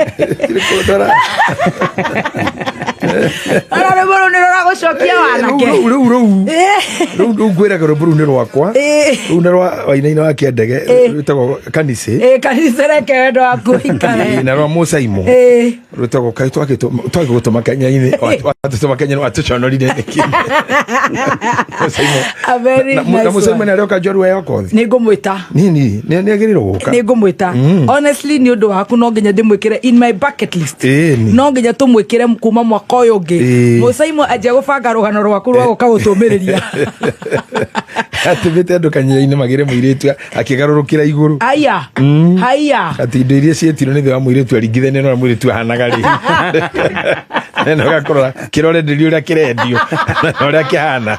Kũndora. Ora rwĩmbo rũu nĩ rũragũcokia wanake. Rĩu rĩu rĩu rĩu rĩu ngwĩraga rwĩmbo rũu nĩ rwakwa. Ĩĩ. Rũu nĩ rwa Wainaina wa Kĩandege rwĩtagwo Kanicĩ. Ĩĩ, kanitha reke wendo waku ũikare. Ĩĩ, na rwa Mũcaimũ. Ĩĩ. Rwĩtagwo kaĩ twagĩgũtũma Kenya-inĩ, watũtũma Kenya-inĩ watũconorire nĩkĩ? Mũcaimũ. A very Na nice Mũcaimũ one. nĩ arĩoka njorua ya Okoth. Nĩ ngũmwĩta. Nini, nĩ agĩrĩirwo gũka. Nĩ ngũmwĩta. Honestly, nĩ ũndũ waku no nginya ndĩmwĩkĩre in my bucket list. Ĩni. No nginya tũmwĩkĩre kuma mwaka ũyũ ũngĩ. Ĩĩ. Mũcaimũ anjia gũbanga rũgano rwaku rwa gũka gũtũmĩrĩria. Atũmĩte andũ kanitha-inĩ magĩre mũirĩtu akĩgarũrũkĩra igũrũ. Haya. Haya. Atĩ indo iria ciĩtirwo nĩ thĩ wa mũirĩtu aringithania na ũrĩa mũirĩtu ahanaga rĩ. Na ũgakorora kĩrorenderio ũrĩa kĩrendio na ũrĩa kĩhana.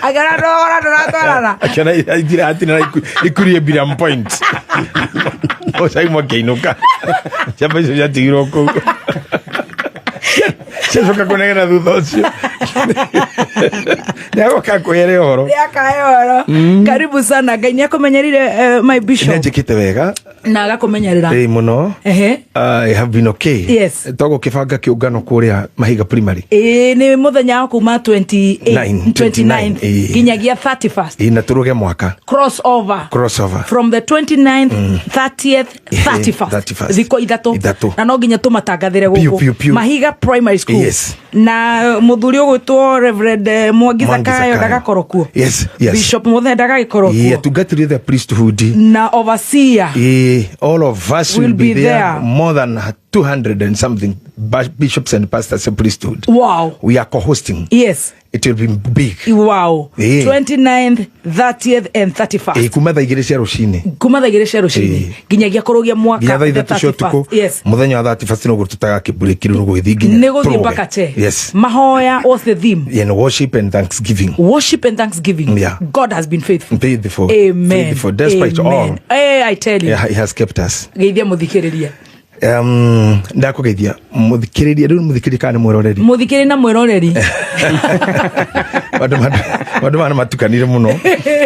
Agera ndogora ndũratwarana. Akĩona itira hatirĩ na ikurie biram point. Mũcaimũ akĩinũka. Ciamba icio ciatigirwo kũu. Ciacoka kũnegena thutha ũcio. Nĩagoka kwĩre ũhoro. Nĩakahe ũhoro. Karibu sana. Ngai nĩakũmenyerire my bishop. Nĩanjĩkĩte wega. Na agakũmenyerera. Ĩĩ mũno. Ehe. I have been okay. Yes. Togũkĩbanga kĩũngano kũrĩa Mahiga Primary. Ĩĩ, nĩ mũthenya wa kuma 28 Nine, 29 ĩĩ. nginyagia 31st. Ĩĩ, na tũrũge mwaka. Crossover. Crossover. From the 29th, 30th, 31st. 31st. Thikũ ithatũ. Ithatũ. Na no nginya tũmatangathĩre Piu, gũkũ. piu, piu. Mahiga Primary School. Yes. Na mũthuri ũgwĩtwo Reverend Mwangi Mwangi Zakayo Zakayo. ndagakorwo kuo. Yes. Bishop Muthe ndagagĩkorwo Ĩĩ, kuo. atungatĩri the priesthood. Na overseer. Ĩĩ, all of us will be there. There. More than 200 and something bishops and pastors and priesthood. Wow. We are co-hosting. Yes. It will be big. Wow. Ĩĩ. 29th, 30th and 31st. Ĩĩ, kuma thaa 2 cia rũcinĩ. Kuma thaa 2 cia rũcinĩ Ĩĩ. nginyagia kũrũgia mwaka nginya thaa the 3 cia 31st. ũtukũ. Yes. Mũthenya wa 31st noguo tũtagakĩmburĩki rĩu nĩ gũgĩthiĩ nginya Nĩ gũthiĩ tũrũge. mpaka che. Yes. Mahoya, what's the theme? And worship and thanksgiving. Worship and thanksgiving. Yeah. God has been faithful. Faithful. Amen. Faithful. Despite Amen. all. Eh, I tell you. Yeah, he has kept us. Geithia mũthikĩrĩria. Ndakũgeithia mũthikĩrĩria rĩu mũthikĩrĩria kana nĩ mwĩroreri? Mũthikĩrĩria na mwĩroreri. Andũ mana matukanire mũno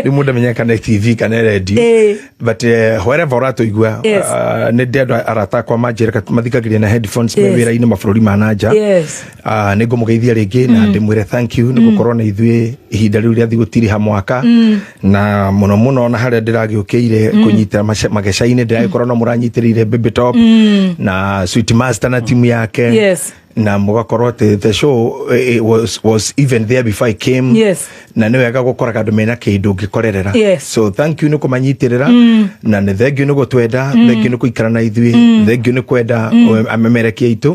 rĩu mũndũ amenyaga kana TV kana radio. Ĩĩ. But wherever ũratũigua, Yes. nĩ ndĩ andũ arata akwa manjĩra mathikagĩrĩria na headphones me Yes. wĩra-inĩ mabũrũri ma nanja. Yes. Nĩ ngũmũgeithia rĩngĩ na ndĩmwĩre thank you nĩ gũkorwo na ithuĩ ihinda rĩu rĩa gũtiriha mwaka na mũno mũno na harĩa ndĩragĩũkĩire kũnyita mageca-inĩ ndĩragĩkorwo no mũranyitĩrĩire Baby Top na Sweet Master na timu yake. Yes. Na mũgakorwo atĩ the show was even there before I came. Yes. Na nĩ wega gũkoraga andũ mena kĩndũ ũngĩkorerera. Yes. So thank you nĩ kũmanyitĩrĩra na nĩ thank you nĩ gũtwenda, thank you nĩ gũikara na ithuĩ, thank you nĩ kwenda amemerekia aitũ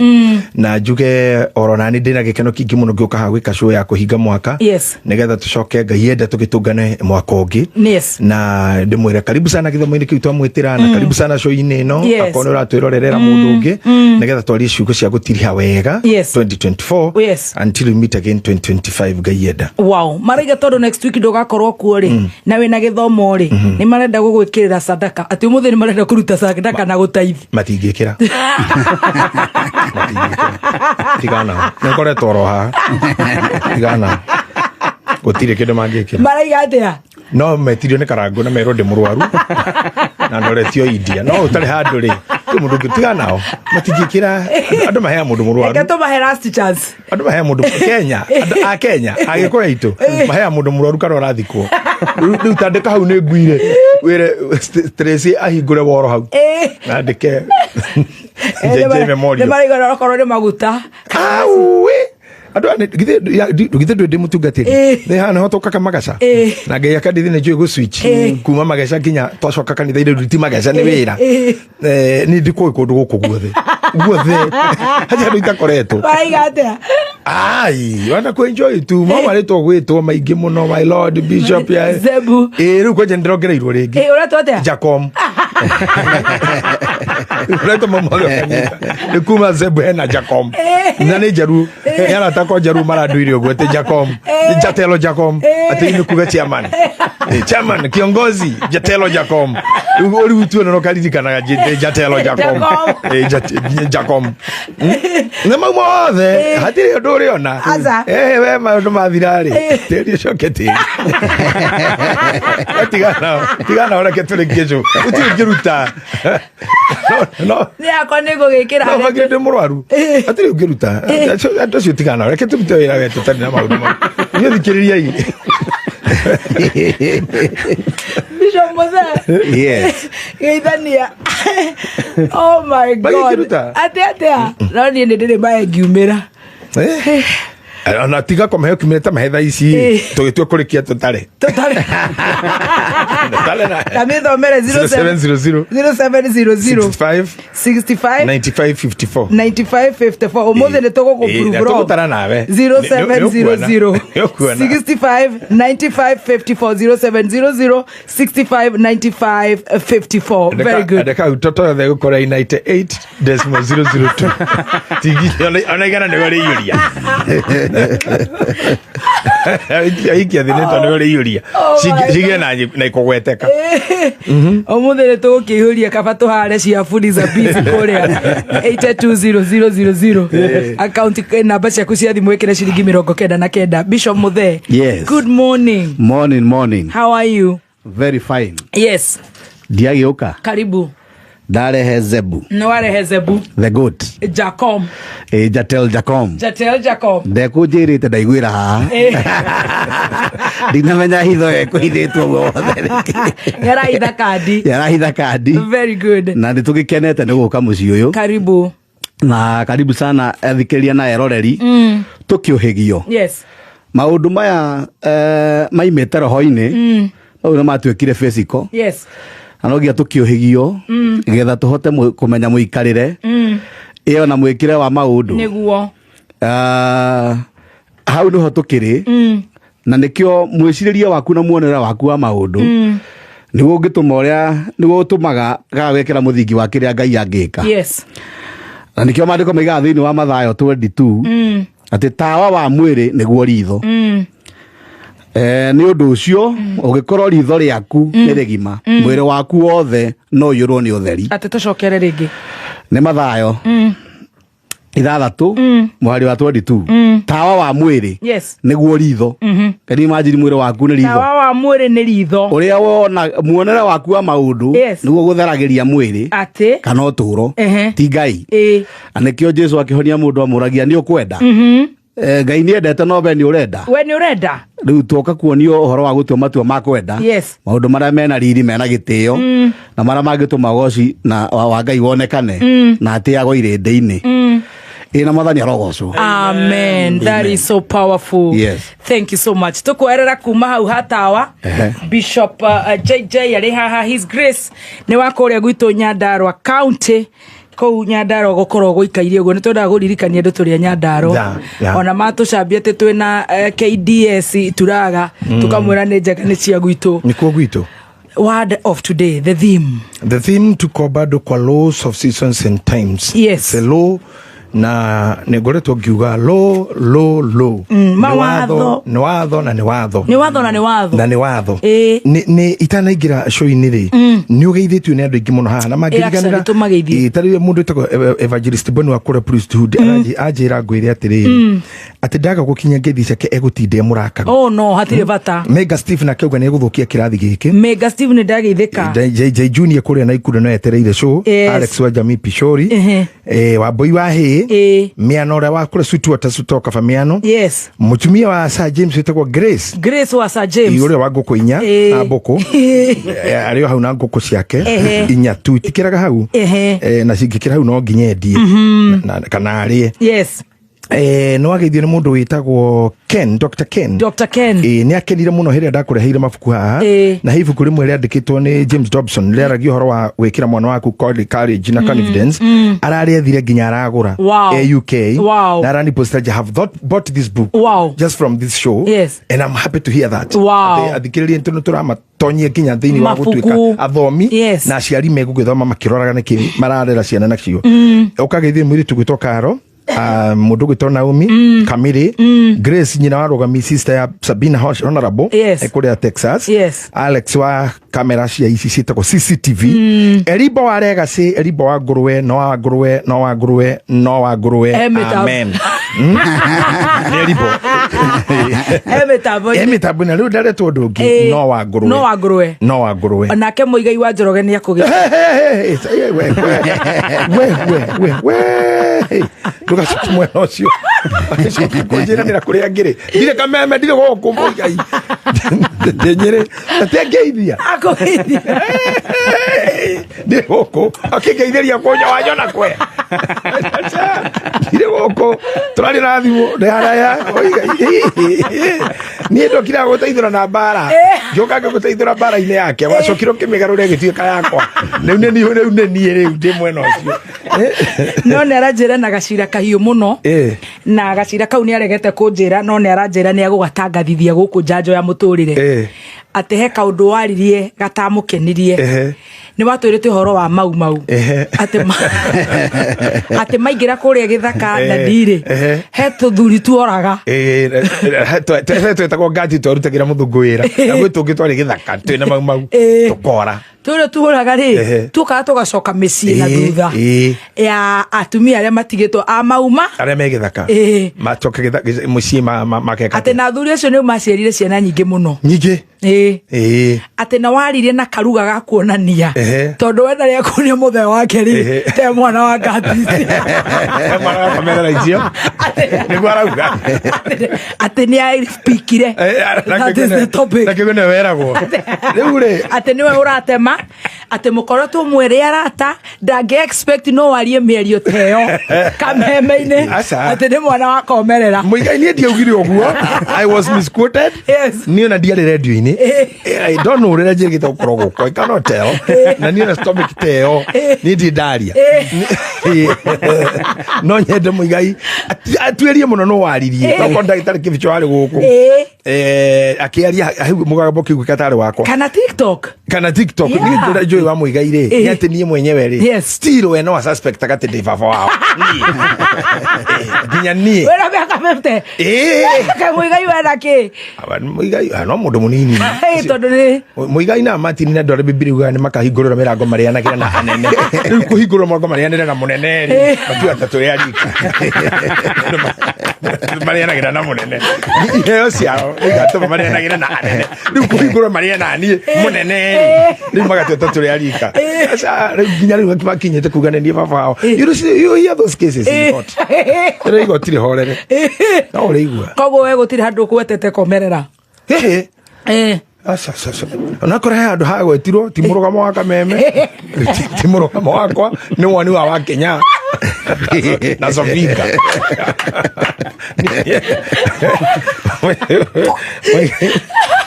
na njuge oro nani ndĩna gĩkeno kĩingĩ mũno ngĩũka haha gwĩka show ya kũhinga mwaka Yes. nĩgetha tũcoke Ngai enda tũgĩtũngane mwaka ũngĩ. Yes. Na ndĩmwĩre karibu sana gĩthomo-inĩ kĩu twamwĩtĩra na karibu sana show-inĩ ĩno. Yes. Akorwo nĩ ũratwĩrorerera mũndũ ũngĩ nĩgetha twarie ciugo cia gũtiriha wega Yes. 2024 Yes. until we meet again 2025 Ngai enda. Wow, maraiga tondũ next week ndũgakorwo kuo rĩ na wĩna gĩthomo rĩ nĩ marenda gũgwĩkĩrĩra sadaka atĩ ũmũthĩ nĩ marenda kũruta sadaka na gũtaithi. Matingĩkĩra, matingĩkĩra, tigana nĩ ngoretwo oro haha, tigana gũtirĩ kĩndũ mangĩkĩra. Maraiga atĩa? No metirio nĩ Karangũ na merwo ndĩ mũrwaru na ndoretio India no ũtarĩ handũ rĩ kwĩ mũndũ ũngĩ, tiga nao matingĩkĩra andũ maheaga mũndũ mũrwaru. Reke tũmahe last chance. Andũ maheaga mũndũ Kenya, andũ a Kenya agĩkũyũ aitũ maheaga mũndũ mũrwaru kana ũrathikwo rĩu tandĩka hau nĩ nguire wĩre Tracy ahingũre woro hau nandĩke JJ Memorial. Nĩ maraiga okorwo nĩ maguta. Auĩ andũ aya githĩ ndwĩ ndĩ mũtungatĩri? Ĩĩ. Nĩ haha nĩho tũkaga magaca Ĩĩ. na Ngai akandithi nĩ njũĩ gũ-switch Ĩĩ. kuma mageca nginya twacoka kanitha-inĩ rĩu ti mageca nĩ wĩra. Ĩĩ. Niĩ ndikũĩ kũndũ gũkũ guothe guothe hatirĩ handũ itakoretwo. Maraiga atĩa? Ai wana kũ enjoy tu mo marĩtwo gwĩtwo maingĩ mũno my lord bishop ya Zebu. Ĩĩ, rĩu kwanja nĩndĩrongereirwo rĩngĩ. Ĩĩ, ũretwo atĩa? Jacom ũretwo mamothe ũkanyita nĩ kuma Zebu hena Jacom na nĩ njaruo nĩ arata akwa njaruo maranduire ũguo atĩ Jacom jatelo Jacom atĩ nĩ kuga chairman. Chairman, kiongozi, Jatelo Jacom. Rĩu tuona no karirikanaga Jatelo Jacom. Jacom. Jacom. Nĩ mau mothe hatirĩ ũndũ ũrĩona. Aca. We maũndũ mathira rĩ, tĩri ũcoke tĩri. Tigana ũreke tũrĩkie cũ. Gũtirĩ ũngĩruta. No, Nĩ yakwa nĩ ngũgĩkĩra. No bagire ndĩ mũrwaru. Hatirĩ ũngĩruta. Andũ acio tigana, reke tũrute wĩra we tũtarĩ na maũndũ mau. Inyuĩ thikĩrĩriai. Bishop Mose. Yes. Geithania. Oh my God. Magĩkĩruta? Atĩ atĩa? No niĩ nĩ ndĩrĩ maĩ ngiumĩra. Ona tiga kũmahe kiumĩre ta mahe thaa ici tũgĩtua kũrĩkia tũtare. Tũtarĩ. Tũtare na Ta mĩthomere 0700 0700 65 65 95 54. 9554. Ũmũthĩ nĩ tũgũkũ Na tũgũtara nawe. 0700 Nĩ ũkuona. 65 95 54 0700 65 95 54. Very good. Andĩka hau toto yothe ĩgũkorwo ĩ 98.002. Tigi ona igana nĩwe rĩiyũria. Aikia thĩ nĩtwa nĩwe rĩiyũria. Oh my Cigĩe na ikũgweteka. Ũmũthĩ nĩ tũgũkĩihũria kaba tũhare cia Fuliza Beats kũrĩa 820000 akaunti namba ciaku cia thimũ ĩkĩre ciringi 99. Bishop Muthee. Yes. Good morning. Morning, morning. How are you? Very fine. Yes. Ndiagĩũka. Karibu. Ndarehe Zebu. Nĩ warehe Zebu. The goat. Jacom. Jatel Jacom. Jatel Jacom. Ndekũnjĩrĩte ndaiguĩra haha. Ndinamenya hitho ĩkũhithĩtwo ũguo wothe nĩkĩ. Nĩarahitha kandi. Yarahitha kandi. Very good. Na nĩ tũgĩkenete nĩ gũka mũciĩ ũyũ. Karibu. Na karibu sana athikĩrĩria na eroreri. Tũkĩũhĩgio. Yes. Maũndũ maya maimĩte roho-inĩ. Mau nĩ matuĩkire physical. Yes. Na no nginya tũkĩũhĩgio getha tũhote kũmenya mũikarĩre ĩyo na mwĩkĩre wa maũndũ. Nĩguo. Hau nĩho tũkĩrĩ na nĩkĩo mwĩcirĩrie waku na muonere waku wa maũndũ nĩguo ũngĩtũma ũrĩa nĩguo ũtũmaga gagwĩkĩra mũthingi wa kĩrĩa Ngai angĩka. Yes. Na nĩkĩo maandĩko maigaga thĩinĩ wa Mathayo 22 atĩ tawa wa mwĩrĩ nĩguo ritho. Nĩ ũndũ ũcio ũngĩkorwo ritho rĩaku nĩ rĩgima mwĩrĩ waku wothe no ũiyũrwo nĩ ũtheri. Atĩ tũcokere rĩngĩ. Nĩ Mathayo 6 mũhari wa 22. Tawa wa mwĩrĩ Yes. nĩguo ritho. Can you imagine mwĩrĩ waku nĩ ritho? Tawa wa mwĩrĩ nĩ ritho. Ũrĩa wona muonere waku wa maũndũ Yes. nĩguo gũtheragĩria mwĩrĩ Atĩ. kana ũtũũro Ehe. ti Ngai. Ĩĩ. Na nĩkĩo Jesu akĩhonia mũndũ amũragia nĩ ũkwenda. Ngai nĩ endete no we nĩ ũrenda. We nĩ ũrenda? Rĩu twoka kuonio ũhoro wa gũtua matua ma kwenda. Yes. Maũndũ marĩa mena riri mena gĩtĩo na marĩa mangĩtũma ũgoci na wa Ngai wonekane na atĩagwo irĩndĩ-inĩ. Ĩ na Mwathani arogocwo. Amen. That is so powerful. Yes. Thank you so much. Tukuerera kuma hau hatawa. Bishop JJ arĩ haha His Grace nĩ wa kũrĩa gwitũ Nyandarua County kũu Nyandarua gũkorwo gũikaire ũguo nĩ twendaga kũririkania andũ tũrĩ a Nyandarua. Yeah, yeah. Ona matũcambia atĩ twĩna KDS turaga tũkamwĩra nĩ njega nĩ cia gwitũ. Nĩkuo gwitũ. Word of today, the theme. The theme tuko bado kwa laws of seasons and times. Yes. It's a law na nĩ ngoretwo ngiuga law law law. Mawatho. Nĩ watho na nĩ watho. Nĩ watho na nĩ watho. Na nĩ watho. Ĩĩ. Nĩ itanaingĩra show-inĩ rĩ nĩ ũgeithĩtio nĩ andũ aingĩ mũno haha na Actually, tũmageithie. Ĩĩ, ta rĩu mũndũ wĩtagwo Evangelist Boni wa kũrĩa Priesthood anjĩra ngwĩre atĩrĩrĩ atĩ ndaga gũkinya ngeithi ciake egũtinda e mũrakaru. Oh no, hatirĩ bata. Mega Steve nake auga nĩ egũthũkia kĩrathi gĩkĩ. Mega Steve nĩ ndageithĩka. JJ Junior kũrĩa Naikuru no etereire show. Yes. Alex wa Jamii Pishori. Wambui wa Hĩ. Mĩano ũrĩa wa kũrĩa Sweetwater Sutoka Famiano. Yes. Mũtumia wa Sir James wĩtagwo Grace. Grace wa Sir James. Ũrĩa wa ngũkũ inya na mbũkũ. Arĩ o hau na ngũkũ ciake inya tu itikĩraga hau. Na cingĩkĩra hau no nginya endie kana arĩe. Yes. Nĩ wageithio nĩ mũndũ wĩtagwo Ken, Dr. Ken. Dr. Ken. Nĩ akenire mũno hĩrĩa ndakũreheire mabuku haha. Na he ibuku rĩmwe rĩandĩkĩtwo nĩ James Dobson rĩaragia ũhoro wa gwĩkĩra mwana waku courage na confidence. Ararĩethire nginya aragũra. Wow. E UK. Wow. Na araniposta, I have bought this book. Wow. Just from this show. Yes. And I'm happy to hear that. Wow. Atĩ athikĩrĩria nĩ tũramatonyia nginya thĩinĩ wa Mabuku. gũtuĩka athomi Yes. na aciari megũgĩthoma makĩroraga nĩkĩ mararera ciana nacio. Ũkageithio mũirĩtu gwĩtwo Karo. Mũndũ gwĩtwo Naomi Kamiri, Grace nyina wa Rũgami, sister ya Sabina Honorable, Yes. kũrĩa Texas. Yes. Alex wa kamera cia ici ciĩtagwo CCTV, Eribo wa Legacy, Eribo wa ngũrwe, no wa ngũrwe, no wa ngũrwe, no wa ngũrwe. E mĩtambo. Amen. Nĩ Eribo. E mĩtambo. E mĩtambo na rĩu ndaretwo ũndũ ũngĩ. No wa ngũrwe. No wa ngũrwe. No wa ngũrwe. Nake Mũigai wa Njoroge nĩ akũgĩa. Hey, hey, hey, we, we, we, we, we, we. Ndũgacoke mwena ũcio agĩcoka kũnjĩranĩra kũrĩa ngĩrĩ, ndirĩ Kameme, ndirĩ gũkũ Mũigai, ndĩ Nyĩrĩ, atengeithia. Akũgeithia. Ndirĩ gũkũ, akĩngeithĩria kũnyo wanyona kwe, ndirĩ gũkũ, tũrarĩ na thimũ ndĩ haraya. Mũigai, niĩ ndokire gũteithũra na mbara, ngĩũka ngĩgũteithũra mbara-inĩ yake, wacokire ũkĩmĩgarũra ĩgĩtuĩka yakwa. Rĩu nĩ niĩ, rĩu nĩ niĩ, rĩu ndĩ mwena ũcio. No nĩ aranjĩra na gacira kahiũ mũno. Na gacira kau nĩ aregete kũnjĩra, no nĩ aranjĩra nĩ agũgatangathithia gũkũ njanjo ya mũtũrĩre, atĩ he kaũndũ waririe gatamũkenirie. Nĩ watwĩrĩte ũhoro wa Mau Mau, atĩ maingĩra kũrĩa gĩthaka na ndirĩ, he tũthuri tuoraga. Twetagwo ngati, twarutagĩra mũthũngũ wĩra, na gwĩ tũngĩ twarĩ gĩthaka twĩna Mau Mau, tũkora. Tũrĩa tuhũraga rĩ, tukaga tũgacoka mĩciĩ na thutha ya atumia arĩa matigĩtwo a mauma. Arĩa me gĩthaka. Macoke mũciĩ makeka. Atĩ na athuri acio nĩ maciarire ciana nyingĩ mũno. Nyingĩ. Atĩ na waririe na karuga ga kuonania, tondũ we ndarĩ akuonia mũthee wake rĩ, te mwana wa ngati. Mwana wa kamerera icio nĩguo arauga. Atĩ nĩ aspikire. That is the topic. Na kĩguo nĩwe weragwo rĩu rĩ. Atĩ nĩwe ũratema, atĩ mũkoretwo mwĩrĩ arata, ndangĩ expect no warie mĩario ta ĩyo kameme-inĩ. Aca. Atĩ nĩ mwana wa komerera. Mũigai, niĩ ndiaugire ũguo, I was misquoted. Niĩ ona ndiarĩ redio-inĩ. I don't know ũrĩa njĩrĩgĩte gũkorwo gũkũ, I cannot tell. Na niĩ ona topic ta ĩyo niĩ ndirĩ ndaria. No nyende Mũigai atuĩrie mũno no waririe, tokorwo ndagĩtarĩ Kĩbicho warĩ gũkũ. Akĩaria hau mũgambo kĩu gatarĩ wakwa. Kana TikTok. Kana TikTok. Niĩ ndũra njũĩ wa Mũigai rĩ, nĩ atĩ niĩ mwenyewe rĩ, still we no suspect atĩ ndĩ baba wao. Niĩ. Nginya niĩ. Wĩna mĩaka 50. Kaĩ Mũigai wena kĩ? Aba, Mũigai, no mũndũ mũnini. Tondũ nĩ Mũigai na Martin na andũ arĩa Bibilia yugaga nĩ makahingũrĩrwo mĩrango marĩanagĩra na anene. Rĩu kũhingũrĩrwo mũrango marĩanĩre na mũnene rĩ, matiuga ta tũrĩ arika marĩanagĩra na mũnene, iheo ciao igatũma marĩanagĩre na anene. Rĩu kũhingũrwo marĩe na niĩ mũnene rĩ, rĩu magatua ta tũrĩ arika. Aca, rĩu nginya rĩu makinyĩte kuga nĩ niĩ baba wao. You see, you hear those cases in court. Rĩu igoti rĩhorere, no ũrĩigua. Koguo we gũtirĩ handũ ũgwetete komerera? Hĩhĩ. Aca, aca, aca. Onakorwo he handũ hagwetirwo, ti mũrũgamo wa Kameme, ti mũrũgamo wakwa, nĩ woni wa Wakenya na Sofinga.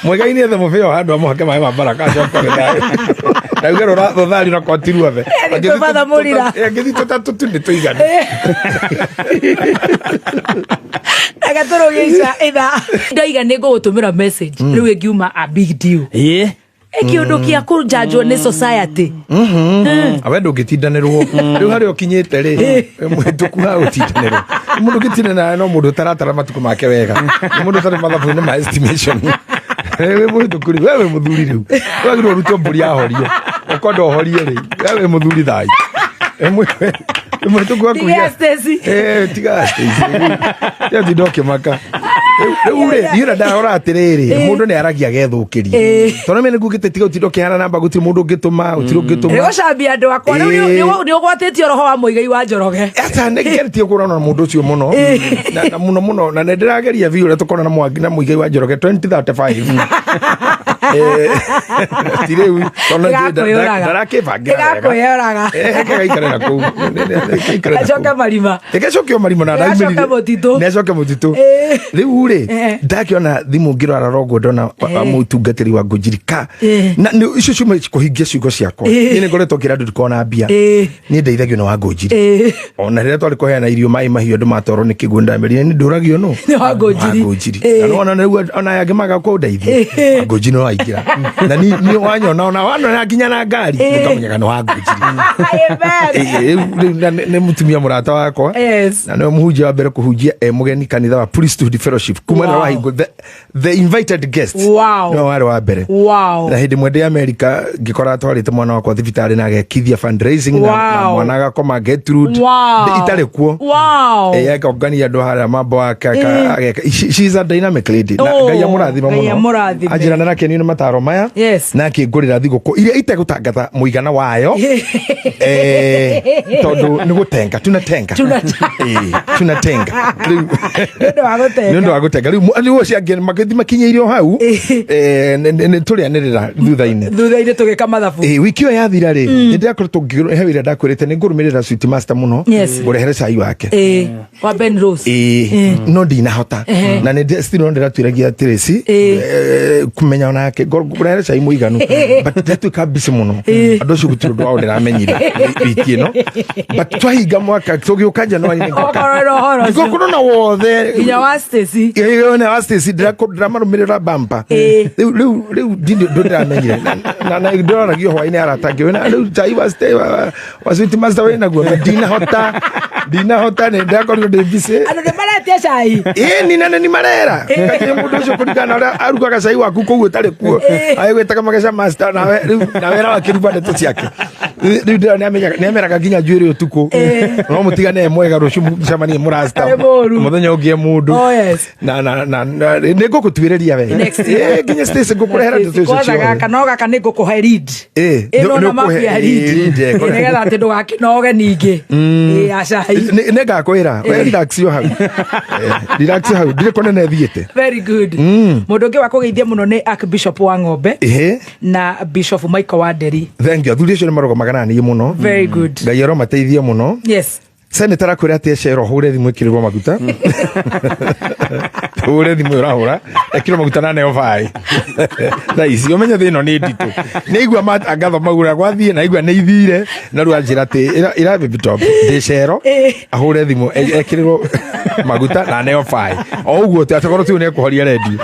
Mũigai nĩ ethe mũbĩo handũ amũhake maĩ ma baraka, acoke thayũ. Ndauge rũthari na koti ruothe. Eri kwĩ Father Mũrira. Angĩthi tũtatũ tu nĩ tũiganu. Reke tũrũgie ica ithaa, ndoiga nĩ ngũgũtũmĩra message rĩu ĩngiuma a big deal. Ĩ kĩũndũ kĩa kũnjanjwo nĩ society. Awe ndũngĩtindanĩrwo rĩu harĩa ũkinyĩte rĩ, mũhĩtũku ha gũtindanĩrwo. Mũndũ ũngĩtindanĩra no mũndũ ũtaratara matukũ make wega, nĩ mũndũ ũtarĩ mathabu-inĩ ma estimation. Wĩ mũhĩtũku rĩu, we wĩ mũthuri rĩu, wagĩrĩirwo ũrutwo mbũri yahorio, ũkonda ũhorie rĩ, we wĩ mũthuri thai. Wĩ mũhĩtũku wa Tiga kũiya. Stacy. Tiga Stacy. Tiga tinda ũkĩmaka rĩu rĩ, niĩ na ndarora atĩrĩrĩ, mũndũ nĩ aragia agethũkĩria, tondũ mene ngugĩte tiga ũtinda ũkĩhana namba, gũtirĩ mũndũ ũngĩtũma, gũtirĩ ũngĩtũma. Nĩ gũcambia andũ akwa rĩu. Nĩ ũgwatĩtie roho wa Mũigai wa Njoroge. Aca, nĩ ngeretie kũrana na mũndũ ũcio mũno, na mũno mũno, na nĩ ndĩrageria biũ ũrĩa tũkorwo na Mwangi na Mũigai wa Njoroge 2035. Ti rĩu tondũ Ĩgakwĩyũraga. ndarakĩbangĩra wega. Ĩgakwĩyũraga. Reke gaikare na kũu. Gaikare na Gacoke kũu. marima. Ĩgacokio marima na Ĩgacoka ndaumĩrire. mũtitũ. Nĩacoke mũtitũ. Rĩu rĩ, ndakĩona thimũ ngĩrora roguo, ndona mũtungatĩri wa ngũnjirika, na icio ciuma kũhingia ciugo ciakwa. Niĩ nĩ ngoretwo ngĩra andũ ndikona mbia, niĩ ndeithagio na wa Ngũnjiri. Ona rĩrĩa twarĩ kũheana irio maĩ mahiũ, andũ matwarwo nĩ kĩguũ, ndamerire nĩ ndũragio nũ. Nĩ wa Ngũnjiri. Wa Ngũnjiri. Na nĩwona rĩu ona aya angĩ maga kũndeithia. Wangũnji no aingĩra na ni wanyona ona wanona nginya na ngari ũkamenyaga nĩ Wangũnji. Amen. Rĩu na nĩ mũtumia mũrata wakwa na nĩwe mũhunjia wa mbere kũhunjia e mũgeni kanitha wa Priesthood Fellowship kuma na wahingwo the invited guest. Nĩwe warĩ wa mbere. Na hĩndĩ ĩmwe ndĩ America ngĩkora atwarĩte mwana wakwa thibitarĩ na agekithia fundraising na mwana agakoma Gertrude itarĩ kuo. Akongania andũ harĩa mambo ake ageka. She is a dynamic lady na Ngai amũrathima Ngai mũno. Amũrathime. Anjĩra na nakenio nĩ mataro maya na akĩngũrĩra thigũkũ iria itegũtangatha mũigana wayo tondũ nĩ gũtenga tunatenga. Tunatenga. Nĩ ũndũ wa gũtenga. Nĩ ũndũ wa gũtenga. Rĩu ũcio angĩ magĩthiĩ makinyĩire o hau, nĩ tũrĩanĩrĩra thutha-inĩ. Thutha-inĩ tũgĩka mathabu. Wiki ĩyo yathira rĩ, nĩ ndĩrakoretwo he wĩra ndakwĩrĩte nĩ ngũrũmĩrĩra Sweet Master mũno ngũrehere cai wake. Wa Ben Rose. No ndinahota na nĩ still no ndĩratuĩragia Tracy kũmenya onake ngũrehere cai mũiganu, but ndatuĩka busy mũno. Andũ acio gũtirĩ ũndũ wao ndĩramenyire wiki ĩno, but twahinga mwaka tũgĩũka January nĩ ngoka. Okorwo na ũhoro ũcio. Ngũkorwo na wothe. Nginya wa Stacy. Ĩyo na wa Stacy ndĩramarũmĩrĩra bampa. Rĩu ndũ ndĩramenyire na ndĩronagio hwaĩ-inĩ arata ngĩona rĩu cai wa Stay wa Sweet Master wĩ naguo na ndinahota nĩ ndakorirwo ndĩ busy. Andũ nĩ maretia cai. Ĩni na nĩ marera kaĩ mũndũ ũcio kũringana na ũrĩa arugaga cai waku kũu ũtarĩ kuo agĩgwĩtaga mageca master nawe rĩu nawe na wakĩruga ndeto ciake. Rĩu ndĩrona nĩameraga nginya njuĩrĩ ũtukũ no mũtigane e mwega rũciũ mũcemanie mũrasta Arĩ mũru. Mũthenya ũngĩ e mũndũ. Oh, yes. Na nĩ ngũgũtuĩrĩria we. Next year. Nginya Stacy ngũkũrehera ndeto icio Kwanza ciothe. gaka no gaka nĩ ngũkũhe lead. Ĩno nĩ na mabu ũkũhe- ya lead. Lead, Nĩgetha atĩ ndũgakĩnoge ningĩ. Ya cai. Nĩ ngakwĩra we relax yo hau. Relax hau ndirĩ kũnene thiĩte. Very good. Mũndũ ũngĩ wa kũgeithia mũno nĩ Archbishop wa Ng'ombe na Bishop Michael wa Nderi. Thank you. Athuri acio nĩ marũgamaga na niĩ mũno. Very good. Ngai aromateithia mũno. Senator akwĩra atĩ ecero hũre thimũ ĩkĩrĩrwo maguta, hũre thimũ ĩyo ũrahũra ĩkĩrwo maguta na neo baĩ thaa ici ũmenye thĩ ĩno nĩ nditũ nĩ igua matangatho maura gwathiĩ na igua nĩ ithire na rĩu anjĩra atĩ ĩra baby top ndĩ cero ahũre thimũ ekĩrĩrwo maguta na neo baĩ o ũguo atakorwo tu nĩ ekũhoria redio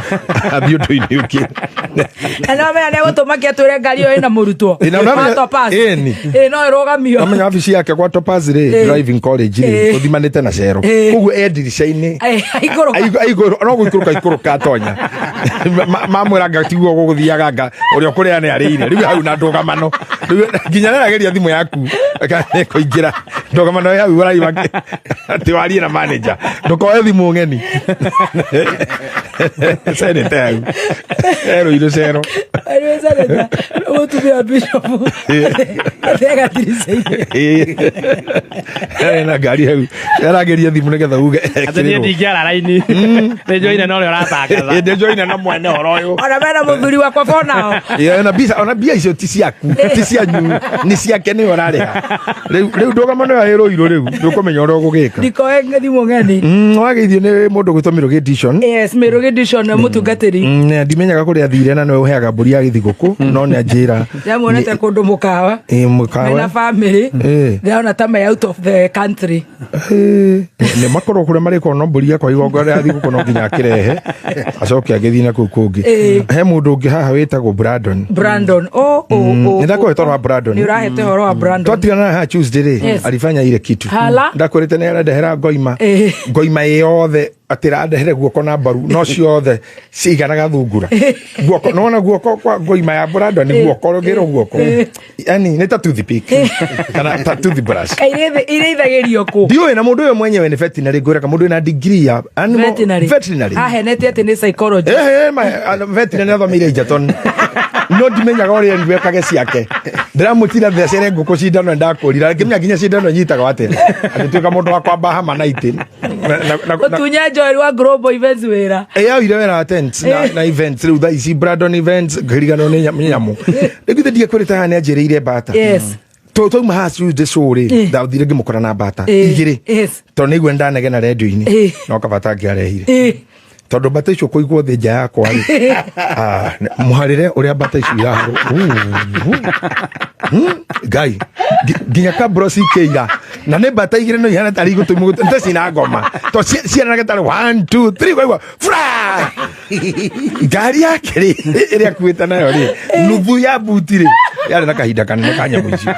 athiĩ ũndũ-inĩ ũngĩ. Na no menya nĩ egũtũma kĩ atwĩre ngari ĩyo ĩna mũrutwo. Ĩ, na ũramenya- Wa Topaz. Ĩni. No ĩrũgamio. Amenya wabici yake kwa Topaz rĩ driving college rĩ ũthimanĩte na cero koguo e ndirica-inĩ. Aikũrũka. Aigũrũ no gũikũrũka ikũrũka atonya mamwĩra nga tiguo gũgũthiaga nga ũrĩa ũkũrĩa nĩ arĩire rĩu hau na ndũgamano rĩu nginya nĩrageria thimũ yaku kũingĩra ndũgamano ĩ hau ũraigua atĩ warie na manager ndũkoe thimũ ng'eni senete hau erũirũ cero. Anyway, Senator, mũtumia Bishop atega ndirica-inĩ. Na ngari hau arageria thimũ nĩgetha uge Atĩ niĩ ekĩrĩrwo. ndingĩara raini nĩ njoine na ũrĩa ũratangatha. Nĩ njoine na mwene ũhoro ũyũ. Ona mena mũthuri wakwa bonao. Ĩyo, ona mbia ona mbia icio ti ciaku ti cianyu nĩ ciake nĩwe ũrarĩha rĩu ndũgamano ĩyo ĩrũirũ rĩu ndũkũmenya ũrĩa ũgũgĩka. Ndikoe thimũ ng'eni. Wageithio nĩ mũndũ gwĩtwo Mĩrũgĩ Edition. Yes, Mĩrũgĩ Edition mũtungatĩri. Ndimenyaga kũrĩa athire na nĩwe ũheaga mbũri ya gĩthigũkũ no nĩ anjĩra. Ndĩramuonete kũndũ mũkawa. Mũkawa. Mena family. Ndĩrona ta me out of the country. Nĩ makorwo kũrĩa marĩkorwo no mbũri yakwa igongona rĩa thigũkũ no nginya akĩrehe acoke agĩthiĩ na kũu kũngĩ. He mũndũ ũngĩ haha wĩtagwo Brandon. Brandon. Oh. Nĩ ndakũhe ũhoro wa Brandon. Nĩ ũrahete ũhoro wa Brandon. Twatigana na haha Tuesday rĩ alifanya ile kitu. Hala. Ndakwĩrĩte nĩ arandehera ngoima. Ngoima yothe atĩ randehere guoko na mbaru no ciothe ciganaga thungura guoko nona guoko kwa ngoima ya Brandon nĩ guoko rũgĩrwo guoko yani nĩ ta toothpick kana ta toothbrush. Irĩithagĩrio kũ? Ndiũĩ na mũndũ ũyũ mwenyewe nĩ veterinary ngwĩraga mũndũ wĩna degree ya animal Veterinary. Veterinary. Ahenete atĩ nĩ psychology. Veterinary athomeire Egerton no ndimenyaga ũrĩa erirwo ekage ciake ndĩramũtira thecere ngũkũ cindano ndakũrira ngĩmenya nginya cindano nyitagwo atĩa agĩtuĩka mũndũ wa kwamba hama na itĩ Gũtunya Joel wa Global Events wĩra. Yaoire wĩra wa tents na events rĩu thaa ici Brandon Events ngĩriganĩrwo nĩ nyamũ rĩu githĩ ndiakwĩrĩte haha nĩ anjĩrĩire mbata. Twauma haha Tuesday show rĩ ndathire ngĩmũkora na mbata igĩrĩ tondũ nĩ igua ndanegena rendio-inĩ no kabata angĩarehire. Tondũ mbata icio kũigwo thĩ nja yakwa rĩ, ah, mũharĩre ũrĩa mbata icio irahũrwo. Ngai, nginya kabro cikĩira na nĩ mbata igĩrĩ no ihana tarĩ igũtũ nĩ cina ngoma to ciananaga tarĩ 1 2 3 kwaigua fura ngari yake rĩ ĩrĩa akuĩte nayo rĩ, nuthu ya buti rĩ, yarĩ na kahinda kanene ka nyamũ icio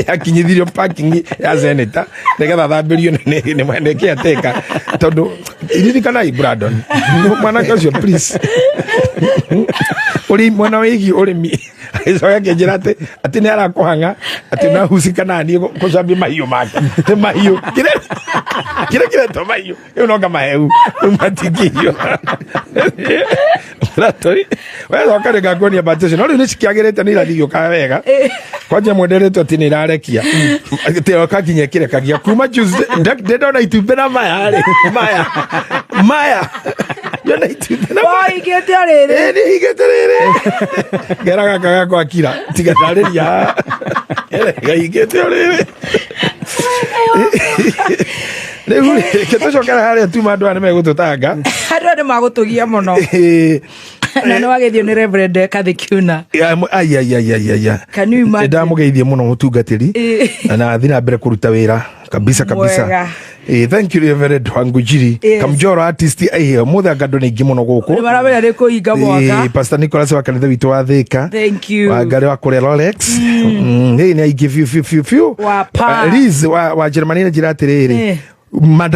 yakinyithirio parking ya Senator nĩgetha thambĩrio nĩ caretaker, tondũ ririkanai Brandon, mwanake ũcio, please, ũrĩ mwena wĩgiĩ ũrĩmi. Agĩcoka akĩnjĩra atĩ nĩ arakũhang'a atĩ nahusika na niĩ gũcambia mahiũ make, nĩ mahiũ kĩrĩa kĩrĩa kĩretwo mahiũ rĩu no ngamaheu rĩu matingĩiywo. Brandon, wecoka rĩ ngakuonia mbata icio, no rĩu nĩ cikĩagĩrĩte, nĩ irathiĩ igĩũkaga wega. Kwanja mwenderetwo atĩ nĩ irarekia atĩ oka nginya ĩkĩrekagia kuma Tuesday. Ndĩndona itumbĩ na maya rĩ, maya maya ndĩona itumbĩ na maya. Waigĩte rĩrĩ. Ĩ, nĩ hingĩte rĩrĩ, ngera gaka gakwa kira tiga tarĩria gahingĩte o rĩrĩ. Rĩu rĩ, reke tũcokere harĩa tuma, andũ aya nĩ megũtũtanga. Andũ aya nĩ magũtũgia mũno. Na nĩ wagethio nĩ Reverend Kathikiuna. Ai ai ai ai ai. Can you imagine? Ndamũgeithie mũno mũtungatĩri na athi na mbere kũruta wĩra kabisa kabisa. Mwega. Thank you, Reverend Wangujiri. Kamjoro artist aihe mũthĩ, anga andũ nĩ aingĩ mũno gũkũ. Nĩ maramenya nĩ kũhinga mwaka. Pastor Nicholas wa kanitha witũ wa Thika. Thank you. Wa Ngarĩ wa kũrĩa Rolex. Ĩ, nĩ aingĩ biũ biũ biũ biũ. Wa pa. Liz wa Germany nĩ njĩra atĩrĩrĩ,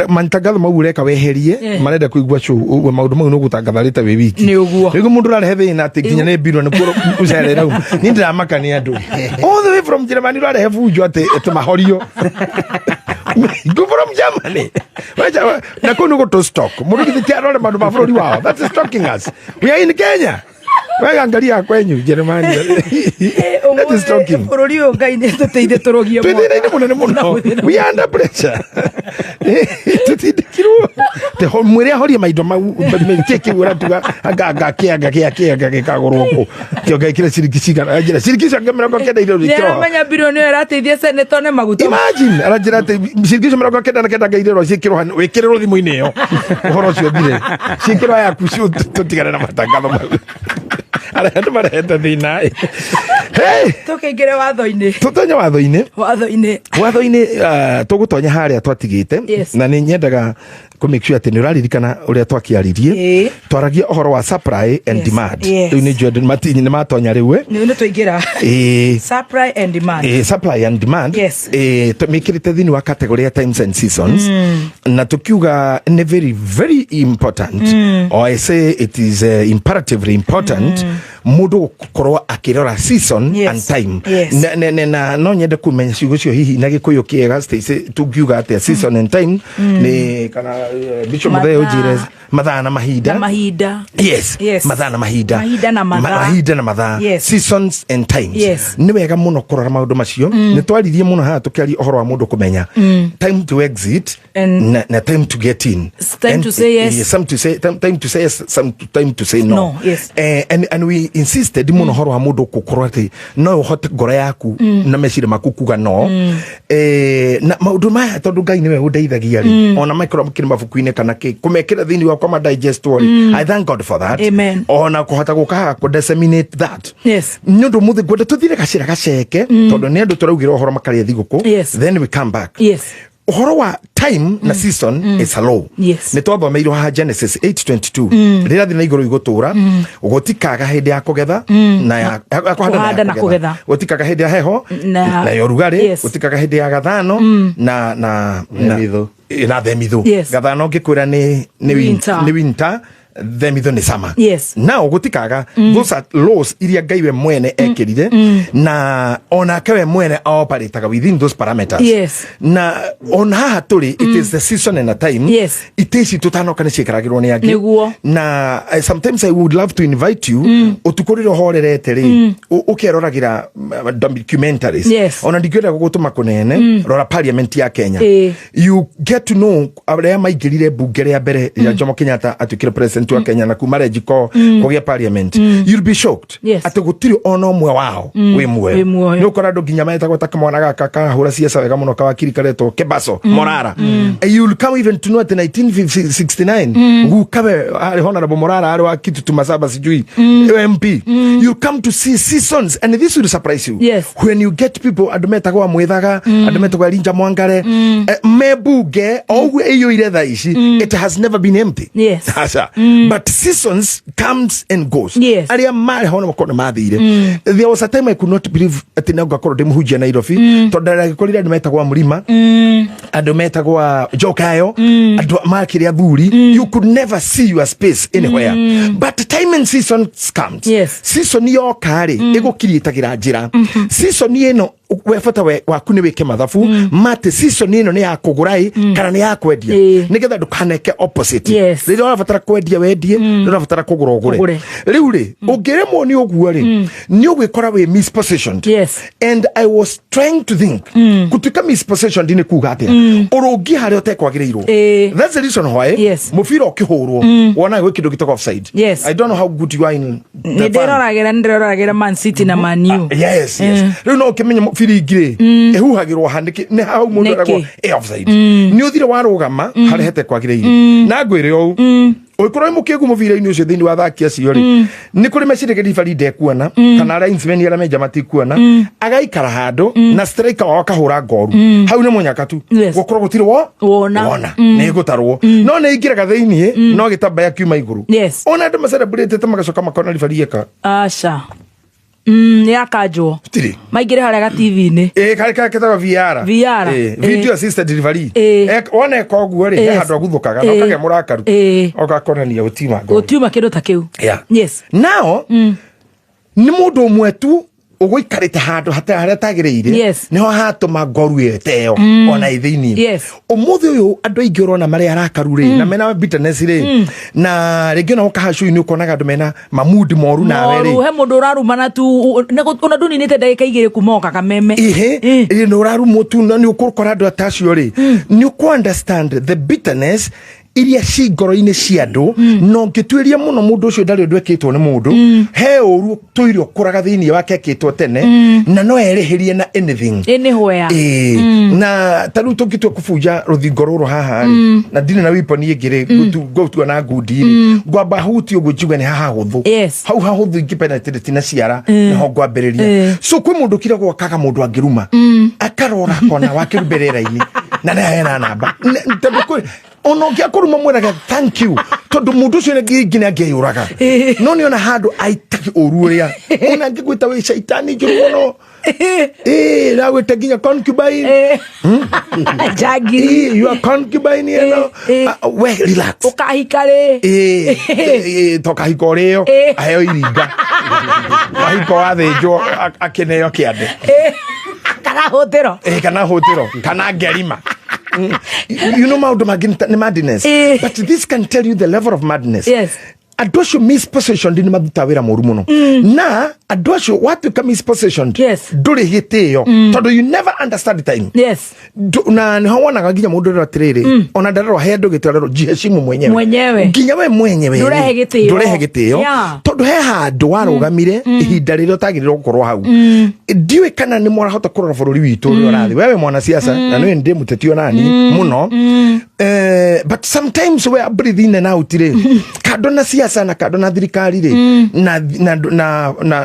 matangatho mau ũreka weherie. Marenda kũigua show ũguo maũndũ mau nĩ ũgũtangatha rĩta wĩ wiki. Nĩ ũguo. Rĩu mũndũ ũrarehe thĩna atĩ nginya nĩ mbirwo nĩkuo ũcerera rau, niĩ ndĩramaka nĩ andũ all the way from Germany ũrarehe bunjo atĩ mahorio. Go from Germany. Wacha, na kũu nĩ gũtũ stock mũndũ githĩ ti arore maũndũ ma bũrũri wao? That's stalking us. We are in Kenya. Wega, angalia kwenyu Germany. That is stalking. Bũrũri ũyũ, Ngai nĩ tũteithie tũrũgie. Twĩ thĩna-inĩ mũnene mũno. We are under pressure. Tũtindĩkirwo mwĩre ahorie maindo mau kĩ kĩu ũratuga anga anga kĩanga kĩa kĩanga gĩkagũrwo kũ kĩonga ĩkĩre ciringi cigana, anjĩra ciringi icio 90 irio Nĩ gĩkĩro. aramenya birioni ĩyo ĩrateithia senator nĩ maguta. Imagine, aranjĩra atĩ ciringi icio 99 ngairĩrwo ciĩkĩrwo wĩkĩrĩrwo thimũ-inĩ ĩyo, ũhoro ũcio ũthire, ciĩkĩrwo yaku tũtigane na matangatho mau arĩa andũ marehete thĩna ĩ. Hey! Tũkĩingĩre watho-inĩ. Tũtonye watho-inĩ. Watho-inĩ. Watho-inĩ, tũgũtonya harĩa twatigĩte. Na nĩ nyendaga kũ make sure atĩ nĩ ũraririkana ũrĩa twakĩaririe. Twaragia ũhoro wa supply and demand. Rĩu nĩ njũĩ andũ nĩ matonya rĩu ĩ. Nĩ tũingĩra. Supply and demand. Supply and demand. Tũmĩkĩrĩte thĩinĩ wa category ya times and seasons na tukiuga nĩ very very important, or I say it is imperatively important mũndũ gũkorwo akĩrora season and time. Na no nyende kũmenya ciugo cio hihi na Gĩkũyũ kĩega. Stacy, tungiuga atĩa season and time nĩ kana Bishop Mũthee ũnjĩre mathaa na mahinda. Na mahinda. Yes. Mathaa na mahinda. Mahinda na mathaa. Mahinda na mathaa. Seasons and times. Nĩ wega mũno kũrora maũndũ macio. Nĩ twaririe mũno haha tũkĩaria ũhoro wa mũndũ kũmenya time to exit na time to get in. Time And, to say yes. Some to say time, time to say yes, some to, time to say no. No, yes. And we insisted mũno ũhoro wa mũndũ gũkorwo atĩ no ũhote ngoro yaku na meciria maku kuga no. Na maũndũ maya, tondũ Ngai nĩwe ũndeithagia rĩ, ona makorwo makĩrĩ mabuku-inĩ kana kĩ kũmekĩra thĩinĩ wakwa ma digest rĩ, I thank God for that. Amen. Ona kũhota gũka haha kũ disseminate that. Nĩ ũndũ mũthĩ ngwenda tũthire gacĩra gaceke, tondũ nĩ andũ tũraugĩra ũhoro makarĩa thigũkũ. Then we come back. Ũhoro wa time na season is a law. Nĩ twathomeirwo haha Genesis 8:22, rĩrĩa thĩ na igũrũ igũtũra, gũtikaga hĩndĩ ya kũgetha na ya kũhanda na na ya kũgetha. kũgetha, gũtikaga hĩndĩ ya heho na ya ũrugarĩ, gũtikaga hĩndĩ ya gathano na Themithũ. Na themithũ. Gathano ngĩkwĩra nĩ Winter. Nĩ winter, themithũ nĩ summer. Now gũtikaga, those are laws iria Ngai we mwene ekĩrire, na onake we mwene operataga within those parameters. Na ona haha tũrĩ, it is the season and a time. Itĩ ici tũtanoka nĩ ciĩkaragĩrwo nĩ angĩ. Na sometimes I would love to invite you, ũtukũ rĩrĩa ũhorerete rĩ, ũkeroragĩra documentaries. Ona ndingĩenda gũgũtũma kũnene, rora parliament ya Kenya. You get to know arĩa maingĩrire mbunge rĩa mbere rĩrĩa Jomo Kenyatta atuĩkire president. president wa Kenya na kuma Rejiko kũgĩa parliament, you'll be shocked atĩ gũtirĩ ona ũmwe wao wĩ muoyo. Wĩ muoyo. Nĩ ũkora andũ nginya metagwo ta kamwana gaka kahũra ciaca wega mũno kawakiri karetwo Kebaso Morara. You'll come even to know atĩ 1969 gukawe arĩ honorable Morara arĩ wa Kitutu Masaba sijui MP. You'll come to see seasons, and this will surprise you when you get people andũ metagwo a Mwithaga, andũ metagwo Elijah Mwangare, me bunge o ũguo ĩiyũire thaa ici. It has never been empty. Aca. But seasons comes and goes. Arĩa marĩ ho makorwo nĩ mathire. There was a time I could not believe atĩ no ngakorwo ndĩ mũhunjia Nairobi, tondũ ndagĩkorire andũ metagwo a Mlima, andũ metagwo a Njokayo, andũ makĩrĩ athuri. You could never see your space anywhere, but time and seasons comes. Season yoka rĩ, ĩgũkiriĩtagĩra njĩra. Season ĩno we bata waku nĩ wĩke mathabu mate season ĩno nĩ ya kũgũra ĩ kana nĩ ya kwendia, nĩgetha ndũkaneke opposite. Rĩrĩa ũrabatara kwendia wendie, rĩrĩa ũrabatara kũgũra ũgũre. Ũgũre. Rĩu rĩ, ũngĩremwo nĩ ũguo rĩ, nĩ ũgwĩkora wĩ mispositioned. And I was trying to think, gũtuĩka mispositioned nĩ kuga atĩa? Ũrũngi harĩa ũtekwagĩrĩirwo. That's the reason why mũbira ũkĩhũrwo wonaga gwĩ kĩndũ gĩtagwo offside. I don't know how good you are in the Nĩ fun. ndĩroragĩra Man City na Man U. Yes. Rĩu no ũkĩmenye biringi rĩ ĩhuhagĩrwo ha nĩkĩ nĩ hau mũndũ Nĩkĩ? eragwo ĩ offside, nĩ ũthire warũgama harĩa hetekwagĩrĩire. Na ngwĩre ũũ, ũngĩkorwo wĩ mũkĩgu mũbira-inĩ ũcio thĩinĩ wa athaki acio rĩ, nĩ kũrĩ meciragia ribari ndekuona kana arĩa linesmen arĩa menja matikuona, agaikara handũ na striker wao akahũra ngoru hau nĩ mũnyaka tu. Gũkorwo gũtirĩ wo Wona. Wona nĩ ĩgũtarwo, no nĩ ingĩraga thĩinĩ no gĩtambaya kiuma igũrũ. Ona andũ macelebrate magacoka makona ribari eka. Aca, nĩ akanjwo. Gũtirĩ. Maingĩre harĩa ga TV-inĩ. Ĩ karĩ karĩ ketagwo VR. VR. Video assisted referee. Wona eka ũguo rĩ, he handũ aguthũkaga na ũkagĩa mũrakaru, ũgakonania gũtima ngoro. Gũtiuma kĩndũ ta kĩu. Now nĩ mũndũ ũmwe tu ũgũikarĩte handũ harĩa tagĩrĩire, nĩho hatũma ngoru ĩyo ĩteo ona ĩ thĩinĩ. Ũmũthĩ ũyũ andũ aingĩ ũrona marĩ arakaru rĩ, na mena bitterness rĩ, na rĩngĩ ona ũkaha cui-inĩ ũkonaga andũ mena mamudi moru nawe Moru rĩ. He mũndũ ũrarumana tu ona ndũninĩte ndagĩka 2 kuma oka kameme. Ihe nä å rarumwo tu, na nä å kå kora andå atacio rä, nä å kå understand the bitterness iria ci ngoro-inĩ cia andũ, na ũngĩtuĩria mũno mũndũ ũcio ndarĩ ũndũ ekĩtwo nĩ mũndũ, he ũru tũire ũkũraga thĩinĩ wake ekĩtwo tene, na no erĩhĩrie na anything. Anywhere. Ĩĩ, na ta rĩu tũngĩtua kũbunja rũthingo rũrũ haha rĩ, na ndirĩ na weapon ĩngĩ rĩ, ngũtua na ngundi rĩ, ngwamba hutie ũguo njigue nĩ haha hũthũ. Hau hahũthũ ingĩpenetrate na ciara nĩho ngwambĩrĩria. So kwĩ mũndũ ũkiragwo akaga mũndũ angĩruma, akarora akona wakĩrumberera-inĩ na nĩ hena namba tondũ ona ũngĩakũruma mwĩraga thank you, tondũ mũndũ ũcio nĩ nginya angĩeyũraga, no nĩ ona handũ aitage ũru ũrĩa ona angĩgwĩta wĩ caitani njũru mũno, ĩĩ, nagwĩta nginya concubine. Njangiri. Ĩĩ, you are concubine, you know. Ah, we relax. Ũkahika rĩ? Ĩĩ, ĩĩ, to kahiko rĩo aheo iringa, kahiko wathĩnjwo akĩneo kĩande. Kana hũthĩro. Ĩĩ, kana hũtĩro kana ngerima. You know maũndũ mangĩ nĩ madness. But this can tell you the level of madness. Andũ acio mispositioned nĩ marutaga wĩra mũru mũno, na andũ acio watuĩka mispositioned, ndũrĩ gĩtĩo tondũ you never understand time. Na nĩho wonaga nginya mũndũ ũrĩa atĩrĩrĩ, ona ndarerwo he andũ gĩtĩo, arerwo jiheshimu mwenyewe. Mwenyewe. Nginya we mwenyewe rĩ, Ndũrehe gĩtĩo. ndũrehe gĩtĩo. Tondũ he handũ warũgamire ihinda rĩrĩa ũtagĩrĩirwo gũkorwo hau. Ndiũĩ kana nĩ mũrahota kũrora bũrũri witũ ũrĩa ũrathiĩ, wewe mwanasiasa, na nĩwe ndĩ mũteti onani mũno. But sometimes we are breathe in and out rĩ, kando na siasa na kando na thirikari rĩ,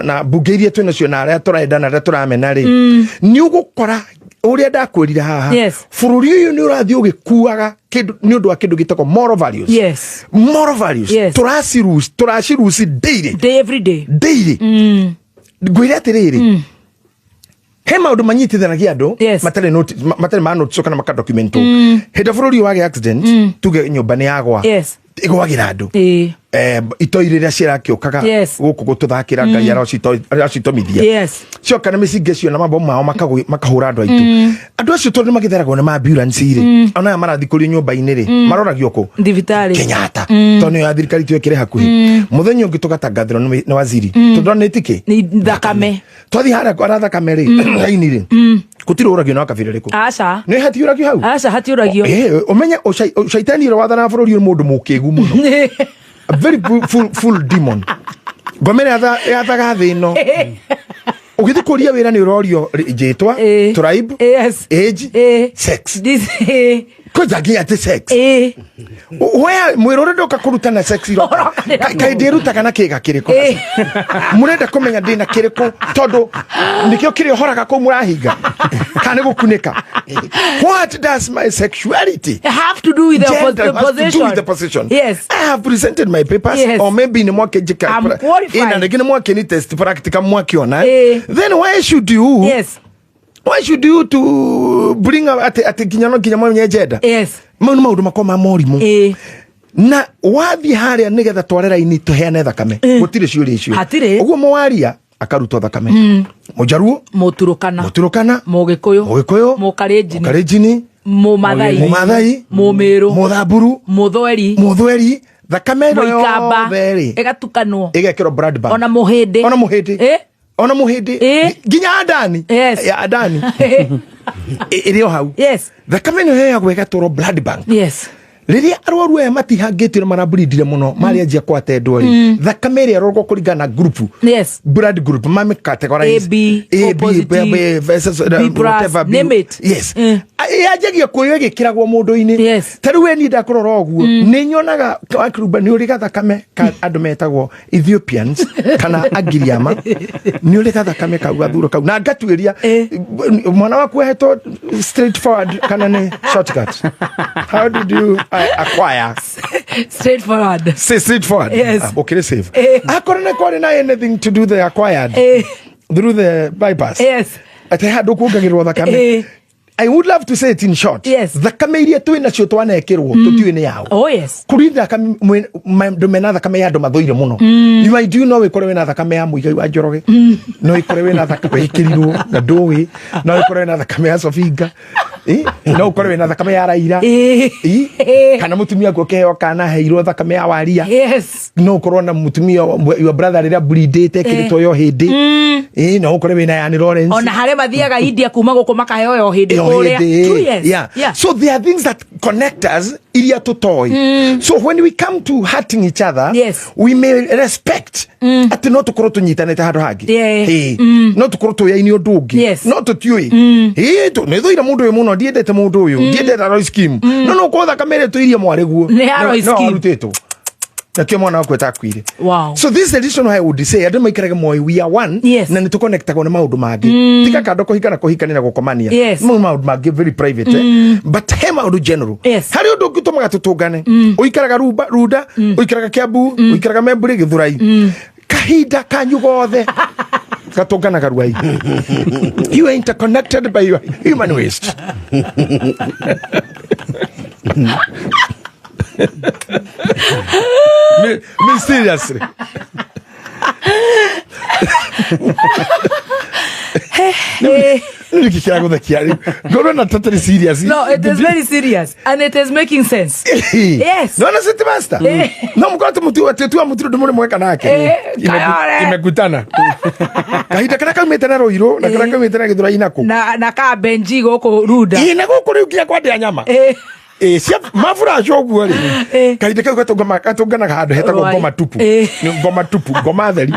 na mbunge iria twĩ nacio na arĩa tũrenda na arĩa tũramena rĩ, nĩ ũgũkora ũrĩa ndakwĩrire haha, bũrũri ũyũ nĩ ũrathiĩ ũgĩkuaga kĩndũ nĩ ũndũ wa kĩndũ gĩtagwo moral values. Moral values tũraciruci daily. Day, every day. Daily. Ngwĩre atĩrĩrĩ, he maũndũ manyitithanagia andũ matarĩ matarĩ ma notice kana makadocumentwo. Hĩndĩ ĩrĩa bũrũri ũyũ wagĩa accident, tuge nyũmba nĩ yagwa, ĩgwagĩra andũ. Itoi rĩrĩa cirakĩũkaga gũkũ gũtũthakĩra, Ngai aracitomithia. Cioka na mĩcinga icio na mabomu mao makahũra andũ aitũ. Andũ acio tondũ nĩ magĩtheragwo nĩ maambulance rĩ, ona aya marathiĩ kũrio nyũmba-inĩ rĩ, maroragio kũ? Thibitarĩ. Kenyatta, tondũ nĩyo ya thirikari tu ĩkĩrĩ hakuhĩ. Mũthenya ũngĩ tũgatangathĩrwo nĩ waziri tondũ nĩ tikĩ Nĩ thakame. Twathiĩ harĩa ara thakame rĩ, raini rĩ, gũtirĩ ũragio na kabira rĩkũ. Aca. Nĩ hatiũragio hau. Aca, hatiũragio. Ũmenye shaitani ũrĩa wathanaga bũrũri ũyũ nĩ mũndũ mũkĩgu mũno. A very full demon. Ngoma ĩrĩa yathaga thĩ ĩno. Ũgĩthiĩ kũria wĩra nĩ ũrorio njĩtwa, tribe, age, sex. This Kwanza nginya atĩ sex. Where mwĩra ũrĩa ndoka kũrutana sex iroka. Ũroka Kaĩ ndĩrutaga na kĩga kĩrĩkũ? Mũrenda kũmenya ndĩna kĩrĩkũ tondũ nĩkĩo kĩrĩa ũhoraga kũu mũrahinga kana nĩ gũkunĩka. What does my sexuality Have to do with the, gender the has to do position. with the position? Yes. I have presented my papers, or maybe nĩ mwakĩnjĩka I'm qualified. Ĩna rĩngĩ nĩ mwakĩni test practical mwakiona. Then why should you why should you to bring up atĩ nginya no nginya mwenye gender? Mau nĩ maũndũ makwa ma morimũ. Na wathiĩ harĩa nĩgetha tware raini tũheane thakame, gũtirĩ ciũria icio. Hatirĩ. Ũguo mũwaria akarutwo thakame, mũjaruo, Mũturukana, mũturukana, Mũgĩkũyũ, Mũgĩkũyũ, Mũkarenjini, Mũkarenjini, Mũmathai, Mũmathai, Mũmĩrũ, Mũthamburu, Mũthweri, Mũthweri, thakame ĩno Mũikamba, yothe rĩ ĩgatukanwo. Ĩgekĩrwo blood bank. Ona mũhĩndĩ. Ona mũhĩndĩ. Ona mũhĩndĩ. Nginya adani. Ya adani ĩrĩ o hau. Thakame ĩno yoyagwo ĩgatwarwo blood bank. Rĩrĩa arwaru aya matihangĩtio na maraburindire mũno marĩanjia kwatendwo rĩ, thakame ĩrĩa ĩroragwo kũringana na group, blood group mame categorize. A, B, A, O B, positive, B, B, versus, B plus, whatever, B. name it. Yes. Yanjagia kuoywo ĩgĩkĩragwo mũndũ-inĩ. Ta rĩu we niĩ ndakũrora ũguo nĩ nyonaga wakiruba nĩ ũrĩ gathakame ka andũ metagwo Ethiopians kana Agiriama, nĩ ũrĩ gathakame kau gathuro kau na ngatuĩria mwana waku ahetwo straight forward kana nĩ shortcut. How did you acquire? Straightforward. Say straightforward. Yes. Ah, okay, safe. Akorwo nĩ kwarĩ na anything to do the acquired through the bypass, atĩ handũ kuongagĩrĩrwo thakame. I would love to say it in short. Thakame iria twĩ nacio twanekĩrwo tũtiũĩ nĩ yaũ. Oh yes. Kũrĩ thakame andũ mena thakame ya andũ mathũire mũno. You might do no wĩkore wĩna thakame ya Mũigai wa Njoroge, no wĩkore wĩna thakame wĩkĩrirwo na ndũĩ, no wĩkore wĩna thakame ya Sofinga, no ũkore wĩna thakame ya Raila, kana mũtumia waku ũkĩheo kana heirwo thakame ya Waria. No ũkorwo na mũtumia your brother rĩrĩa bleedĩte ĩkĩrĩtwo yo hĩndĩ. No ũkore wĩna ya Annie Lawrence. Ona harĩa mathiaga India kuma gũkũ makaheo yo hĩndĩ Yo kũrĩa. hĩndĩ, True, yes. yeah. So there are things that connect us iria tũtoĩ. So when we come to hurting each other, we may respect atĩ no tũkorwo tũnyitanĩte handũ hangĩ. No tũkorwo tũyaine ũndũ ũngĩ. No tũtiũĩ. Nĩ thũire mũndũ ũyũ mũno, ndiendete mũndũ ũyũ, ndiendete Royce Kim. No no ũkorwo thakame ĩrĩa tũirie mwarĩ guo. Nĩ ya No, Royce no Kim. arutĩtwo. Nakĩo mwana waku etakuire. Wow. So this is the reason why I would say andũ maikarage moĩ we are one, na nĩ tũconnectagwo nĩ maũndũ mangĩ. Tiga kando kũhikana kũhikania na gũkomania. Mau maũndũ mangĩ very private, but he maũndũ general. Harĩ ũndũ ũngĩ ũtũmaga tũtũngane. Ũikaraga Runda, ũikaraga Kiambu, ũikaraga Memburi, Gĩthũrai. Kahinda kanyu gothe gatũnganaga Ruai. You are interconnected by your human waste. Me seriously. Nĩ kĩ kĩragũthekia rĩu? Ngorwo na totally serious. No, it is very serious and it is making sense. Yes. No, no, City Master. No mũkorwo atĩ mũtu atĩ tu mũtu ndũ mũrĩ mweka nake. Kayore. Imekutana. Kahinda karĩa kaumĩte na Ruiru na karĩa kaumĩte na Gĩthũrai nako. Na ka Benji gũkũ Runda. Ĩ, na gũkũ rĩu nginya kwa ndĩa nyama. Cia maburaco ũguo rĩ. Kahinda kau gatũnganaga handũ hetagwo Rwai. ngoma tupu. Nĩ ngoma tupu, ngoma theri.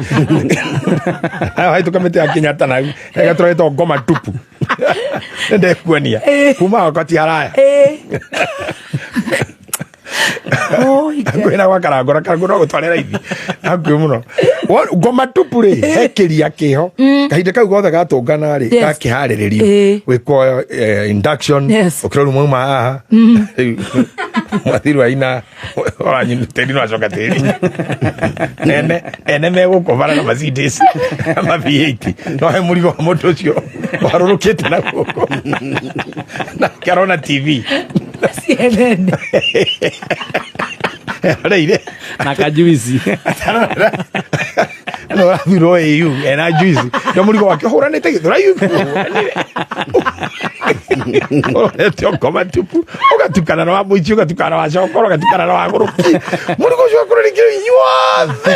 Haitũka mĩtĩ ya Kenyatta na gatũra getagwo ngoma tupu. Nĩndekuonia. Kuma wakati haraya. Oh, Ngai. Hakuhĩ na gwa Karangũ, na Karangũ no gũtware raithi hakuhĩ mũno. Ngoma tupu rĩ, he kĩria kĩho. Kahinda kau gothe gatũngana rĩ, gakĩharĩrĩrio gwĩkwo induction. Ũkĩrorwo mwauma haha. Rĩu, mwathirwo aina wanyu tĩri no acoka tĩri. Ene megũkũ bara na Mercedes na ma V8, no he mũrigo wa mũndũ ũcio warũrũkĩte na gũkũ na arona TV. CNN. Areire. Na kajuici. No rathurwo AU ena juice no mũrigo wake ũhũranĩte Gĩthũrai ũrorete ngoma tupu, ũgatukana na wa mũici, ũgatukana na wa cokoro, ũgatukana na wa gũrũki, mũrigo ũcio ũkũrũrĩkĩro inyuothe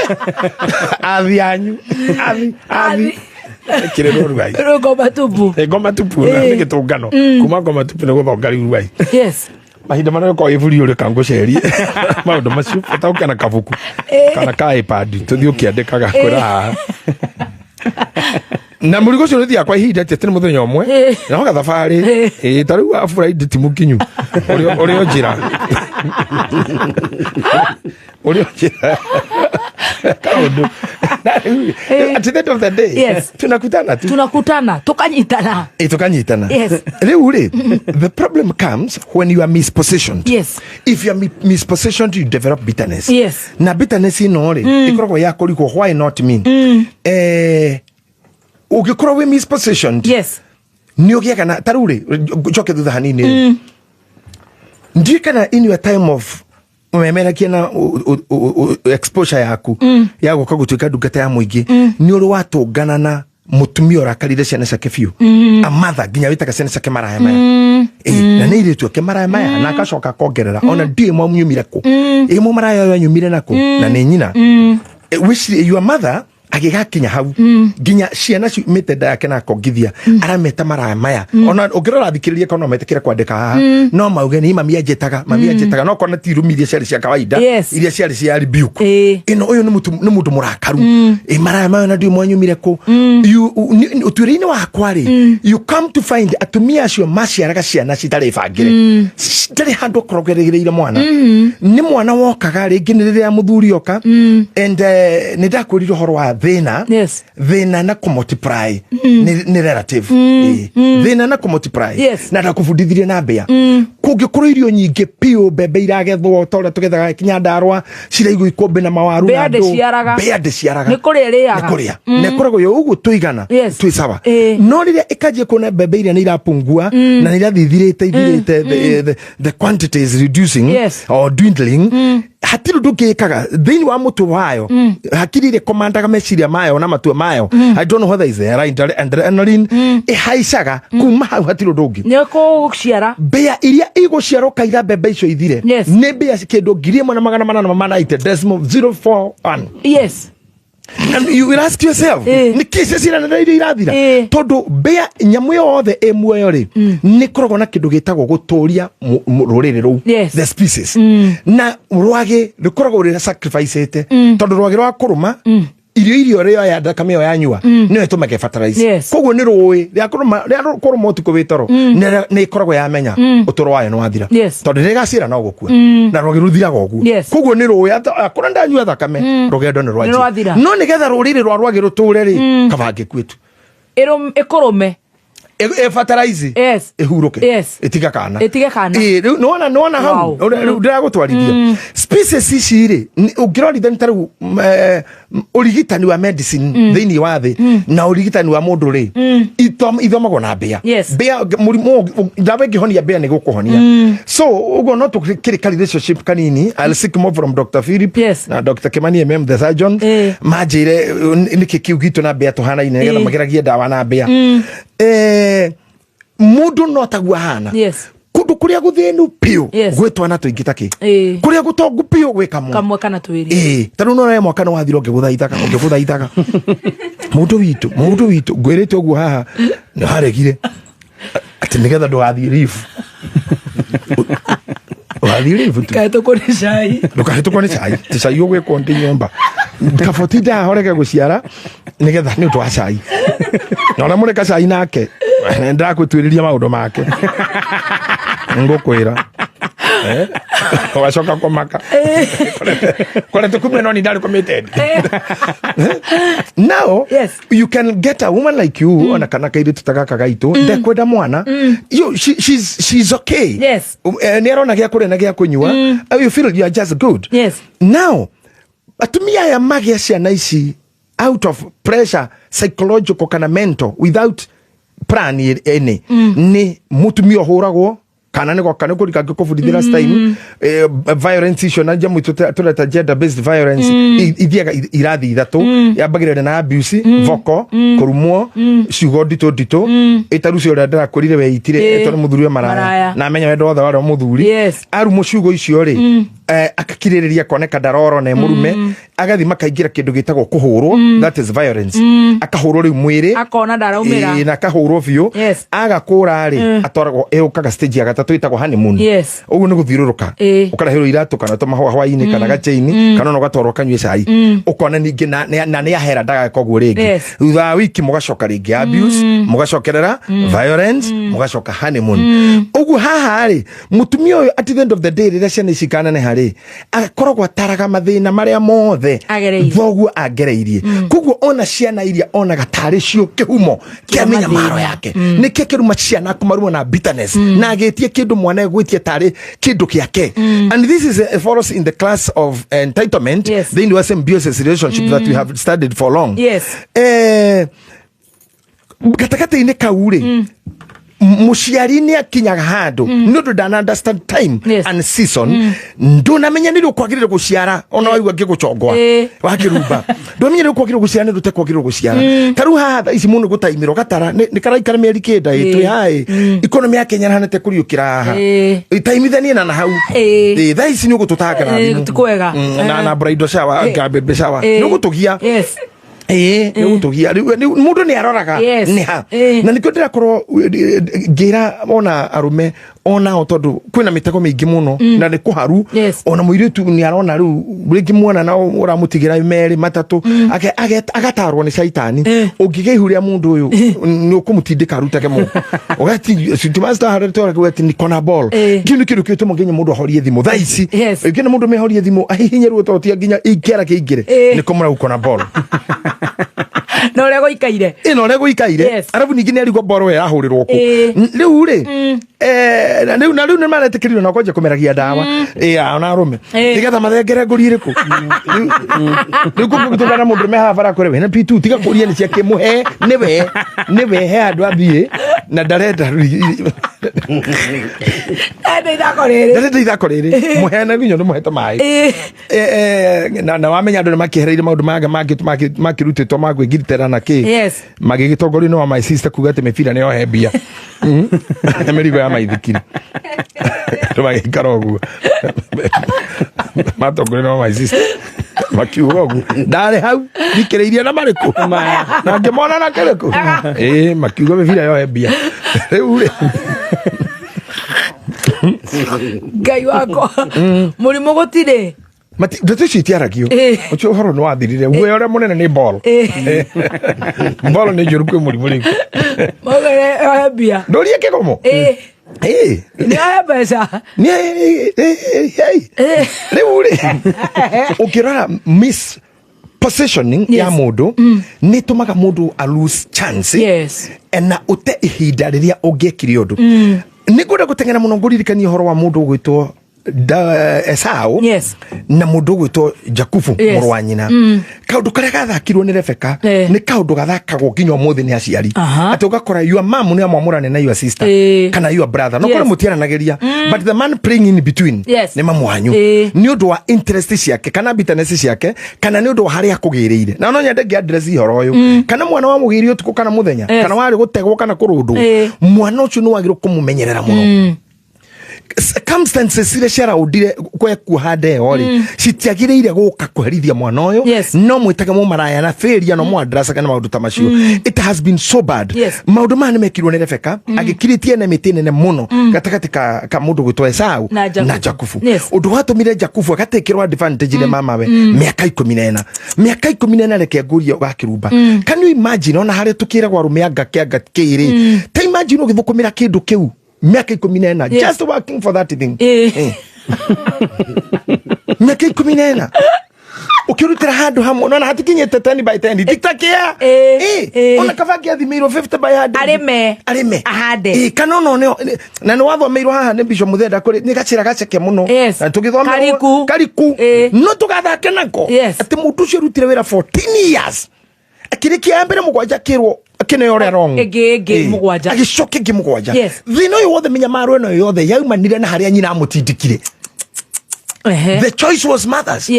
athi anyu athi athi kĩrĩrwo Ruai. Rĩu ngoma tupu. Ngoma tupu nĩ gĩtũngano kuma ngoma tupu nĩ gũthonga rĩu Ruai. Mahinda marĩa ũkorwo iburi ũrĩ kangũcerie maũndũ macio, bata ũke na kabuku kana ka iPad, tũthiĩ ũkĩandĩkaga kwĩra haha na mũrigo ũcio ũrĩthiaga kwa ihinda, ti atĩ nĩ mũthenya ũmwe na hoga thabarĩ. Ĩĩ, ta rĩu wa Friday ti mũkinyu, ũrĩ o njĩra, ũrĩ o njĩra kaũndũ. Na rĩu, at the end of the day, tunakutana tu. Tunakutana, tukanyitana. Ĩ, tukanyitana. Rĩu rĩ, the problem comes when you are mispositioned. If you are mispositioned, you develop bitterness. Na bitterness ĩno rĩ, ĩkoragwo ya kũrigwo, "Why not me?" Ũngĩkorwo wĩ mispositioned, nĩ ũgĩaga na ta rĩu rĩ, njoke thutha hanini rĩ, ndiũĩ kana in your time of ũmemerekia na exposure yaku ya gũka gũtuĩka ndungata ya mũingĩ, nĩ ũrĩ watũngana na mũtumia ũrakarire ciana ciake biũ, a mother nginya wĩtaga ciana ciake maraya maya. Ĩ, na nĩ irĩtu ake maraya maya, na agacoka akongerera ona ndiũĩ mwamunyumire kũ, ĩ mũ maraya ũyũ anyumire nakũ, na nĩ nyina. Wĩcirie your mother agĩgakinya hau nginya ciana ciumĩte nda yake na akongithia arameta maraya maya. Ona ũngĩrora thikĩrĩria kana no metĩkĩre kwandĩka haha, no mauge ni mami anjĩtaga, mami anjĩtaga, no kona ti irumi iria ciarĩ cia kawaida, iria ciarĩ cia rebuke. Ĩno ũyũ nĩ mũndũ mũrakaru, ĩ maraya maya na ndiũ mwanyumire kũ. Ũtuĩria-inĩ wakwa rĩ, you come to find atumia acio maciaraga ciana citarĩ bangĩre, ndarĩ handũ akoragwo erĩgĩrĩire mwana, nĩ mwana wokaga rĩngĩ nĩ rĩrĩa mũthuri oka. And nĩ ndakwĩrire ũhoro wa thĩna. Thĩna na kũmultiply nĩ relative. Ĩ, thĩna na kũmultiply. Na ndakũbundithirie na mbĩa, kũngĩkorwo irio nyingĩ piũ, mbembe iragethwo ta ũrĩa tũgethaga Nyandarũa, ciraigwo ikũmbĩ na mawaru Mbĩa na ndũ. Ndĩciaraga. Mbĩa ndĩciaraga. Nĩ kũrĩa ĩrĩaga. Nĩ kũrĩa, na ĩkoragwo yo ũguo tũigana, twĩ sawa. No rĩrĩa ĩkanjia kuona mbembe iria nĩ irapungua na nĩ irathiĩ ithirĩte ithirĩte, the quantity is reducing or dwindling, hatirĩ ũndũ ũngĩ ĩkaga thĩinĩ wa mũtwe wayo. Hakiri iria komandaga meciria mayo na matua mayo, I don't know whether is there adrenaline ĩhaicaga kuma hau, hatirĩ ũndũ ũngĩ. Nĩ kũciara. Mbĩa iria igũciarwo kaira mbembe icio ithire, nĩ mbĩa kĩndũ 1890.041. And you will ask yourself, nĩ kĩ cio ciranĩra iria irathira? Tondũ mbĩa, nyamũ yothe ĩ muoyo rĩ, nĩ ĩkoragwo na kĩndũ gĩtagwo gũtũria rũrĩrĩ rũu, the species. Na rwagĩ rũkoragwo rĩrĩa sacrifice-ĩte, tondũ rwagĩ rwa kũrũma irio, irio rĩoya thakame ĩyo yanyua nĩyo ĩtũmaga fertilize. Koguo nĩ rũĩ rĩa kũrũma, rĩa kũrũma ũtukũ wĩ toro, nĩ ĩkoragwo yamenya ũtũro wayo nĩ wathira, tondũ rĩrĩa ĩgacira no gũkua, na rwagĩ rũthiraga ũguo. Koguo nĩ rũĩ akũra ndanyua thakame, rũgendo nĩ Nĩ rwathira. rwanjia. No nĩgetha rũrĩrĩ rwa rwagĩ rũtũre rĩ, kaba ngĩkue tu. Ĩkũrũme. Ĩ fertilize, ĩhurũke, ĩtige kana. Ĩtige kana. Ĩ, rĩu nĩwona, nĩwona hau ũrĩa rĩu ndĩragũtwarithia species ici rĩ, ũngĩrorithania ta rĩu ũrigitani wa medicine thĩinĩ wa thĩ na ũrigitani wa mũndũ rĩ, ithomagwo na mbĩa. Mbĩa mũrimũ, ndawa ĩngĩhonia mbĩa nĩ gũkũhonia. So ũguo no tũkĩrĩ ka relationship kanini. I'll seek more from Dr. Philip na Dr. Kimani MM the surgeon, manjĩre nĩkĩ kĩu gitũ na mbĩa tũhanaine, nĩgetha mageragie ndawa na mbĩa. Mũndũ no taguo ahana. Kũndũ kũrĩa gũthĩnu biũ gwĩ twana tũingĩ takĩ, kũrĩa gũtongu biũ gwĩ kamwe. Kamwe kana twĩrĩ. Ĩĩ, ta rĩu nona mwaka nĩ wathira ũngĩgũthaithaga, ũngĩgũthaithaga, mũndũ witũ, mũndũ witũ, ngwĩrĩte ũguo haha nĩ waregire atĩ nĩgetha ndũgathiĩ leave, ũgathiĩ leave tu. Kahĩtũkwo nĩ cai. Ndũkahĩtũkwo nĩ cai, ti cai ũgwĩkwo ndĩ nyũmba kaboti ndahoreke gũciara nĩgetha nĩ ũndũ wa cai, na ũrĩa mũreka cai nake ndĩrakwĩtuĩrĩria maũndũ make, ngũkwĩra. Ũgacoka kũmaka kore tũkumwe, no ni ndarĩ committed now. You can get a woman like you, ona kana kairĩtu ta gaka gaitũ, ndekwenda mwana. You, she's okay. Nĩ arona gĩa kũrĩa na gĩa kũnyua. You feel you are just good. Now atumia aya magĩa ciana ici out of pressure, psychological kana mental, without plan ĩnĩ nĩ mũtumia ũhũragwo kana nĩ goka nĩ kũrika ngĩkũbundithia last time, violence icio na njamũ tũreta gender based violence, ithiaga irathi ithatũ. Yambagĩrĩria na abuse, vocal, kũrumwo ciugo nditũ nditũ, ĩtarucio ũrĩa ndĩrakwĩrire weitire, tondũ mũthuri we maraya Maraya. na amenya wendo wothe warĩ wa mũthuri. Arumwo ciugo icio rĩ, Akakirĩrĩria koneka ndaroro na mũrume, agathi makaingĩra kĩndũ gĩtagwo kũhũrwo, that is violence, akahũrwo rĩu mwĩrĩ. Akona ndaraumĩra. Ĩĩ, na akahũrwo biũ. Aga kũra rĩ, atwaragwo, ĩũkaga stage ya gatatũ ĩtagwo honeymoon. Ũguo nĩ gũthiũrũrũka, ũkareherwo iratũ kana tũmahũa hwainĩ kana gachaini kana ona ũgatwarwo kanyue cai, ũkona ningĩ na nĩ ahera, ndageka ũguo rĩngĩ. Thutha wa wiki mũgacoka rĩngĩ abuse, mũgacokerera violence, mũgacoka honeymoon. Ũguo haha rĩ, mũtumia ũyũ at the end of the day, rĩrĩa ciana ici ikaneneha rĩ, akoragwo ataraga mathĩna marĩa mothe Agereire. Thoguo agereirie. Koguo ona ciana iria onaga tarĩ cio kĩhumo kĩa Kĩa mĩnyamaro mathĩna. yake, nĩkĩo kĩruma ciana kũmaruma na bitterness na agĩtie kĩndũ mwana egwĩtie tarĩ kĩndũ kĩake. And this is a, follows in the class of entitlement thĩinĩ wa symbiosis relationship that we have studied for long. Gatagatĩ-inĩ kau rĩ, mũciari nĩ akinyaga handũ nĩ ũndũ ndana understand time and season. Ndũnamenya nĩ rĩ ũkwagĩrĩire gũciara, ona waigua ngĩgũcongwa wakĩrumba, ndũnamenya nĩ ũkwagĩrĩire gũciara, nĩ ndũtekwagĩrĩire gũciara. Ta rĩu haha thaa ici mũndũ gũtaimĩrwo gatara nĩ karaikara mĩeri kenda ĩ twĩ haĩ economy ya Kenya ĩhanĩte kũriũkĩra haha. Taimithanie na hau. Thaa ici nĩ ũgũtũtanga na thimũ. Ti kwega. Na bridal shower, baby shower, nĩ ũgũtũgia. Ĩĩ, nĩ ũgũtũgia. Rĩu mũndũ nĩ aroraga nĩ ha. Na nĩkĩo ndĩrakorwo ngĩra ona arũme onao, tondũ kwĩna mĩtego mĩingĩ mũno na nĩ kũharu. Ona mũirĩtu nĩ arona rĩu rĩngĩ mwana na ũramũtigĩra merĩ matatũ, agatarwo nĩ caitani. Ũngĩgĩa ihu rĩa mũndũ ũyũ, nĩ ũkũmũtindĩka arutage moko ũgati ati niko na ball. Kĩu nĩ kĩndũ kĩtũma nginya mũndũ ahorie thimũ thaa ici. Nginya mũndũ mehorie thimũ ahihinye ruo tondũ ti nginya ikĩara kĩingĩre. Nĩko mũrauko na ball. Na ũrĩa gũikaire. Ĩno ũrĩa gũikaire. Arabu ningĩ nĩ arigwo ball ĩyo ĩrahũrĩrwo kũ. Rĩu rĩ, na rĩu nĩ maretĩkĩrirwo na kwanjia kũmeragia ndawa ona arũme nĩgetha mathengere ngũri ĩrĩkũ. Rĩu kũngĩtũngana mũndũ me haha bara kwĩre wĩna P2, tiga kũria nĩ ciake, mũhe nĩwe he handũ athiĩ na ndarenda. Ende ithako rĩrĩ. Ndarenda ithako rĩrĩ, mũheana nginya nĩ mũhete maĩ. Na wamenya andũ nĩ makĩehereire maũndũ mangĩ makĩrutĩtwo ma kwĩgitĩra na kĩ. Magĩgĩtongorio nĩ wa my sister kuga atĩ mĩbira nĩ yohe mbia. Na mĩrigo ya maithikiri, andũ magĩikara ũguo matongorio nĩ wa my sister, makiuga ũguo ndarĩ hau thikĩrĩirie na marĩkũ na ngĩmona na kĩrĩkũ ĩĩ, makiuga mĩbira yohe mbia rĩu rĩ. Ngai wakwa, mũrimũ gũtirĩ. Ndeto icio itiaragio. Ũcio ũhoro nĩ wathirire. Guoya ũrĩa mũnene nĩ ball. Ball nĩ njũru kwĩ mũrimũ rĩu. Maugire ohe mbia. Ndũrie kĩgomo. Nĩ ohe mbeca. Rĩu rĩ, ũngĩrora miss positioning ya mũndũ nĩ ĩtũmaga mũndũ a lose chance na ũte ihinda rĩrĩa ũngĩekire ũndũ. Nĩ ngwenda gũteng'era mũno ngũririkanie ũhoro wa mũndũ ũgwĩtwo Esau na mũndũ ũgwĩtwo Jakubu, mũrũ wa nyina. Kaũndũ karĩa gathakirwo nĩ Rebeka nĩ kaũndũ gathakagwo nginya ũmũthĩ nĩ aciari, atĩ ũgakora your mom nĩ amwamũrane na your sister kana your brother, no kũrĩ mũtiaranagĩria, but the man playing in between nĩ mamu wanyu nĩ ũndũ wa interest ciake kana bitterness ciake kana nĩ ũndũ wa harĩa akũgĩrĩire. Na no nyende ngĩ address ihoro ũyũ, kana mwana wa mũgĩri ũtukũ kana mũthenya, kana warĩ gũtegwo kana kũrũndwo, mwana ũcio nĩ wagĩrĩirwo kũmũmenyerera mũno. Circumstances iria ciaraundire kwekuoha nda ĩyo rĩ, citiagĩrĩire gũka kũherithia mwana ũyũ. No mwĩtage mũmaraya na failure, no mwandracaga na maũndũ ta macio. It has been so bad. Maũndũ maya nĩ mekirwo nĩ Rebeka, agĩkirĩtie na mĩtĩ nene mũno gatagatĩ ka mũndũ gwĩtwo Esau Na Jakubu. Na Jakubu. Ũndũ watũmire Jakubu agatekĩrwo advantage nĩ mamawe mĩaka 14, mĩaka 14. Reke ngũrie gakĩrumba, can you imagine? Ona harĩa tũkĩragwo arũme anga kĩanga kĩrĩ, ta imagine ũgĩthũkũmĩra kĩndũ kĩu mĩaka 14. Just working for that thing. Mĩaka 14 ũkĩrutĩra handũ hamwe, nona hatikinyĩte 10 by 10 nditakia. Ona kaba angĩathimĩirwo 50 by 100. Arĩme. Arĩme. Ahande. Kana ona na nĩ wathomeirwo haha nĩ Bishop Muthenda kũrĩ nĩ gacĩra gaceke mũno. Na tũgĩthomerwo Kariku. Kariku. No tũgathake nako atĩ mũndũ ũcio arutire wĩra 14 years, akĩrĩkia ya mbere mũgwanja, akĩrwo akĩneo ũrĩa wrong. Ĩngĩ mũgwanja. Agĩcoka ĩngĩ mũgwanja. Thĩna ũyũ wothe, mĩnyamaro ĩno yothe yaumanire na harĩa nyina amũtindĩkire. The choice was mothers.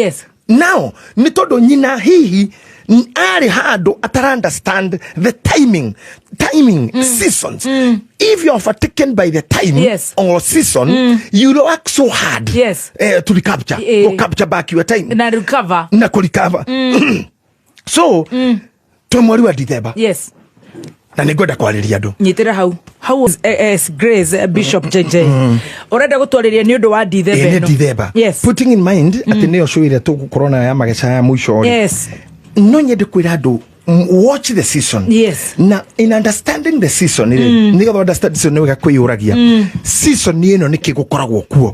Now nĩ tondũ nyina hihi Arĩ handũ atara understand the timing, seasons. If you are overtaken by the time or season, you work so hard to recapture, to capture back your time na recover. Na kũ recover. So twĩ mweri wa Dithemba na nĩ ngwenda kwarĩria andũ. Nyitĩra hau hau, His Grace Bishop JJ ũrenda gũtwarĩria nĩ ũndũ wa Dithemba Ĩ, nĩ ĩno. Dithemba, putting in mind atĩ nĩyo show ĩrĩa tũgũkorwo nayo ya mageca ya mũico rĩ, no nyende kwĩra andũ, watch the season. Na in understanding the season rĩ, nĩgetha understand season nĩ wega kwĩyũragia season ĩno nĩkĩ gũkoragwo kuo,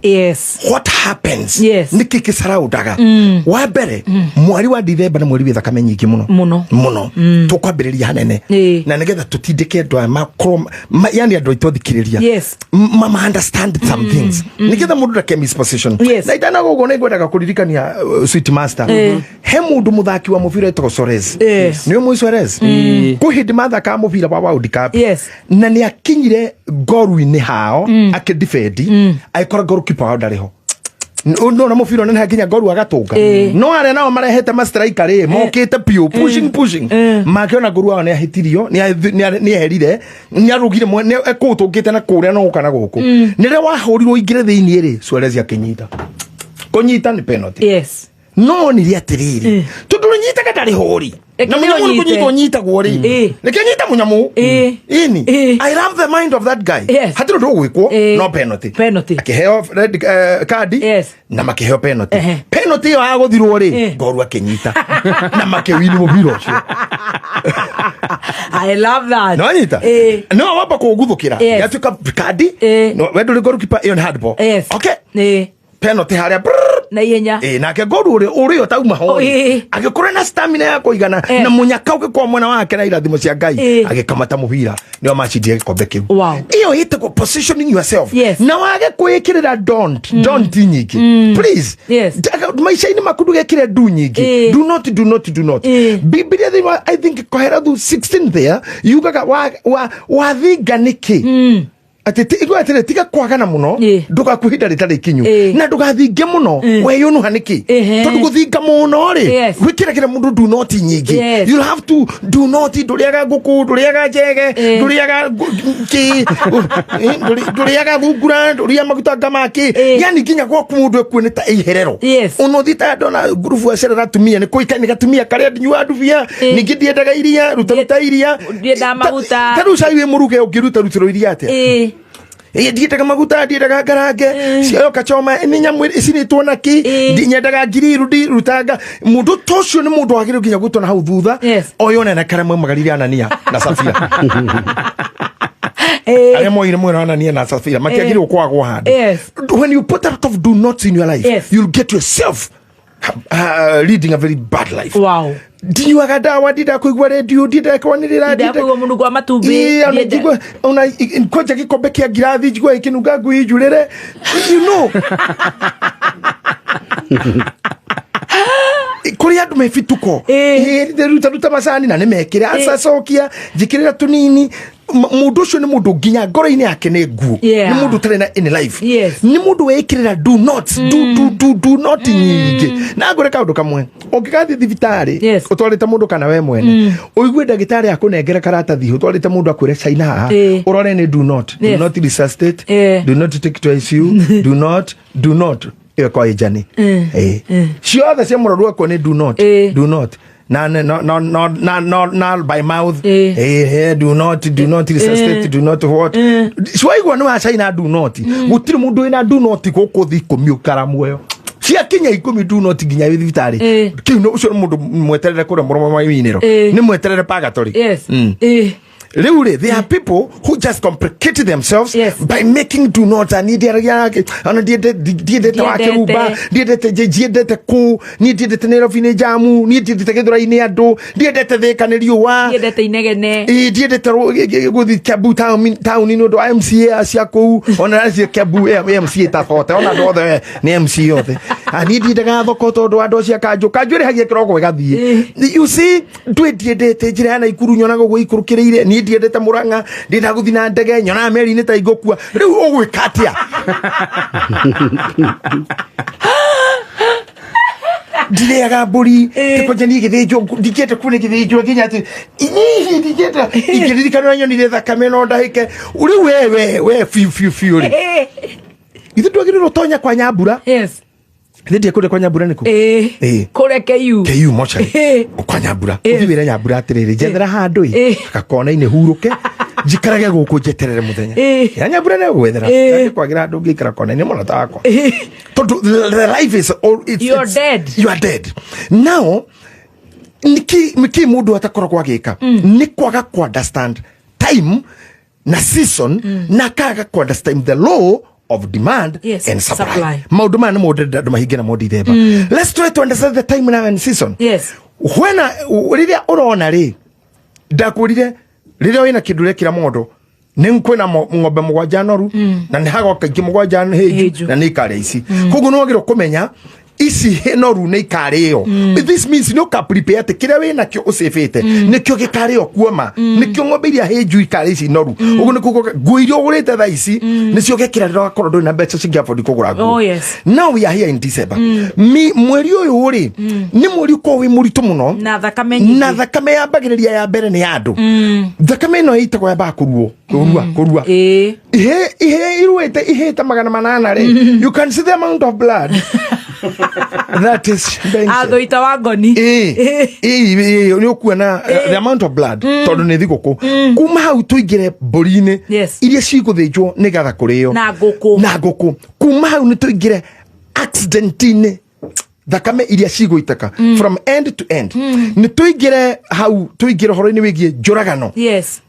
what happens, nĩkĩ kĩcaraũndaga. Wa mbere, mweri wa Dithemba nĩ mweri wĩ thakame nyingĩ mũno. Mũno. Mũno. Tũkwambĩrĩria hanene na nĩgetha tũtindĩke andũ aya makorwo yani andũ aitũ athikĩrĩria ma understand some things nĩgetha mũndũ ndake misposition. Na itanaga ũguo, nĩ ngwendaga kũririkania, sweet master, he mũndũ mũthaki wa mũbira wĩtagwo Suarez. Nĩ ũmũĩ Suarez? Kwĩ hĩndĩ mathakaga mũbira wa World Cup na nĩ akinyire ngoru-inĩ hao akĩdefend, agĩkora goalkeeper wao ndarĩ ho. Nona mũbira ũneneha nginya ngoru agatũnga, no arĩa nao marehete mastriker rĩ mokĩte piũ, pushing, pushing, makĩona ngoru wao nĩ ahĩtirio, nĩ eherire, nĩ arũgire kũu tũngĩte na kũrĩa no gũka na gũkũ nĩrĩa wahũrirwo ingĩre thĩiniĩ rĩ, Suarez akĩnyita, kũnyita nĩ penalty. No nire atĩrĩrĩ, tondũ rũnyitaga ndarĩ hũri Reke na mũnyamũ nĩ ũnyite. kũnyitwo nyitagwo rĩ, reke nyite mũnyamũ. Ini I love the mind of that guy. Hatirĩ ũndũ ũgwĩkwo, no penalty. Penalty. Akĩheo red card na makĩheo penalty. Penalty ĩyo yagũthirwo rĩ, ngoru akĩnyita na makĩwini mũbira ũcio. I love that. Nĩwanyita? No wamba kũguthũkĩra, yatuĩka kandi. No, we ndũrĩ goalkeeper, ĩyo nĩ handball. Okay, penalty harĩa, brrr. Na ihenya. Ĩ, nake ngoru ũrĩa ũrĩa ũtauma ho Oh, ĩ. agĩkorwo na stamina ya kũigana na mũnyaka ũgĩkorwo mwena wake na irathimo cia Ngai, agĩkamata mũbira, nĩo macindire gĩkombe kĩu. Ĩyo ĩtagwo positioning yourself. Na wage kwĩkĩrĩra don't nyingĩ, please. Maica-inĩ maku ndũgekĩre do nyingĩ. Do not, do not, do not. Bibilia thĩinĩ wa, I think, Kohelethu 16 there yugaga wathinga nĩkĩ atĩ igua atĩrĩ, tiga kwagana mũno, ndũgakue ihinda rĩtarĩ ikinyu, na ndũgathinge mũno, weyũnũha nĩkĩ? Tondũ gũthinga mũno rĩ, gwĩkĩragĩra mũndũ do not nyingĩ. You'll have to do not. Ndũrĩaga ngũkũ, ndũrĩaga njege, ndũrĩaga kĩ, ndũrĩaga thungura, ndũrĩaga maguta ngamaki. Yani nginya gwaku mũndũ ekue nĩ ta iherero. Ona ũthiĩte ndona ngurubu acerera atumia nĩ kũikaine nĩ gatumia karĩa ndinyuaga ndubia. Ningĩ ndiendaga iria, ruta ruta iria. Ndiendaga maguta. Ta rĩu cai wĩ mũruge, ũngĩruta rutĩrwo iria atĩa? Ĩ, ndiendaga maguta, ndiendaga ngarange cioyo kachoma nĩ nyamũ icinĩtwo na kĩ. Nyendaga ngiri rutanga. Mũndũ ta ũcio nĩ mũndũ wagĩrĩirwo nginya gwĩtwo na hau thutha oyo nene karĩa maumagarire Anania na Safira, arĩa moire mwena wa Anania na Safira matiagĩrĩirwo kwagwo handũ. When you put a lot of do nots in your life, you'll get yourself leading a very bad life. Ndinyuaga ndawa, ndindaga kũigua redio, ndindaga kwanĩrĩra. Ndenda kũigua mũnungo wa matumbĩ. Ĩĩ, ona njigua ona kwanja gĩkombe kĩa ngirathi njigua gĩkĩnunga ngui njurĩre. Kũrĩ andũ me bituko. Ĩĩ, ruta ruta macani na nĩ mekĩre, acacokia njĩkĩrĩra tũnini. Mũndũ ũcio nĩ mũndũ nginya ngoro-inĩ yake nĩ nguo. Nĩ mũndũ ũtarĩ na any life. Nĩ mũndũ wĩkĩrĩra do not, do, do, do, do not nyingĩ. Na ngwĩre kaũndũ kamwe, ũngĩgathiĩ thibitarĩ ũtwarĩte mũndũ kana we mwene ũigue ndagĩtarĩ akũnengera karatathi ũtwarĩte mũndũ akwĩre caina haha, ũrore nĩ do not, do not resuscitate, do not take to ICU, do not, do not, ĩyo kwa ĩnjani. Ciothe cia mũrwaru akwa nĩ do not, do not, na na no no no na no na by mouth. Do not, do not resuscitate, do not what. Ciwaigua nĩ wa caina do not, gũtirĩ mũndũ wĩna do not gũkũ thĩ 10 ũkara muoyo ciakinya 10 do not nginya wĩ thibitarĩ. Kĩu ũcio nĩ mũndũ mweterere kũrĩa mũromo wa winĩro, nĩ mweterere purgatory. Rĩu rĩ, there are people who just complicate themselves by making do not. Niĩ ndiaragia ona ndiendete wa kĩrumba, ndiendete ndiendete kũ, niĩ ndiendete Nairobi nĩ jamu, niĩ ndiendete Gĩthũrai-inĩ andũ, ndiendete Thĩka nĩ riũa, Ndiendete inegene. Ĩĩ, ndiendete gũthiĩ Kiambu taũni nĩ ũndũ wa MCA cia kũu, ona acio Kiambu MCA ta bote, ona andũ othe we, nĩ MCA othe. Ah, niĩ ndiendaga thoko tondũ andũ acio a kanjũ, kanjũ ĩrĩhagia kĩroko ĩgathiĩ. You see, ndwĩ ndiendete njĩra ya Naikuru, nyonaga ũguo ikũrũkĩrĩire. Niĩ ndiendete Mũrang'a, ndiendaga gũthiĩ na ndege, nyonaga meri-inĩ ta ingũkua. Rĩu ũgwĩka atĩa? Ndirĩaga mbũri. Eh. Kwanja niĩ gĩthĩnjwo ndingĩenda kuona gĩthĩnjwo nginya atĩ niĩ ndingĩenda ingĩririkana ũrĩa nyonire thakame no ndahĩke. Rĩu we biũ biũ biũ rĩ. Ithuĩ twagĩrĩirwo tonya kwa Nyambura. Yes. Ithuĩ ndiekũrĩa kwa Nyambura nĩkũ? Eh. Kũrĩa KU. KU mocarĩ. Eh. Kwa Nyambura. Eh. Ũthiĩ wĩre Nyambura atĩrĩrĩ, njethera handũ ĩ, Eh. gakona-inĩ hurũke, njikarage gũkũ njeterere mũthenya. Eh. Ya Nyambura nĩ gwethera. Eh. Kwagĩra handũ ũngĩikara kona-inĩ mũno ta wakwa. Eh. Tondũ the life is all, it's, You are it's, dead. You are dead. Now, niki niki mundu atakoragwo agika ni kwaga ku understand time na season na kaga ku understand the law of demand Yes, and supply, supply. maundu maya nĩ mũndũ andũ mahinge na mondi themba. Let's try to understand the time now and season. Yes. When rĩrĩa ũrona rĩ, ndakwĩrire rĩrĩa wĩna kĩndũ ũrekĩra mondo nĩ kwĩna ng'ombe mũgwanja noru na nĩ hagoka ingĩ mũgwanja hĩnju Hĩnju. na nĩ ikarĩa ici. Koguo nĩ wagĩrĩirwo kũmenya ici noru nĩ ikarĩo. This means nĩ ũka prepare atĩ kĩrĩa wĩnakĩo ũcĩbĩte nĩkĩo gĩkarĩo kuoma, nĩkĩo ng'ombe iria hĩnju ikarĩa ici noru. Ũguo nĩ kuga nguo iria ũgũrĩte thaa ici nĩcio ũgekĩra rĩrĩa wakorwo ndũrĩ na mbeca cingĩ afford kũgũra nguo. Oh, yes. Now we are here in December. Mi mweri ũyũ rĩ nĩ mweri ũkoragwo wĩ mũritũ mũno Na thakame nyingĩ. Na thakame yambagĩrĩria ya mbere nĩ ya andũ. Thakame ĩno ĩitagwo yambaga kũruo kũrua kũrua. Eh. Ihe ihe iruĩte ihĩte 800 rĩ, you can see the amount of blood that is being shed. Athũita wa ngoni. Ĩĩ, ĩĩ, ĩĩ, nĩ ũkuona the amount of blood tondũ nĩ thigũkũ. Kuma hau tũingĩre mbũri-inĩ Yes. iria cigũthĩnjwo nĩgetha kũrĩo Na ngũkũ. Na ngũkũ. Kuma hau nĩ tũingĩre accident-inĩ, thakame iria cigũitĩka from end to end. Nĩ tũingĩre hau, tũingĩre ũhoro-inĩ wĩgiĩ njũragano. Yes.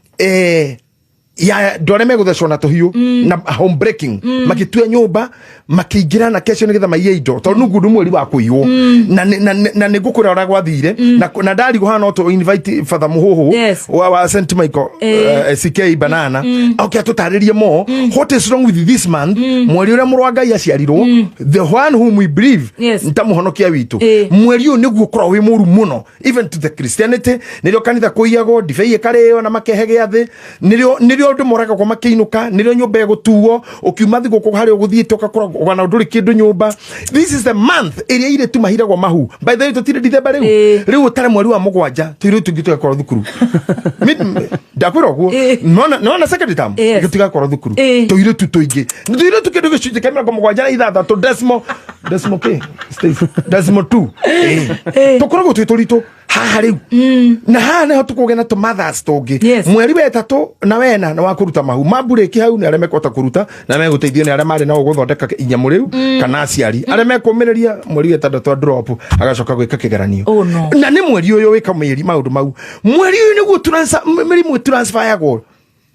Ya andũ arĩa megũthecwo na tũhiũ na home breaking, magĩtua nyũmba makĩingĩra na kecio nĩgetha maiye indo tondũ nungu nĩ mweri wa kũiywo. Na nĩ ngũkwĩra ũrĩa gwathire na ndarigwo hana no tũ invite Father Mũhũhũ Yes. wa St Michael CK Banana okay atũtarĩrie more what is wrong with this month, mweri ũrĩa mũrũ wa Ngai aciarirwo, the one whom we believe ta mũhonokia witũ. Mweri ũyũ nĩguo ũkoragwo wĩ mũru mũno even to the Christianity. Nĩrĩo kanitha kũiyagwo, ndibei ĩkarĩo na makehe gĩathĩ, nĩrĩo andũ moragagwo makĩinũka, nĩrĩo nyũmba ĩgũtuo ũkiuma thigũkũ harĩa ũgũthiĩte ũgakora ona ndũrĩ kĩndũ nyũmba. This is the month ĩrĩa airĩtu mahiragwo mahu. By the way, tũtirĩ Dithemba rĩu. Rĩu ũtare mweri wa mũgwanja tũirĩtu tũingĩ tũgakorwo thukuru. Ndakwĩra ũguo. Nona second term tũtigakorwo thukuru. Tũirĩtu tũingĩ, tũirĩtu kĩndũ gĩcunjĩ kĩa 76 decimal kĩ Stacey, decimal 2. Tũkoragwo twĩ tũritũ haha rĩu na haha nĩho tũkũgĩa na tũmothers tũngĩ. Mweri wa ĩtatũ na wena nĩ wa kũruta mahu mamburĩki hau nĩ arĩa mekũhota kũruta na megũteithio nĩ arĩa marĩ nao gũthondeka inyamũ rĩu kana aciari arĩa mekũmĩrĩria. Mweri wa ĩtandatũ a drop agacoka gwĩka kĩgeranio. Oh, no. Na nĩ mweri ũyũ wĩka mĩeri maũndũ mau. Mweri ũyũ nĩguo mĩrimũ transferagwo,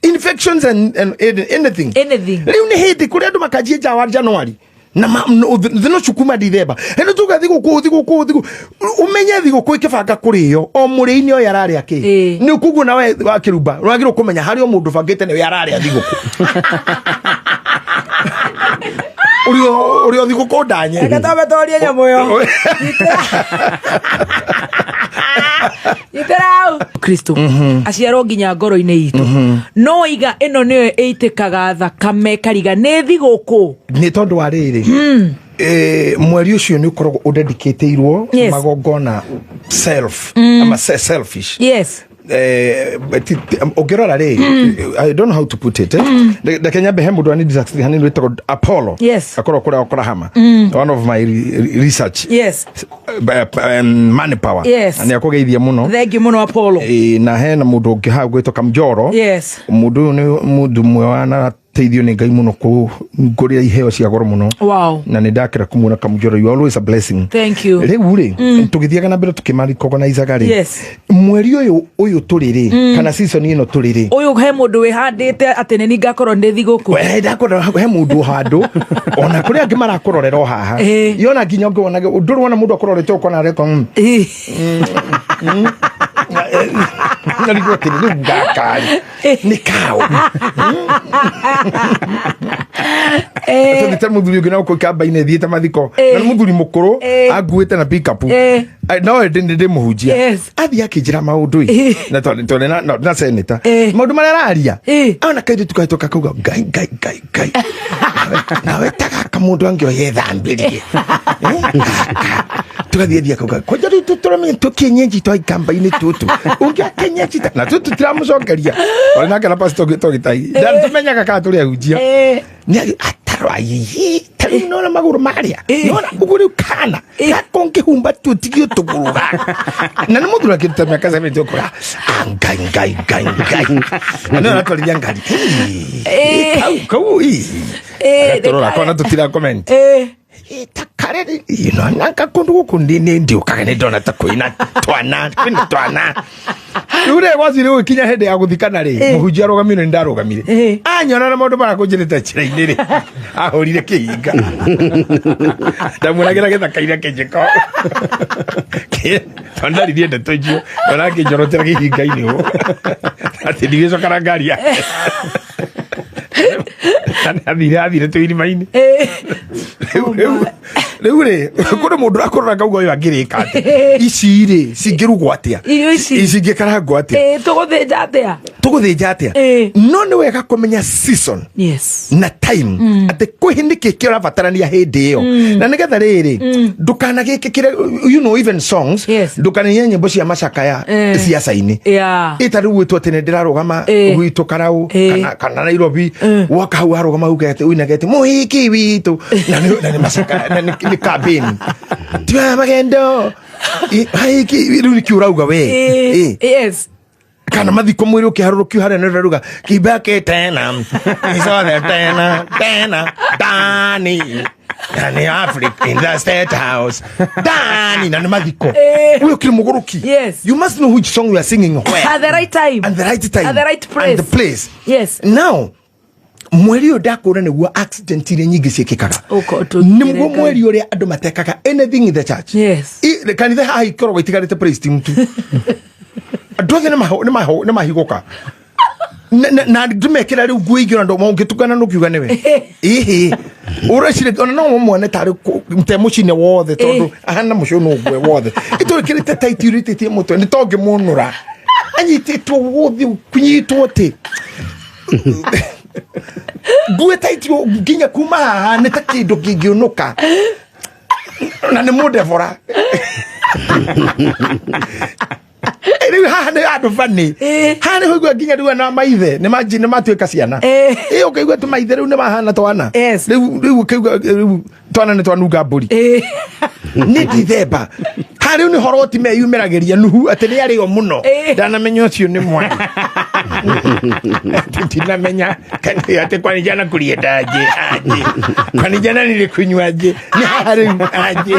infections and anything. Anything. Rĩu nĩ hĩndĩ kũrĩa andũ makanjia nja wa January na thino cukuma Dithemba ĩno tuga thigũkũ thigũkũ thigũ ũmenye thigũkũ ĩkĩbanga kũrĩo o mũrĩi-inĩ ũyũ ararĩa kĩ. Nĩ ũkuguo nawe wa kĩrumba wagĩrĩirwo kũmenya harĩ o mũndũ bangĩte nĩwe ararĩa thigũkũ ũrĩ o thigũkũ ndanye. Reke twambe tũhorie nyamũ ĩyo. Nyitĩra hau. Kristo aciarwo nginya ngoro-inĩ itũ no iga ĩno nĩyo ĩitĩkaga thakame kariga nĩ thigũkũ. Nĩ tondũ wa rĩrĩ, mweri ũcio nĩ ũkoragwo ũdedicatĩirwo magongona self ama selfish. Ũngĩrora rĩ, I don't know how to put it, eh? Reke nyambe he mũndũ ani hanini wĩtagwo Apollo. Akorwo kũrĩa Oklahoma, one of my research manpower. Nĩ akũgeithia mũno. Thank you mũno, Apollo. Na hena mũndũ ũngĩ hau gwĩtwo Kamjoro. Mũndũ ũyũ nĩ mũndũ ũmwe wanateithio nĩ Ngai mũno kũngũrĩra iheo cia goro mũno. Na nĩ ndakĩra kũmuona. Kamjoro, you are always a blessing. Thank you. Rĩu rĩ, tũgĩthiaga na mbere tũkĩmaricogonizaga rĩ, mweri ũyũ tũrĩ rĩ, kana season ĩno tũrĩ rĩ, Ũyũ he mũndũ wĩhandĩte atĩ nĩ ningakorwo ndĩ thigũkũ. We, ndakwenda he mũndũ handũ ona kũrĩ angĩ marakũrorera o haha. Yona nginya ũngĩwona ndũrĩ wona mũndũ akũrorete ũkona areka Narigwo atĩrĩ, rĩu gaka-rĩ nĩ kaũ tũthite mũthuri ũngĩ na gũkũ kamba-inĩ thiĩte mathiko na nĩ mũthuri mũkũrũ anguĩte na pickup. No ndĩ ndĩ mũhunjia. Athiĩ akĩnjĩra maũndũ ĩ na tondũ na senator maũndũ marĩa araria ona kairĩtu kahĩtũka kauga, "Ngai, Ngai, Ngai, Ngai, nawe ta gaka mũndũ angĩoya ethambĩrie." Gaka. Tũgathiĩ kauga kwanja rĩu tũramenya tũkĩenyenji twa ikamba-inĩ tũtũ ũngĩakenyenji ta na tũtũ tiramucokeria ona nake na pastor tũgĩtai ndatũmenyaga kana tũrĩ ahunjia. Nĩ atarwa hihi tarĩu nona magũrũ marĩa nona ũguo rĩu kana gakongĩhumba tutigio tũgũrũ gaka na nĩ mũthuri akĩruta mĩaka 70 ũkora, "Ah, Ngai, Ngai, Ngai, Ngai." Na nĩ aratwarithia ngari. Kau kau tũrora kona tũtira comment. Takare nanka kundu guku ni ndiukaga ni ndona ta kwina twana, kwina twana. Riu ri gwacire gũgĩkinya hĩndĩ ya gũthikana rĩ, mũhunjia arũgamire, nĩ ndarũgamire. Anyona na maũndũ marĩa kũnjĩrĩte njĩra-inĩ rĩ, ahũrire kĩhinga ndamũragĩra gĩthaka-inĩ kĩnjĩko tondũ ndaririe ndeto icio, ona akĩnjorotera kĩhinga-inĩ ũũ atĩ ndigĩcoka na ngari yake. Athire tũirima-inĩ. Rĩu rĩ kũrĩ mũndũ akũrora kauga ũyũ angĩrĩka atĩa, ici rĩ cingĩrugwo atĩa? Irio ici. Cingĩkarangwo atĩa? Tũgũthĩnja atĩa? Tũgũthĩnja atĩa? No nĩ wega kũmenya season na time, atĩ kwĩ nĩ kĩ kĩrabatarania hĩndĩ ĩyo, na nĩgetha rĩrĩ ndũkanagĩkĩkĩre even songs. Ndũkanaiye nyĩmbo cia macakaya ciaca-inĩ. Ĩta rĩu gwĩtwo atĩ nĩ ndĩrarũgama gwitũ Karau kana Nairobi, woka hau warũgama uge atĩ uinage atĩ mũhiki witũ na nĩ macakaya na nĩ campaign tiwa magendo. Haiki rĩu nĩkĩ ũrauga we? Kana mathiko mwĩrĩ ũkĩharũrũkio harĩa nĩ ũraruga kibaki tena isothe tena tena dani na nĩ Africa in the State House dani na nĩ mathiko. Ũyũ ũkĩrĩ mũgũrũki. You must know which song you are singing where. At the right time. And the right time. At the right place. And the place. Now mweri ũyũ ndakũra nĩguo accident iria nyingĩ ciĩkĩkaga. Ũko- tũkire Nĩguo Ngai. mweri ũrĩa andũ matekaga anything in the church. Kanitha haha ikoragwo itigarĩte praise team tu, andũ othe nĩ mahigũka na ndĩmekĩra rĩu nguo ingĩ, ona ũngĩtukana nũkiuga nĩwe ĩhĩ ũreciria ona no muone tarĩ te mũcine wothe tondũ ahana mũcũnũ ũguo wothe ĩtũrĩkĩrĩte taiti ũrĩtĩtie mũtwe nĩ tongĩmũnũra anyitĩtwo gũthiĩ kũnyitwo atĩ nguo taiti nginya kuma haha nĩ ta kĩndũ kĩngĩũnũka na nĩ mũndebora. Rĩu haha nĩ andũ bani. Haha nĩ ũigua nginya rĩu ana maithe nĩ manji nĩ matuĩka ciana. Ĩ ũkaigua atĩ maithe rĩu nĩ mahana twana. Rĩu ũkaigua rĩu twana nĩ twanunga mbũri. Nĩ Dithemba haha rĩu nĩ horoti meyumĩragĩria nuhu atĩ nĩ arĩo mũno. Ndanamenya ũcio nĩ mwana. Atĩ ndinamenya kana atĩ kwani jana kulienda aje aje, kwani jana nilikunywa aje, nĩ haha rĩu aje,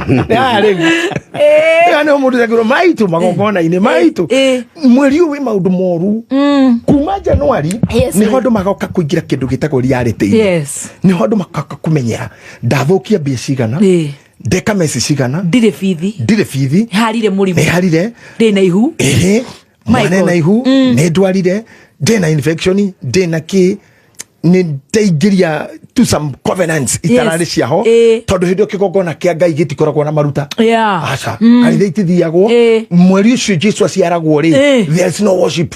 nĩ haha rĩu. Ĩyo nĩ mũndũ ekĩrwo maitũ magongona-inĩ maitũ. Mweri ũyũ wĩ maũndũ moru kuma Januari. Nĩho andũ magoka kũingĩra kĩndũ gĩtagwo reality-inĩ. Nĩho andũ magoka kũmenyera ndathũkia mbia cigana, ndeka meci cigana. Ndirĩ bithi. Ndirĩ bithi. Harire mũrimũ. Nĩ harire. Ndĩ na ihu. Ĩhĩ. My mwana God. na ihu, nĩ ndwarire, ndĩ na infection, ndĩ na kĩ, nĩ ndaingĩria to some covenants itararĩ ciaho. Tondũ hĩndĩ ĩyo kĩgongona kĩa Ngai gĩtikoragwo na maruta. Aca, kanitha itithiagwo. Mweri ũcio Jesu aciaragwo rĩ, there is no worship.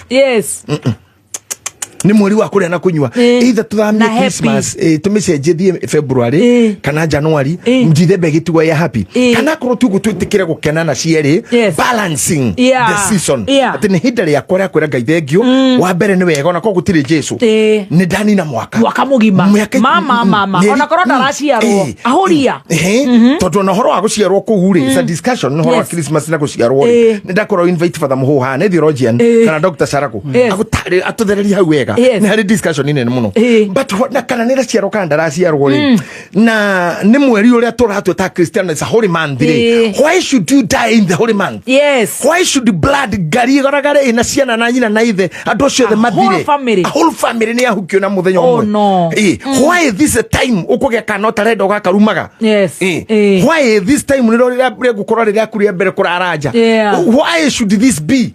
Nĩ mweri wa kũrĩa na kũnyua. Either tũthamie Na happy. Christmas, tũmĩcenjie thiĩ February kana January. Dithemba ĩgĩtigwo ya happy. Kana akorwo tuguo twĩtĩkĩre gũkena na cierĩ. Balancing the season. Atĩ nĩ ihinda rĩakwa rĩa kwĩra Ngai thengio wa mbere nĩ wega ona korwo gũtirĩ Jesu. Nĩ ndanina mwaka. Mwaka mũgima. Mama, mama. Ona korwo ndaraciarwo. Ahũria. Tondũ ona ũhoro wa gũciarwo kũu rĩ, it's a discussion ũhoro wa Christmas na gũciarwo rĩ. Nĩ ndakorwo invite Father Mũhũha nĩ theologian kana Dr. Sharako agũtarĩ atũthererie hau wega. Nĩ harĩ discussion nene mũno. But na kana nĩ ndaciarwo kana ndaraciarwo rĩ, na nĩ mweri ũrĩa tũratua ta Christian is a holy month rĩ, why should you die in the holy month? Why should blood ngari ĩgaragare ĩna ciana na nyina na ithe, andũ acio othe A whole mathire? family. A whole family nĩ yahukio na mũthenya Oh, ũmwe. no. Why this a time ũkũgĩa kana ũtarenda ũgakarumaga? Why this time nĩrĩo rĩrĩa rĩgũkorwo rĩrĩa rĩaku rĩa mbere kũrara nja? Why should this be?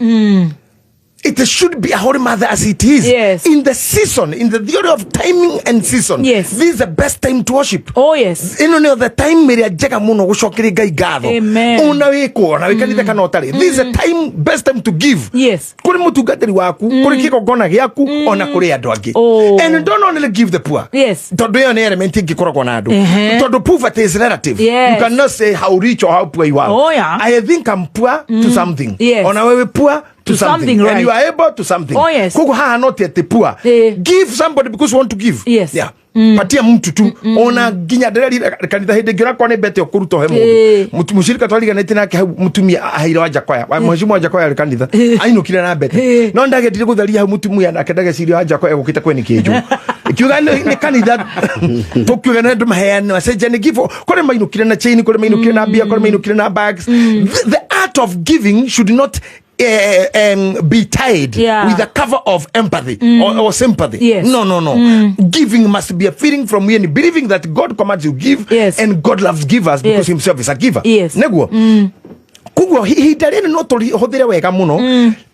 It should be a holy mother as it is. Yes. In the season, in the theory of timing and season, Yes. this is the best time to worship. Oh yes. Ĩno nĩyo the time ĩrĩa njega mũno gũcokeria Ngai ngatho. Amen. Ona wĩkwo ona wĩ kanitha kana ũtarĩ, this is the time, best time to give Yes. kũrĩ mũtungatĩri waku, kũrĩ kĩgongona gĩaku, ona kũrĩ andũ angĩ. Oh. And don't only give the poor, Yes. tondũ ĩyo nĩ element ĩngĩkoragwo na andũ, Ehe. tondũ poverty is relative. Yes. You cannot say how rich or how poor you are. Oh, yeah. I think I'm poor to something. Yes. Ona wewe poor to To something, something, and right. you are able to something. Oh, yes. Koguo haha not atĩ poor. Eh. Give somebody because you want to give. Yes. Yeah. Patia mtu tu. Ona nginya ndĩrerire kanitha hĩndĩ ĩngĩ ũrakorwo nĩ mbete ũkũruta ũhe Eh. mũndũ. Mũcirika twariganĩtie nake hau, mũtumia aheire wa Njakoya, wa mheshimiwa Njakoya arĩ kanitha, ainũkire na mbete. Eh. No ndagendire gũtheria hau, mũtumia nake ndageciria wa Njakoya gũkĩte kweni kĩnjũ kiuga nĩ kanitha tũkiuga nĩ andũ maheane macenjanie give. Kũrĩ mainũkire na chain, kũrĩ mainũkire na mbia, kũrĩ mainũkire na bags. The art of giving should not be tied with a cover of empathy or sympathy. Yes. No, no, no. Giving must be a feeling from within, believing that God commands you give and God loves givers because himself is a giver. Neguo. Koguo ihinda rĩrĩ no tũrĩhũthĩre wega mũno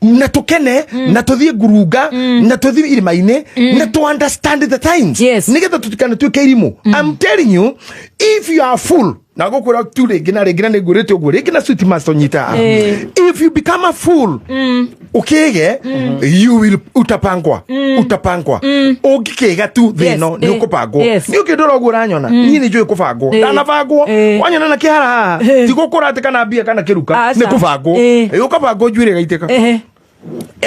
na tũkene na tũthiĩ ngurunga na tũthiĩ irĩma-inĩ na tũ understand the times, nĩgetha tũtikanatuĩke irimũ. I'm telling you, if you are full, na gũkwĩra tu rĩngĩ na rĩngĩ na nĩ ngwĩrĩte ũguo rĩngĩ na sweet master nyita haha. If you become a fool, ũkĩge you will utapangwa, utapangwa. Ũngĩkĩga tu thĩ ĩno nĩ ũkũbangwo. Nĩ ũkĩndora ũguo ũranyona, niĩ nĩ njũĩ kũbangwo. Ndanabangwo. Wanyona na kĩhara haha, ti gũkũra atĩ kana mbia kana kĩruka, Aca. nĩ kũbangwo. Ũkabangwo njuĩrĩ ĩgaitĩka.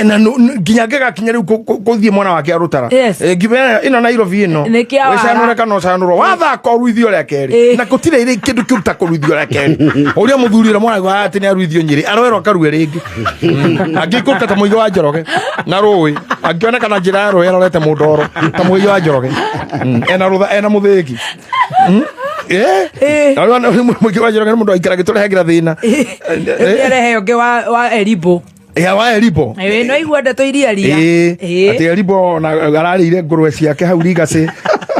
Na nginya ngĩgakinya rĩu kũthiĩ mwana wake arũtara. Nginya ĩno Nairobi ĩno. Nĩ kĩa wara. Wĩcanũre kana ũcanũrwo wathaka ũruithio rĩa kerĩ. Na gũtirĩ rĩ kĩndũ kĩruta kũruithio rĩa kerĩ. Ũrĩa mũthuri ũrĩa mwana wa atĩ nĩ aruithio Nyĩrĩ aroerwo akarue rĩngĩ, angĩikũrũka ta mũigĩ wa Njoroge na rũĩ, angĩoneka na njĩra ya rũĩ arorete mũndoro ta mũigĩ wa Njoroge. Ena rũtha ena mũthĩgi. Na rĩu mũigĩ wa Njoroge nĩ mũndũ aikara agĩtũrehagĩra thĩna. Nĩarehe ũngĩ wa Eribo. Ya wa Eribo. Ĩ, no igua ndeto iria ria. Ĩĩ, atĩ Eribo ona ararĩire ngũrwe ciake hau rigacĩ,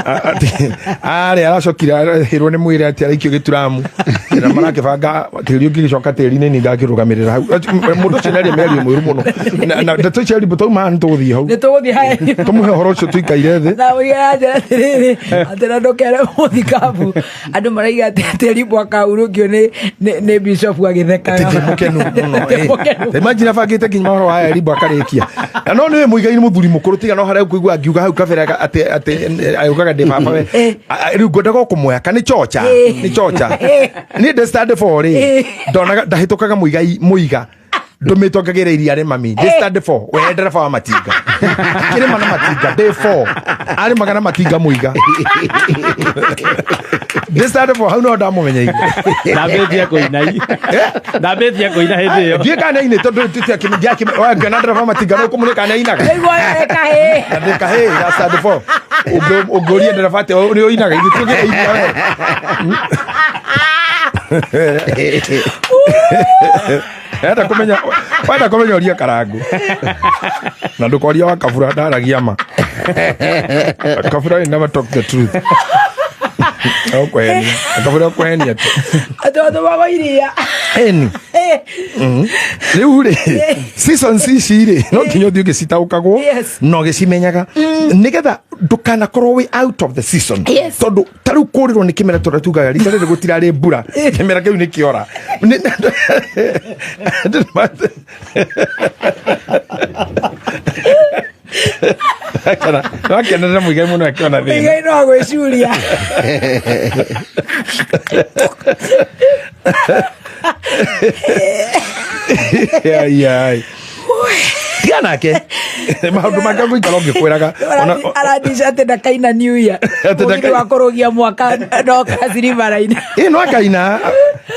atĩ arĩ aracokire arahĩrwo nĩ mwĩrĩ atĩ araikio gĩturamu na marakĩbanga tĩri ũngĩgĩcoka tĩri-inĩ ni ndakĩrũgamĩrĩra hau. Atĩ, mũndũ ũcio nĩaria mĩario mĩũru mũno. Na ndeto icio Eribo twauma haha nĩtũgũthiĩ hau Nĩ tũgũthiĩ ha Eribo. Tũmũhe ũhoro ũcio tũikaire thĩ. Na ũiga njĩra atĩrĩrĩ, atĩ na ndũkere mũthikabu andũ maraiga atĩ Eribo akahurũkio nĩ bishop agĩthekaga. Atĩ ndĩ mũkenu mũno. Ndĩ mũkenu. Imagine abangĩte nginya ũhoro wa Eribo akarĩkia. Na no nĩwe Mũigai nĩ mũthuri mũkũrũ, tiga no harĩa ũkũigua angiuga hau kabere atĩ augaga ndĩ baba we. Rĩu ngwendaga o kũmuoya ka nĩ chocha, nĩ chocha. Niĩ ndĩ stand for rĩ, ndonaga ndahĩtũkaga Mũigai mũiga ndũmĩtwo ngagĩra iria rĩ mami ndĩ stand for we ndereba wa matinga akĩrĩma na matinga ndĩ four arĩmaga na matinga mũiga ndĩ stand for hau no ndamũmenyeire. Ndambĩtie kũina ndambĩtie kũina hĩndĩ ĩyo. Ndiĩ kana inĩ tondũ ndiakĩona ndereba matinga no kũmũrĩ kana inaga. Nĩguo kahĩ. Na ndĩ kahĩ ga stand for ũngĩũria ndereba atĩ nĩ ũinaga ithuĩ tũgĩra iria we. Wenda kũmenya ũria Karangu na ndũkoria wa Kabura, ndaragia ma. Kabura will never talk the truth. Ũkũhenia Kabura, ũkũhenia tu. Atĩ watũmagwo iria. Eni rĩu rĩ, seasons ici rĩ, no nginya ũthiĩ ũgĩcitaũkagwo na ũgĩcimenyaga nĩgetha ndũkanakorwo wĩ out of the season. Tondũ ta rĩu kũrĩrwo nĩ kĩmera tũrĩa tugaga rita rĩrĩ gũtirarĩ mbura, kĩmera kĩu nĩ kĩora. Wakenerera Mũigai mũno akĩona thĩna. Mũigai no agwĩcuria. Ai, ai. Tiga nake maũndũ mangĩ ũgũikara ũngĩkwĩraga. Arandica atĩ ndakaina New Year. Atĩ Mũgithi wa kũrũgia mwaka no kaciribara-inĩ. Ĩ no akaina,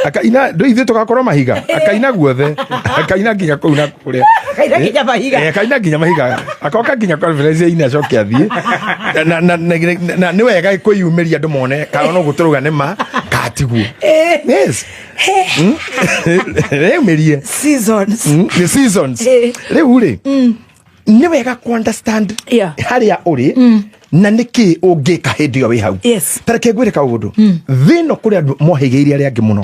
akaina ndũ ithuĩ tũgakorwo mahiga, akaina guothe, akaina nginya kũu na kũrĩa. Akaina nginya mahiga. Akaina nginya mahiga, akoka nginya conference-inĩ acoke athiĩ na nĩ wega kwĩyumĩria andũ mone kana no gũtũrũga nĩ ma katiguo. Yes. Rĩumĩrie. Seasons. The seasons. Rĩu rĩ, nĩ wega ku understand harĩa ũrĩ na nĩkĩ ũngĩka hĩndĩ ĩyo wĩ hau. Ta reke ngwĩre kaũndũ, thĩ ĩno kũrĩ andũ mohĩgĩire arĩa angĩ mũno.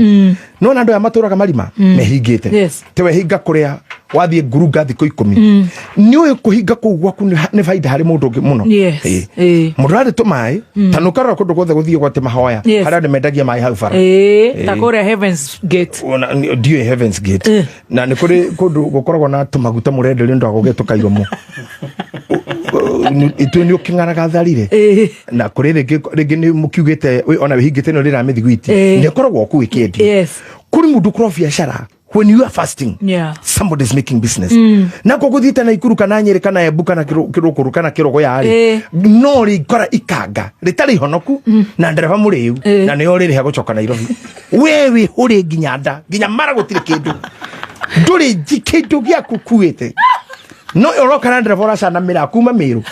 Nona andũ aya matũraga marima mehingĩte. Te wehinga kũrĩa Wathiĩ ngurunga thikũ 10, nĩ ũĩ kũhinga kũu gwaku nĩ baida harĩ mũndũ ũngĩ mũno. Yes. Ĩĩ. Mũndũ ararĩ tũmaĩ ta nũkarora kũndũ guothe gũthiĩ gwate mahoya harĩa andũ mendagia maĩ hau bara. Ĩĩ, ta kũrĩa Heavens Gate. Ona ndiũĩ Heavens Gate. Na nĩ kũrĩ kũndũ gũkoragwo na tũmaguta mũrenderio ndũ agũgĩa tũkairomo ithuĩ nĩ ũkĩng'araga tharire. Na kũrĩ rĩngĩ rĩngĩ nĩ mũkiugĩte ona wĩhingĩte nĩ ũrĩra mĩthiguiti. Nĩ ĩkoragwo kũu ĩkĩendio. Kũrĩ mũndũ ũkorwo biacara when you are fasting, somebody is making business. Na ko guthiite na Ikuru kana Nyeri kana Embu kana Kirukuru kana Kirogoya ri, no rikora ikanga ritari ihonoku na ndereba muriu na nio ririha gucoka Nairobi. We wi huri nginya nda nginya mara gutiri kindu, nduri kindu giaku kuite, no uroka na ndereba uracana mira kuma Miru.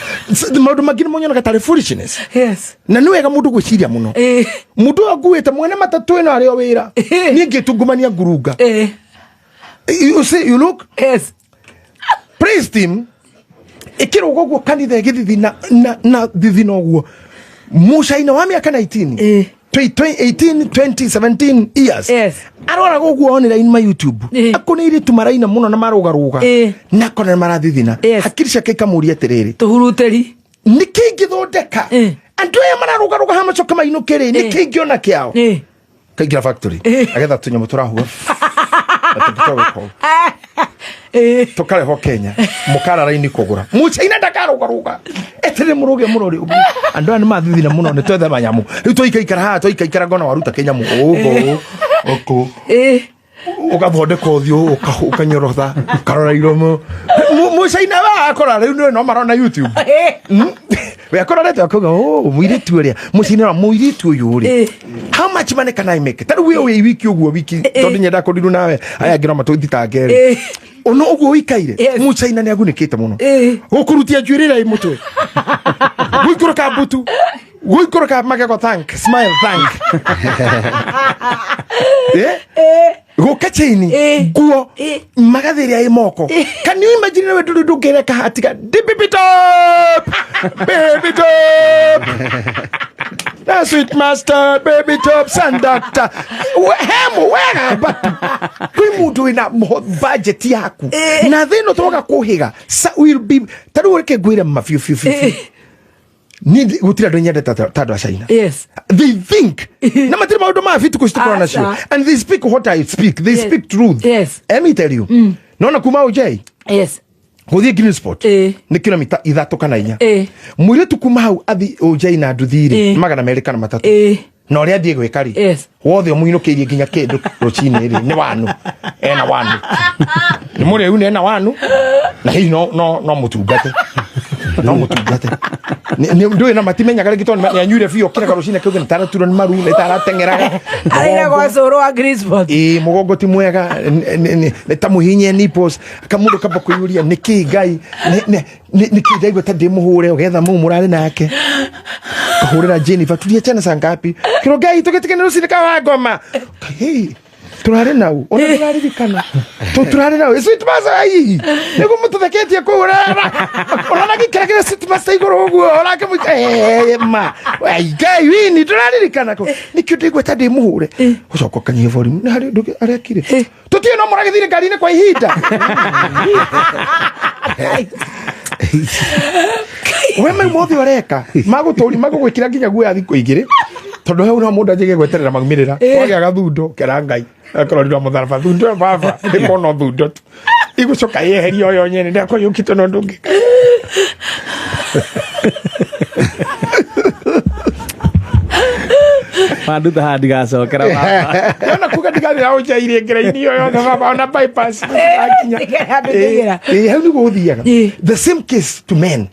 Maundu mangi nĩ monyonaga tarĩ foolishness. Na nĩ wega mũndũ gwĩciria mũno. Mũndũ ũyũ akuĩte mwene matatũ ĩno arĩ o wĩra, niĩ ngĩtungumania ngurunga. You see, you look. Praise team ĩkĩrũga ũguo kanitha ĩgĩthithina na thithina ũguo, mũcaina wa mĩaka 19, 18, 20, 17 years, aroraga ũguo online ma YouTube, akona airĩtu maraina mũno na marũgarũga, na akona nĩ marathithina. Hakiri ciake ikamũria atĩrĩrĩ, Tũhurutĩri. Nĩ kĩ ingĩthondeka andũ aya mararũgarũga ha macoka mainũke rĩ? Nĩ kĩ ingĩona kĩao? Kaingĩra factory, agetha tũnyamũ tũrahuha na tũngĩ twa gwĩka ũũ. Tũkarehwo Kenya, mũkara raini kũgũra. Mũcaina ndakarũgarũga eterere mũrũge mũrore ũguo. Andũ aya nĩ mathithina mũno, nĩ twethe manyamũ rĩu. Twaikaikara haha, twaikaikara ngona waruta kĩnyamũ ũgũ ũkũ, ũgathondeka ũthiũ, ũkanyorotha, ũkarora iromo. Mũcaina we akora rĩu nĩ no marona YouTube. We akororete akauga, "Oh, mũirĩtu ũrĩa mũcaina wa mũirĩtu ũyũ rĩ, how much money can I make?" Ta rĩu wĩ wiki ũguo wiki, tondũ nyenda kũndiru nawe aya angĩ no matũthitange rĩ, ono ũguo ũikaire. Mũcaina nĩ agunĩkĩte mũno gũkũrutia njuĩrĩ ĩrĩa ĩ mũtwe, gũikũrũka mbutu, gũikũrũka magego, thank smile thank, gũka chaini, nguo, magathĩ ĩrĩa ĩ moko. Can you imagine? Nawe ndũrĩ ndũngĩreka hatiga baby top, baby top na sweet master, baby top sandakta hemu wega, but kwĩ mũndũ wĩna budget yaku na thĩ ĩno twoga kũhĩga will be ta rĩu reke ngwĩre ma biũ biũ biũ biũ. Niĩ gũtirĩ andũ nyendete ta andũ a China. They think na matirĩ maũndũ ma bitu kũcitũkorwo nacio. Aca. And they speak what I speak. They speak truth. Let me tell you, nona kuma ũjei gũthiĩ Green Spot nĩ kilomita 3 kana 4. Mũirĩtu kuma hau athi ũjei na nduthi-rĩ, 200 kana 300. Na ũrĩa athiĩ gwĩka rĩ, wothe ũmũinũkĩirie nginya kĩndũ rũcinĩ rĩ, nĩ wanu ena wanu nĩ mũrĩu nĩ ena wanu na hihi no mũtungate, no mũtungate. Ndũĩ na matimenyaga rĩngĩ tondũ nĩ anyuire biũ kĩraga rũcinĩ kĩu nĩ taraturwo nĩ maru, nĩ tarateng'eraga. Araina gwa cũrũ wa Green Spot. Ĩĩ, mũgongo ti mwega, nĩ ta mũhinye nipples. Kamũndũ kamba kwĩyũria nĩkĩ Ngai nĩkĩ ndaigua ta ndĩ mũhũre. Ũgetha mũu mũrarĩ nake, kahũrĩra Jennifer, tuliachana saa ngapi? Kĩro Ngai tũgĩtigane rũcinĩ kawa ngoma. Hey, turarĩ nau ona tũraririkana turarĩ nau sweet master ai nĩguo mũtũtheketie kũu ũrona gĩkĩra sweet master igũrũ ũguo onake mũita ma ai Ngai wini tũraririkana kũ nĩkĩo ndaigua ta ndĩ mũhũre. Ũcoka ũkanyihia volume nĩ harĩ ũndũ arekire tũtiĩ no mũragĩthire ngari-inĩ kwa ihinda we mau mothe ũreka magũtũri magũgwĩkĩra nginya guoya thikũ 2, tondũ hau no mũndũ anjĩge gweterera maumĩrĩra. Wagĩa gathundo kera Ngai akorirwo mũtharaba thundo ĩyo baba ĩkono thundo tu igũcoka yeherio yo nyene ndakoyũkĩte no ndũngĩka. Wanduta haha ndigacokera baba. Ona kuga ndigathira ũnjaire ngĩra-inĩ ĩyo yothe baba, ona bypass Ndigera ndingĩgera. Ĩ, hau nĩguo ũthiaga. The same case to men,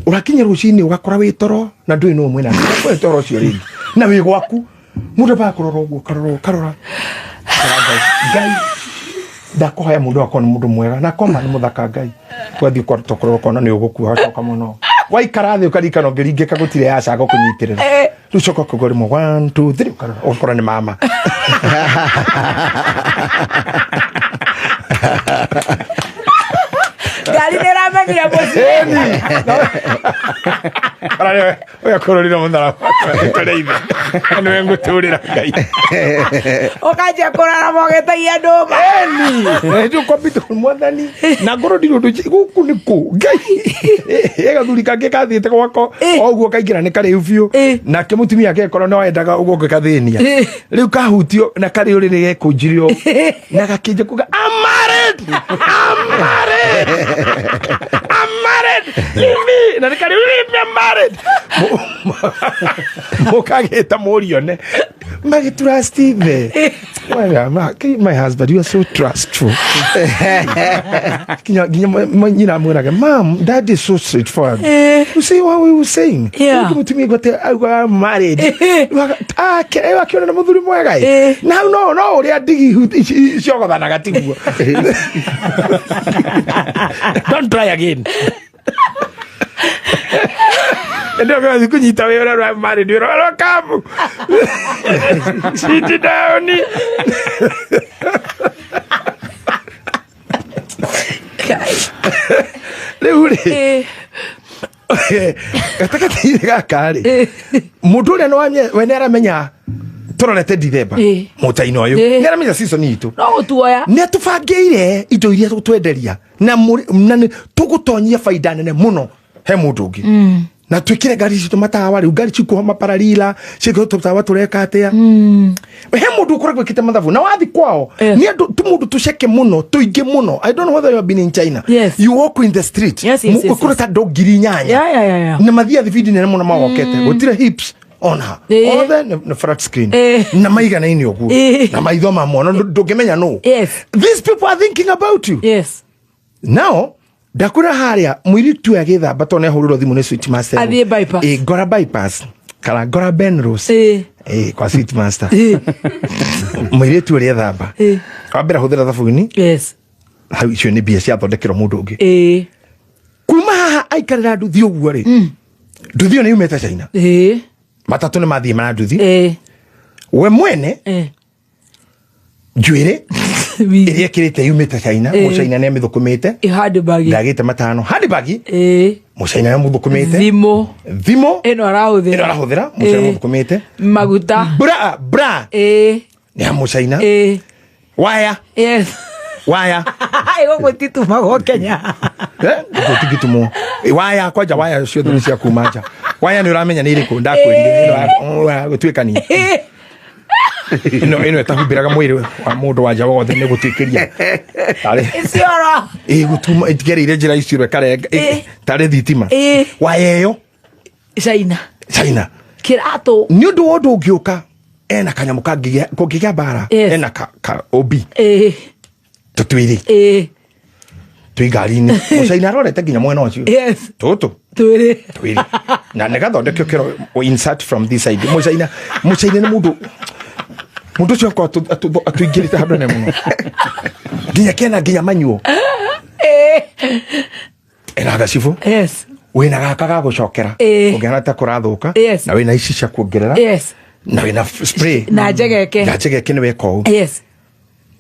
ũrakinya rũcinĩ ũgakora wĩ toro na ndũĩ nũ mwĩna wĩ toro ũcio rĩngĩ na wĩ gwaku, mũndũ ambaga kũrora ũguo, ũkarora ũkarora. Ũkera Ngai, Ngai ndakũhoya mũndũ wakwa nĩ mũndũ mwega na koma nĩ mũthaka. Ngai wathiĩ ũkora ũkona nĩ ũgũkua wacoka mũno waikara thĩ ũkaririkana ũngĩringĩka gũtirĩ yacaga kũnyitĩrĩra. Rĩu coka ũkauga rĩmwe 1 2 3, ũkarora ũgakora nĩ mama. Ngari nĩ ĩramenya. Ũrathire mũciĩ. Ũyũ akũrũrire mũtharaba tũrĩ ithe nĩwe ngũtũrĩra Ngai. Ũkanjia kũrarama ũgĩtagia ndũma. Nĩũkwambĩte mwathani na ngorwo ndirĩ ũndũ gũkũ nĩ kũ Ngai. Ĩ gathuri kangĩ kathiĩte gwako o ũguo kaingĩra nĩ karĩu biũ, nake mũtumia akekora no endaga ũguo ngĩkathĩnia. Rĩu kahutio na karĩ ũrĩrĩ gekũnjire ũũ na gakĩnja kuga, "I'm married, I'm married, I'm married, leave me." Na nĩ karĩ, "Leave me, I'm married." Mũkagĩta mũrione magĩtrust the well, my husband, you are so trustful. Nginya nyina amwĩraga, "Mam, dad is so straightforward." You see what we were saying? Yeah. Rĩu mũtumia gwate auga, "I'm married." Ah, akĩona na mũthuri mwega ĩ. Na hau no ũrĩa ndigi ciogothanaga tiguo. Don't try again. Ndio kwa kunyita wewe ura married, ura welcome. Sit down. Rĩu rĩ, gatagatĩ-inĩ gaka rĩ, mũndũ ũrĩa nĩ we nĩ aramenya tũrorete Dithemba, mũtainĩ ũyũ nĩ aramenya season itũ. No gũtuoya. Nĩ atũbangĩire indo iria tũtwenderia na nĩ tũgũtonyia baida nene mũno he mũndũ ũngĩ na twĩkĩre ngari citũ matawa. Rĩu ngari cikuoha mapararila ciĩkĩrwo tũtawa tũreka atĩa. He mũndũ ũkoragwo ĩkĩte mathabu na wathi kwao, nĩ andũ tu mũndũ tũceke mũno tũingĩ mũno. I don't know whether you have been in China. Yes. You walk in the street, Yes. ũkũrĩ ta andũ 8,000 na mathiaga thibindi nene mũno mawokete, gũtirĩ hips ona othe nĩ flat screen na maiganaine ũguo na maitho mamwe no ndũngĩmenya nũ. These people are thinking about you. Now ndakwĩra harĩa mũirĩtu ũyũ agĩthamba tondũ nĩahũrĩrwo thimũ nĩ sweet master. Athiĩ bypass. Ĩ, ngora bypass kana ngora Benrose. Ĩ, kwa sweet master. Mũirĩtu ũrĩa ethamba, wambere ahũthĩra thabuni. Hau icio nĩ mbia ciathondekerwo mũndũ ũngĩ. Kuma haha aikarĩra nduthi ũguo rĩ, nduthi ĩyo nĩ yumĩte China. Matatũ nĩ mathiĩ ma nduthi. We mwene njuĩrĩ ĩrĩa ĩkĩrĩte yumĩte China. Mũcaina nĩ amĩthũkũmĩte. Handbag. Ndagĩte matano handbag. Mũcaina nĩ amũthũkũmĩte. Thimũ. Thimũ ĩno arahũthĩra. Ĩno arahũthĩra mũcaina mũthũkũmĩte. Maguta. Bra nĩ ya mũcaina. Waya. Waya. Gũkũ titumagwo Kenya. Gũtingĩtumwo waya kwanja, waya ciothe nĩ cia kuma nja. Waya nĩ ũramenya nĩ irĩkũ ndakwĩrire ĩno ya gũtuĩkania, ĩno ĩtahumbĩraga mwĩrĩ wa mũndũ wa nja wothe nĩ gũtuĩkĩria tarĩ Icioro. Ĩ gũtuma ĩtigereire njĩra icio ĩkarenga tarĩ thitima. Waya ĩyo. China. China. Kĩratũ. Nĩ ũndũ wa ũndũ ũngĩũka ena kanyamũ kangĩgĩa kũngĩgĩa mbara. Ena ka OB tũtwĩrĩ twĩ ngari-inĩ, mũcaina arorete nginya mwena ũcio. Tũtũ Twĩrĩ. Twĩrĩ na nĩ gathondekio kĩro insert from this side. Mũcaina nĩ mũndũ ũcio akorwo atũingĩrĩte handũ nene mũno nginya kena nginya manyuo. Ena gacibũ. Wĩna gaka ga gũcokera ũngĩhana ta kũrathũka. Na wĩna ici cia kuongerera. Na wĩna spray. Na njegeke. Na njegeke nĩ weka ũũ.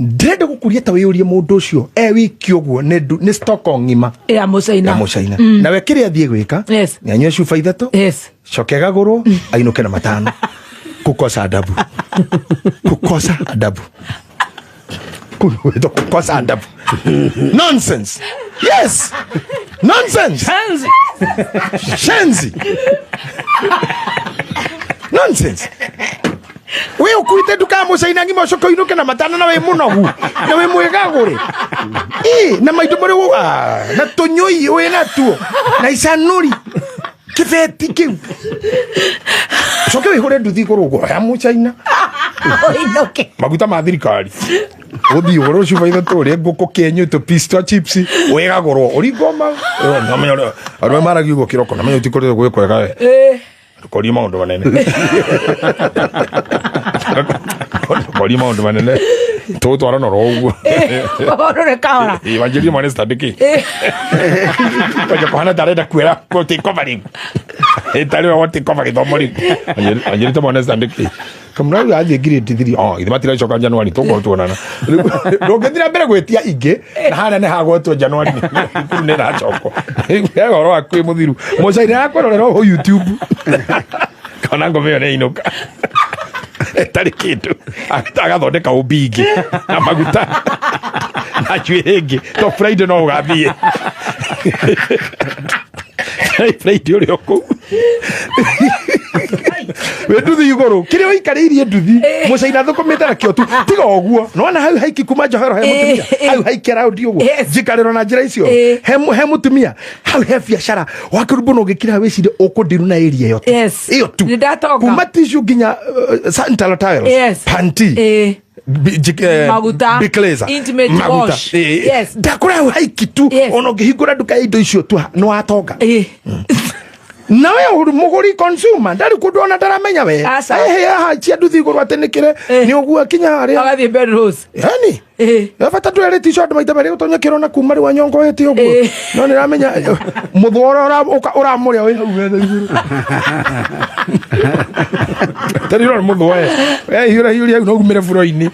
Ndĩrenda gũkũria ta wĩyũrie mũndũ ũcio e wiki ũguo nĩ stock o ng'ima ya mũcaina. Ya mũcaina. Nawe kĩrĩa athiĩ gwĩka nĩ anyue cuba ithatũ, coke gagũrwo ainũke na matano. Kukosa adabu, kukosa adabu. Kũu gwĩtwo kukosa adabu. Nonsense. Yes, nonsense. Shenzi. Shenzi, nonsense. We ukuite nduka ya mũcaina ng'ima ũcoke ũinũke na matano na wĩ mũnogu na wĩ mwĩgagũrĩ ĩ na maitho marĩ na tũnyũi wĩ natuo na icanũri kĩbeti kĩu coke wĩhũre nduthi igũrũ ũguo ya mũcaina. Ũinũke. Maguta ma thirikari ũthiĩ ũgũrwo cuba ithatũ ũrĩe ngũkũ kĩenyũ tũ piece twa chips wĩgagũrwo ũringoma. Namenya ũrĩa arũme maragia ũguo kĩroko namenya ũtikoretwo gwĩ kwega we. Ndũkorie maũndũ manene, ndũkorie maũndũ manene tũgũtwarana oro ũguo. Ũrore kahora. Ĩ, wanjĩrie mwana citandĩkĩ kwanja kũhana ta arenda kuera gũtĩkova rĩu, ĩ tarĩ we gũtĩkova gĩthomo rĩu. Wanjĩrĩte mwana citandĩkĩ. Kamũra rĩu athiĩ grade 3. Oh, ithe matiracoka January tũkorwo tuonana. Ndũngĩthiĩ na mbere gwĩtia ingĩ na harĩa nĩ hagwetwo January thukuru nĩ ĩracokwo. He ũhoro waku wĩ mũthiru. Mũcaina akwĩrorera o YouTube. Kana ngoma ĩyo nĩ yainũka. Ĩtarĩ kĩndũ. Agathondeka ũmbi ingĩ na maguta na njuĩrĩ ĩngĩ. To Friday no ũgathiĩ. Friday ũrĩ o kũu. Wĩ nduthi igũrũ kĩrĩa ũikarĩirie nduthi mũcaina thũkũmĩte nakĩo tu tiga ũguo nona hau haiki kuma njohero he mũtumia hau haiki araundi ũguo njikarĩro na njĩra icio he he mũtumia hau he biacara wakĩrumbu na ũgĩkira hau wĩcirie ũkũndiru na area ĩyo tu ĩyo tu kuma tissue nginya sanitary towels panty Maguta, Big laser, intimate maguta. wash. Yes. Ndakũra hau haiki tu ona ũngĩhingũra nduka ya indo icio tu nĩ watonga. Nawe ũru mũgũri consumer ndarĩ kũndũ ona ndaramenya we. Aca. Ehe haha cia nduthi igũrũ atĩ nĩkĩre nĩ ũguo akinya harĩa. Agathiĩ Bedrose. Yani bata ndwerĩ tisho andũ maita merĩ gũtonya kĩro na kuma rĩu anyongoete ũguo. No nĩramenya mũthwa ũrĩa ũramũrĩa wĩ hau metha igũrũ. Tarĩ ũrona mũthwa we. We hiũra hiũria hau no umĩre buro-inĩ.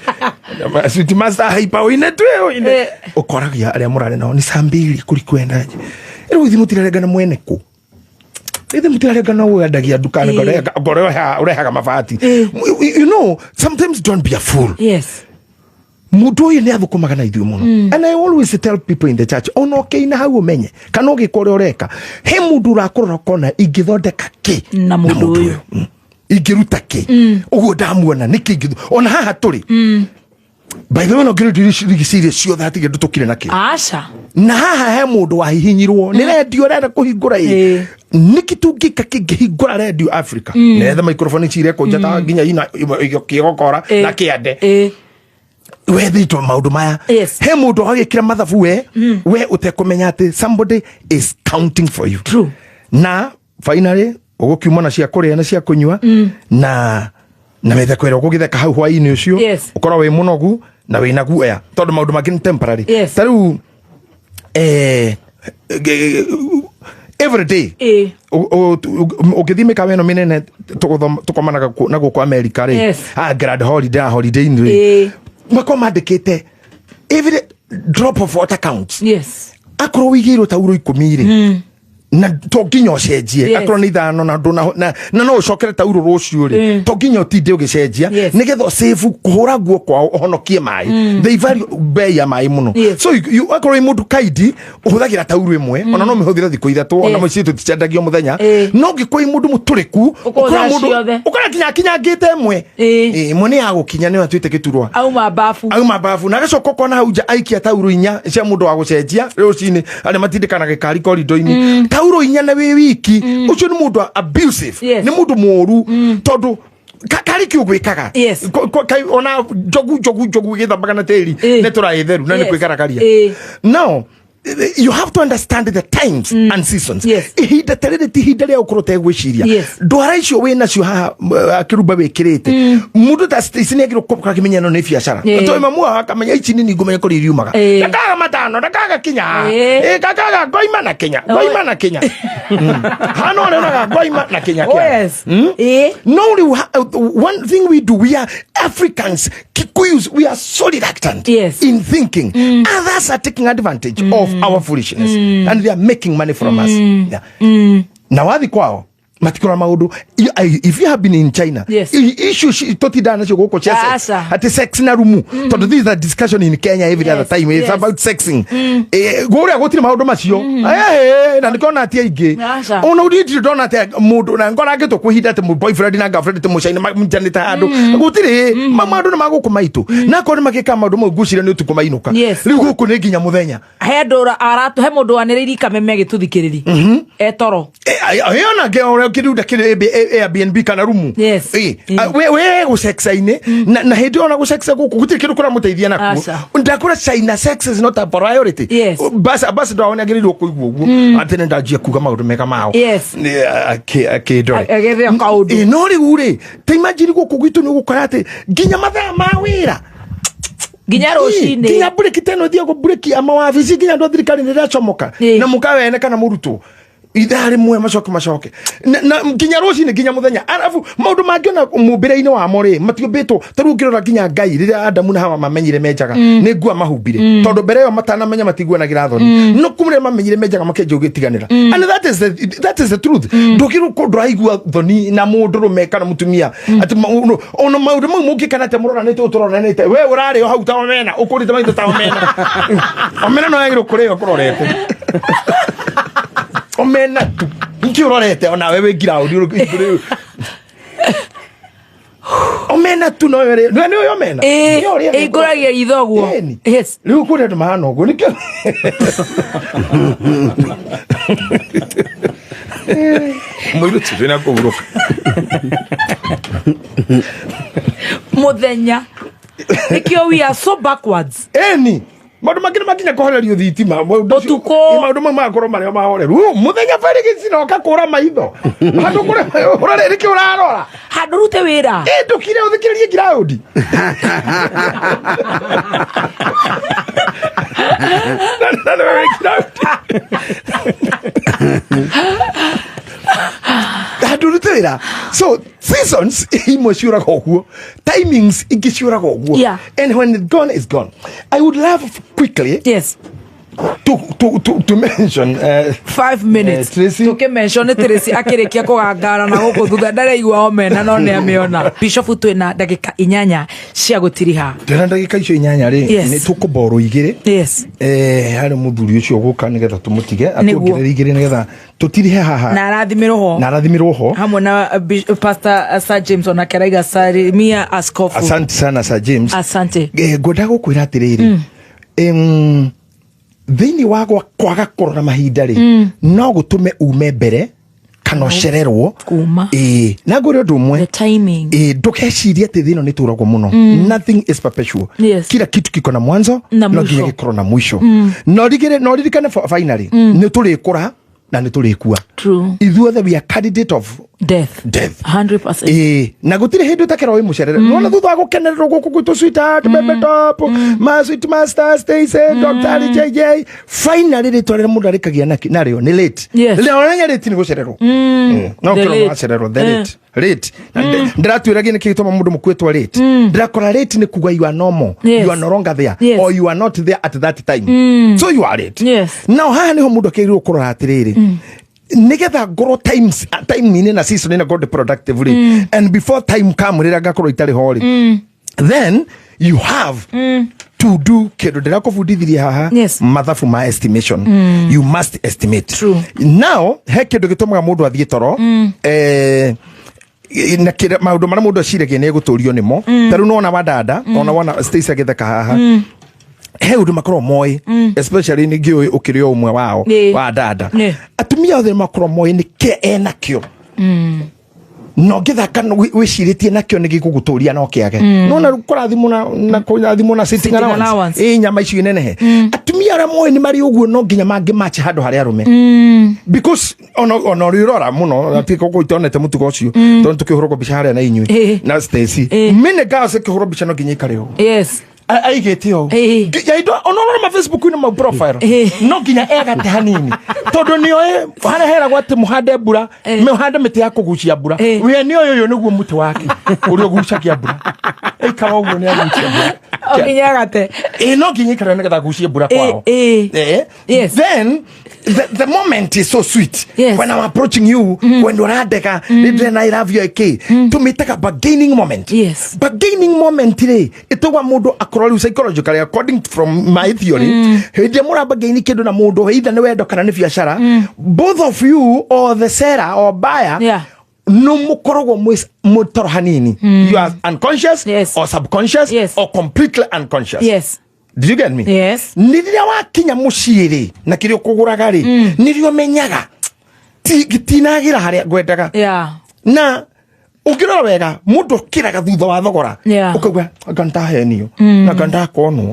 Sweet master hyper ũine tu ũine. Ũkoragia arĩa mũrarĩ nao ni saa mbili kulikwendaje. Rĩu ithuĩ mũtirarengana mwene kũ? Ithe mũtirarengana wendagia nduka ngoro ũrehaga mabati. You know, sometimes don't be a fool. Mũndũ ũyũ nĩ athũkũmaga na ithuĩ mũno. And I always tell people in the church, ona ũkĩina hau ũmenye kana ũgĩka ũrĩa ũreka, he mũndũ ũrakũrora ũkona ingĩthondeka kĩ Na mũndũ ũyũ. Ingĩruta kĩ ũguo ndamuona nĩkĩ ingĩ ona haha tũrĩ. By the way, no ngĩrĩ rigicĩirie ciothe hatirĩ ũndũ tũkire nakĩo. Aca. Na haha he mũndũ wahihinyirwo nĩ rendio ũrenda kũhingũra ĩ nĩkĩ tũngĩka kĩngĩhingũra rendio Africa nethe microphone ici irekũnja ta nginya ina kĩgokora na kĩande wethĩtwo maũndũ maya. He mũndũ agagĩkĩra mathabu we we ũtekũmenya atĩ somebody is counting for you. True. Na finally ũgũkiuma na cia kũrĩa na cia kũnyua na mĩtheko ĩrĩa ũgũgĩtheka hau hwaĩ-inĩ ũcio. Ũkorwo wĩ mũnogu na wĩna guoya tondũ maũndũ mangĩ nĩ temporary. Ta rĩu every day ũngĩthiĩ mĩkawa ĩno mĩnene tũkomanaga na gũkũ America rĩ, Grand Holiday, Holiday Inn rĩ, makorwo mandĩkĩte every drop of water counts. Akorwo wĩigĩirwo tauro 10 rĩ, na to nginya ũcenjie. Akorwo nĩ 5 na ndũna na no ũcokere tauro rũciũ rĩ, to nginya ũtinde ũgĩcenjia nĩgetha ũsave kũhũra nguo kwao ũhonokie maĩ. They value bei ya maĩ mũno. So you akorwo wĩ mũndũ kaindi ũhũthagĩra tauro ĩmwe, ona no mĩhũthĩre thikũ 3, ona mũciĩ tũticendagio mũthenya. No ũngĩkorwo wĩ mũndũ mũtũrĩku, Ũkũhũthĩra ũkora mũndũ ciothe. ũkora nginya akinyangĩte ĩmwe. Ĩmwe nĩ ya gũkinya nĩyo atuĩte gĩturwa. Auma bafu. Auma bafu na agacoka ũkona hau nja aikia tauro 4 cia mũndũ wa gũcenjia rũcinĩ arĩa matindĩkanaga gĩkari korido-inĩ. Tauro 4 na wĩ wiki ũcio nĩ mũndũ abusive. Nĩ mũndũ mũru tondũ karĩ kĩ ũgwĩkaga. Ona njogu njogu njogu ĩgĩthambaga na tĩri nĩ tũra ĩtheru na nĩ kwĩgaragaria. Now you have to understand the times and seasons. Ihinda ta rĩrĩ ti ihinda rĩa gũkorwo ũtegwĩciria. Ndwara icio wĩ nacio haha kĩrumba wĩkĩrĩte mũndũ ta Stacy nĩ agĩrĩirwo gũkorwo akĩmenya ĩno nĩ biacara. Tondũ mamu wao akamenya ici nini ngũmenya kũrĩa iriumaga. Ndakaga 5, ndakaga kinya haha. Ndakaga ngoima na kinya, ngoima na kinya. Hana ũrĩa ũraga ngoima na kinya kĩa. No rĩu one thing we do, we are Africans, Kikuyus, we are so reluctant in thinking. Others are taking advantage of our foolishness and they are making money from us. Yeah. Na wathi kwao matikora maundu. If you have been in China, issue totindana nacio gũkũ cia sex. Aca. Atĩ sex na rumu. Tondũ this is a discussion in Kenya every other time. It's about sexing. Kũrĩa gũtirĩ maũndũ macio. Na nĩkĩo ati aingĩ. Aca. Ona ũrĩa ndirĩ ndona atĩ mũndũ na ngora angĩtwo kwĩhinda atĩ boyfriend na girlfriend atĩ mũcaina manjanĩte handũ. Gũtirĩ. Maũndũ nĩ ma gũkũ maitũ. Na akorwo nĩ magĩkaga maũndũ mau ngwĩciria nĩ ũtukũ mainũka. Rĩu gũkũ nĩ nginya mũthenya. He andũ aratu he mũndũ wanĩrĩirie kameme agĩtũthikĩrĩri etoro. Ona ngä å kä runda kä rä Airbnb kana rumu. We gå sexa-inĩ na hä ndä ona gå sexa gå kå gå tirä kä ndå kå ramå teithia nakuo. Aca. Ndakå China sex is not a priority. Bas ndå nä agä rä irwo kå igua å guo atä nä ndanjia kuga maå ndå mega mao. Akä ndore. Agethe kaũndũ. No rä u rä ta imagine gå kå gwitå nä å gå kora atä nginya mathaa ma wä ra Nginya rũcinĩ. Nginya breki teno thiago breki ya mawabici nginya andũ a thirikari nĩ rĩracomoka. Na mũkawene kana mũrutwo. Ithaa rĩmwe macoke macoke na nginya rũcinĩ, nginya mũthenya. Arabu maũndũ mangĩ ona mũmbĩre-inĩ wamo rĩ, matiũmbĩtwo. Ta rĩu ũngĩrora nginya Ngai, rĩrĩa Adamu na Hawa mamenyire menjaga, nĩ nguo mahumbire, tondũ mbere ĩyo matanamenya matiguanagĩra thoni. No kuma rĩrĩa mamenyire menjaga, makĩanjia gũgĩtiganĩra. And that is the truth. Ndũkĩrwo ndũraigua thoni na mũndũrũme kana mũtumia atĩ ona maũndũ mau mũngĩkana atĩa mũroranĩte ũũ tũroranĩte, we ũrarĩ o hau ta omena, ũkũrĩte maitho ta omena. Omena no yagĩrĩrwo kũrĩo kũrorete omena tu nĩkĩ ũrorete onawe wĩ ngiraũndi omena tu no nĩ ũyũ omena. Ĩĩ, Nĩ ũrĩa ĩngũragia ritho ũguo. Ĩni. Yes. Rĩu kũrĩ andũ mahana ũguo, nĩkĩo mũirũtu wĩna kũhurũka. Mũthenya nĩkĩo we are so backwards. Ĩni, maũndũ mangĩ nĩ makinya kũhorerio thitima. Ũtukũ. Ĩ, maũndũ mau magakorwo marĩ o mahoreru. Ũ, mũthenya barĩ gĩcina ũkakũra maitho handũ kũrĩa ũrarĩ, nĩkĩ ũrarora? Handũ rute wĩra. Ĩ, ndũkire ũthikĩrĩrie ngiraũndi. Na nĩwe wĩ ngiraũndi handũ rute wĩra. So seasons imwe ciũraga ũguo, timings ingĩ ciũraga ũguo. And when it's gone, it's gone. I would love quickly to mention 5 minutes. Tracy. Tũkĩmention nĩ Tracy akĩrĩkia kũgangara na gũkũ thutha, ndaraigua omena no nĩ amĩona. Bishop, twĩna ndagĩka 8 cia gũtiriha. Ndĩna ndagĩka icio 8 rĩ, nĩ tũkũmborwo 2. Harĩ mũthuri ũcio gũka nĩgetha tũmũtige atuongerere 2 nĩgetha tũtirihe haha. Na arathimĩrwo ho. Na arathimĩrwo ho. Hamwe na Pastor Sir James, onake araiga salimia askofu. Asante sana, Sir James. Asante. Ngwenda gũkwĩra atĩrĩrĩ, thĩinĩ wa kwaga kũrora mahinda rĩ, no gũtũme ume mbere kana ũcererwo. Kuma. Ĩĩ, na ngwĩre ũndũ ũmwe. The timing. Ĩĩ, ndũkecirie atĩ thĩ ĩno nĩ tũragwo mũno. Nothing is perpetual. Kila kitu kiko na mwanzo na no nginya mwisho. gĩkorwo na mwisho. No rigire no ririkane, finally nĩ tũrĩkũra na nĩ tũrĩkua. Ithuothe we are candidate of death. Death. 100%. Ĩĩ, na gũtirĩ hĩndĩ ũtakerwo wĩ mũcerere. Nona thutha wa gũkenererwo gũkũ gwitũ, sweetheart, baby top, ma sweet master, Stacy, Dr. JJ, finally rĩtwa rĩrĩa mũndũ arĩkagia narĩo nĩ late. Rĩrĩa onanya late nĩ gũcererwo. No The kĩrwo late. wacererwo, the late late. Na ndĩratuĩragia nĩkĩ gĩtũma mũndũ mũkuĩtwo late. Ndĩrakora late nĩ kuga you are normal. You are no longer there or you are not there at that time, so you are late. Now haha niho mũndũ akĩrĩirwo kũrora atĩrĩrĩ, nigetha ngorwo times time-inĩ na season ĩno ngorwo ndĩ productive rĩ, and before time come rĩrĩa ngakorwo itarĩ ho rĩ, then you have to do kĩndũ ndĩrakũbundithirie haha. Mathabu ma estimation. You must estimate. Now he kĩndũ gĩtũmaga mũndũ athiĩ toro, na maũndũ marĩa mũndũ aciragia nĩ egũtũrio nĩmo. Ta rĩu nĩwona wadada, ona wona Stacy agĩtheka haha, he ũndũ makorwo moĩ, especially nĩ ngĩũĩ ũkĩrĩ o ũmwe wao wa dada. Atumia othe makorwo moĩ nĩ kĩ enakĩo, na ũngĩthaka wĩcirĩtie nakĩo nĩ gĩgũgũtũria no kĩage. Nona rĩu kũrathimwo na kũrathimwo na sitting sitting allowance. Allowance. Ĩ, nyama icio inenehe. Atumia arĩa moĩ nĩ marĩ ũguo, no nginya mangĩ match handũ harĩa arũme, because ona ũrĩ ũrora mũno ati koko itonete mũtugo ũcio, tondũ tũkĩhũrwo mbica harĩa na inyuĩ na Stacy, many girls ĩkĩhũrwo mbica no nginya ikare ũguo. Aigĩte ũũ. Nginya indo ona ũrora ma Facebook-inĩ mau profile, no nginya egate hanini, tondũ nĩoĩ harĩa heragwo atĩ mũhande mbura, mũhande mĩtĩ ya kũgucia mbura. We nĩ ũyũ ũyũ nĩguo mũtĩ wake ũrĩa ũgucagia mbura. Ĩikara ũguo nĩ agucia mbura. O nginya agate. Ĩ, no nginya ikare nĩgetha agucie mbura kwao. Then the moment is so sweet when I'm approaching you, when ũrandega rĩndĩrena I love you ĩkĩ tũmĩtaga bargaining moment. Bargaining moment rĩ, ĩtũga mũndũ akorwo rĩu psychologically, according from my theory, hĩndĩ ĩrĩa mũra bargain kĩndũ na mũndũ, either nĩ wendo kana nĩ biacara, both of you, or the seller or buyer, no mũkoragwo mwĩ toro hanini. You are unconscious or subconscious or completely unconscious. Did you get me? Yes. Nĩ rĩrĩa wakinya mũciĩ rĩ, na kĩrĩa ũkũgũraga rĩ, nĩrĩo menyaga tinagĩra harĩa ngwendaga. Na ũngĩrora wega, mũndũ ũkĩraga thutha wa thogora, ũkauga anga ndahenio na anga ndakonwo.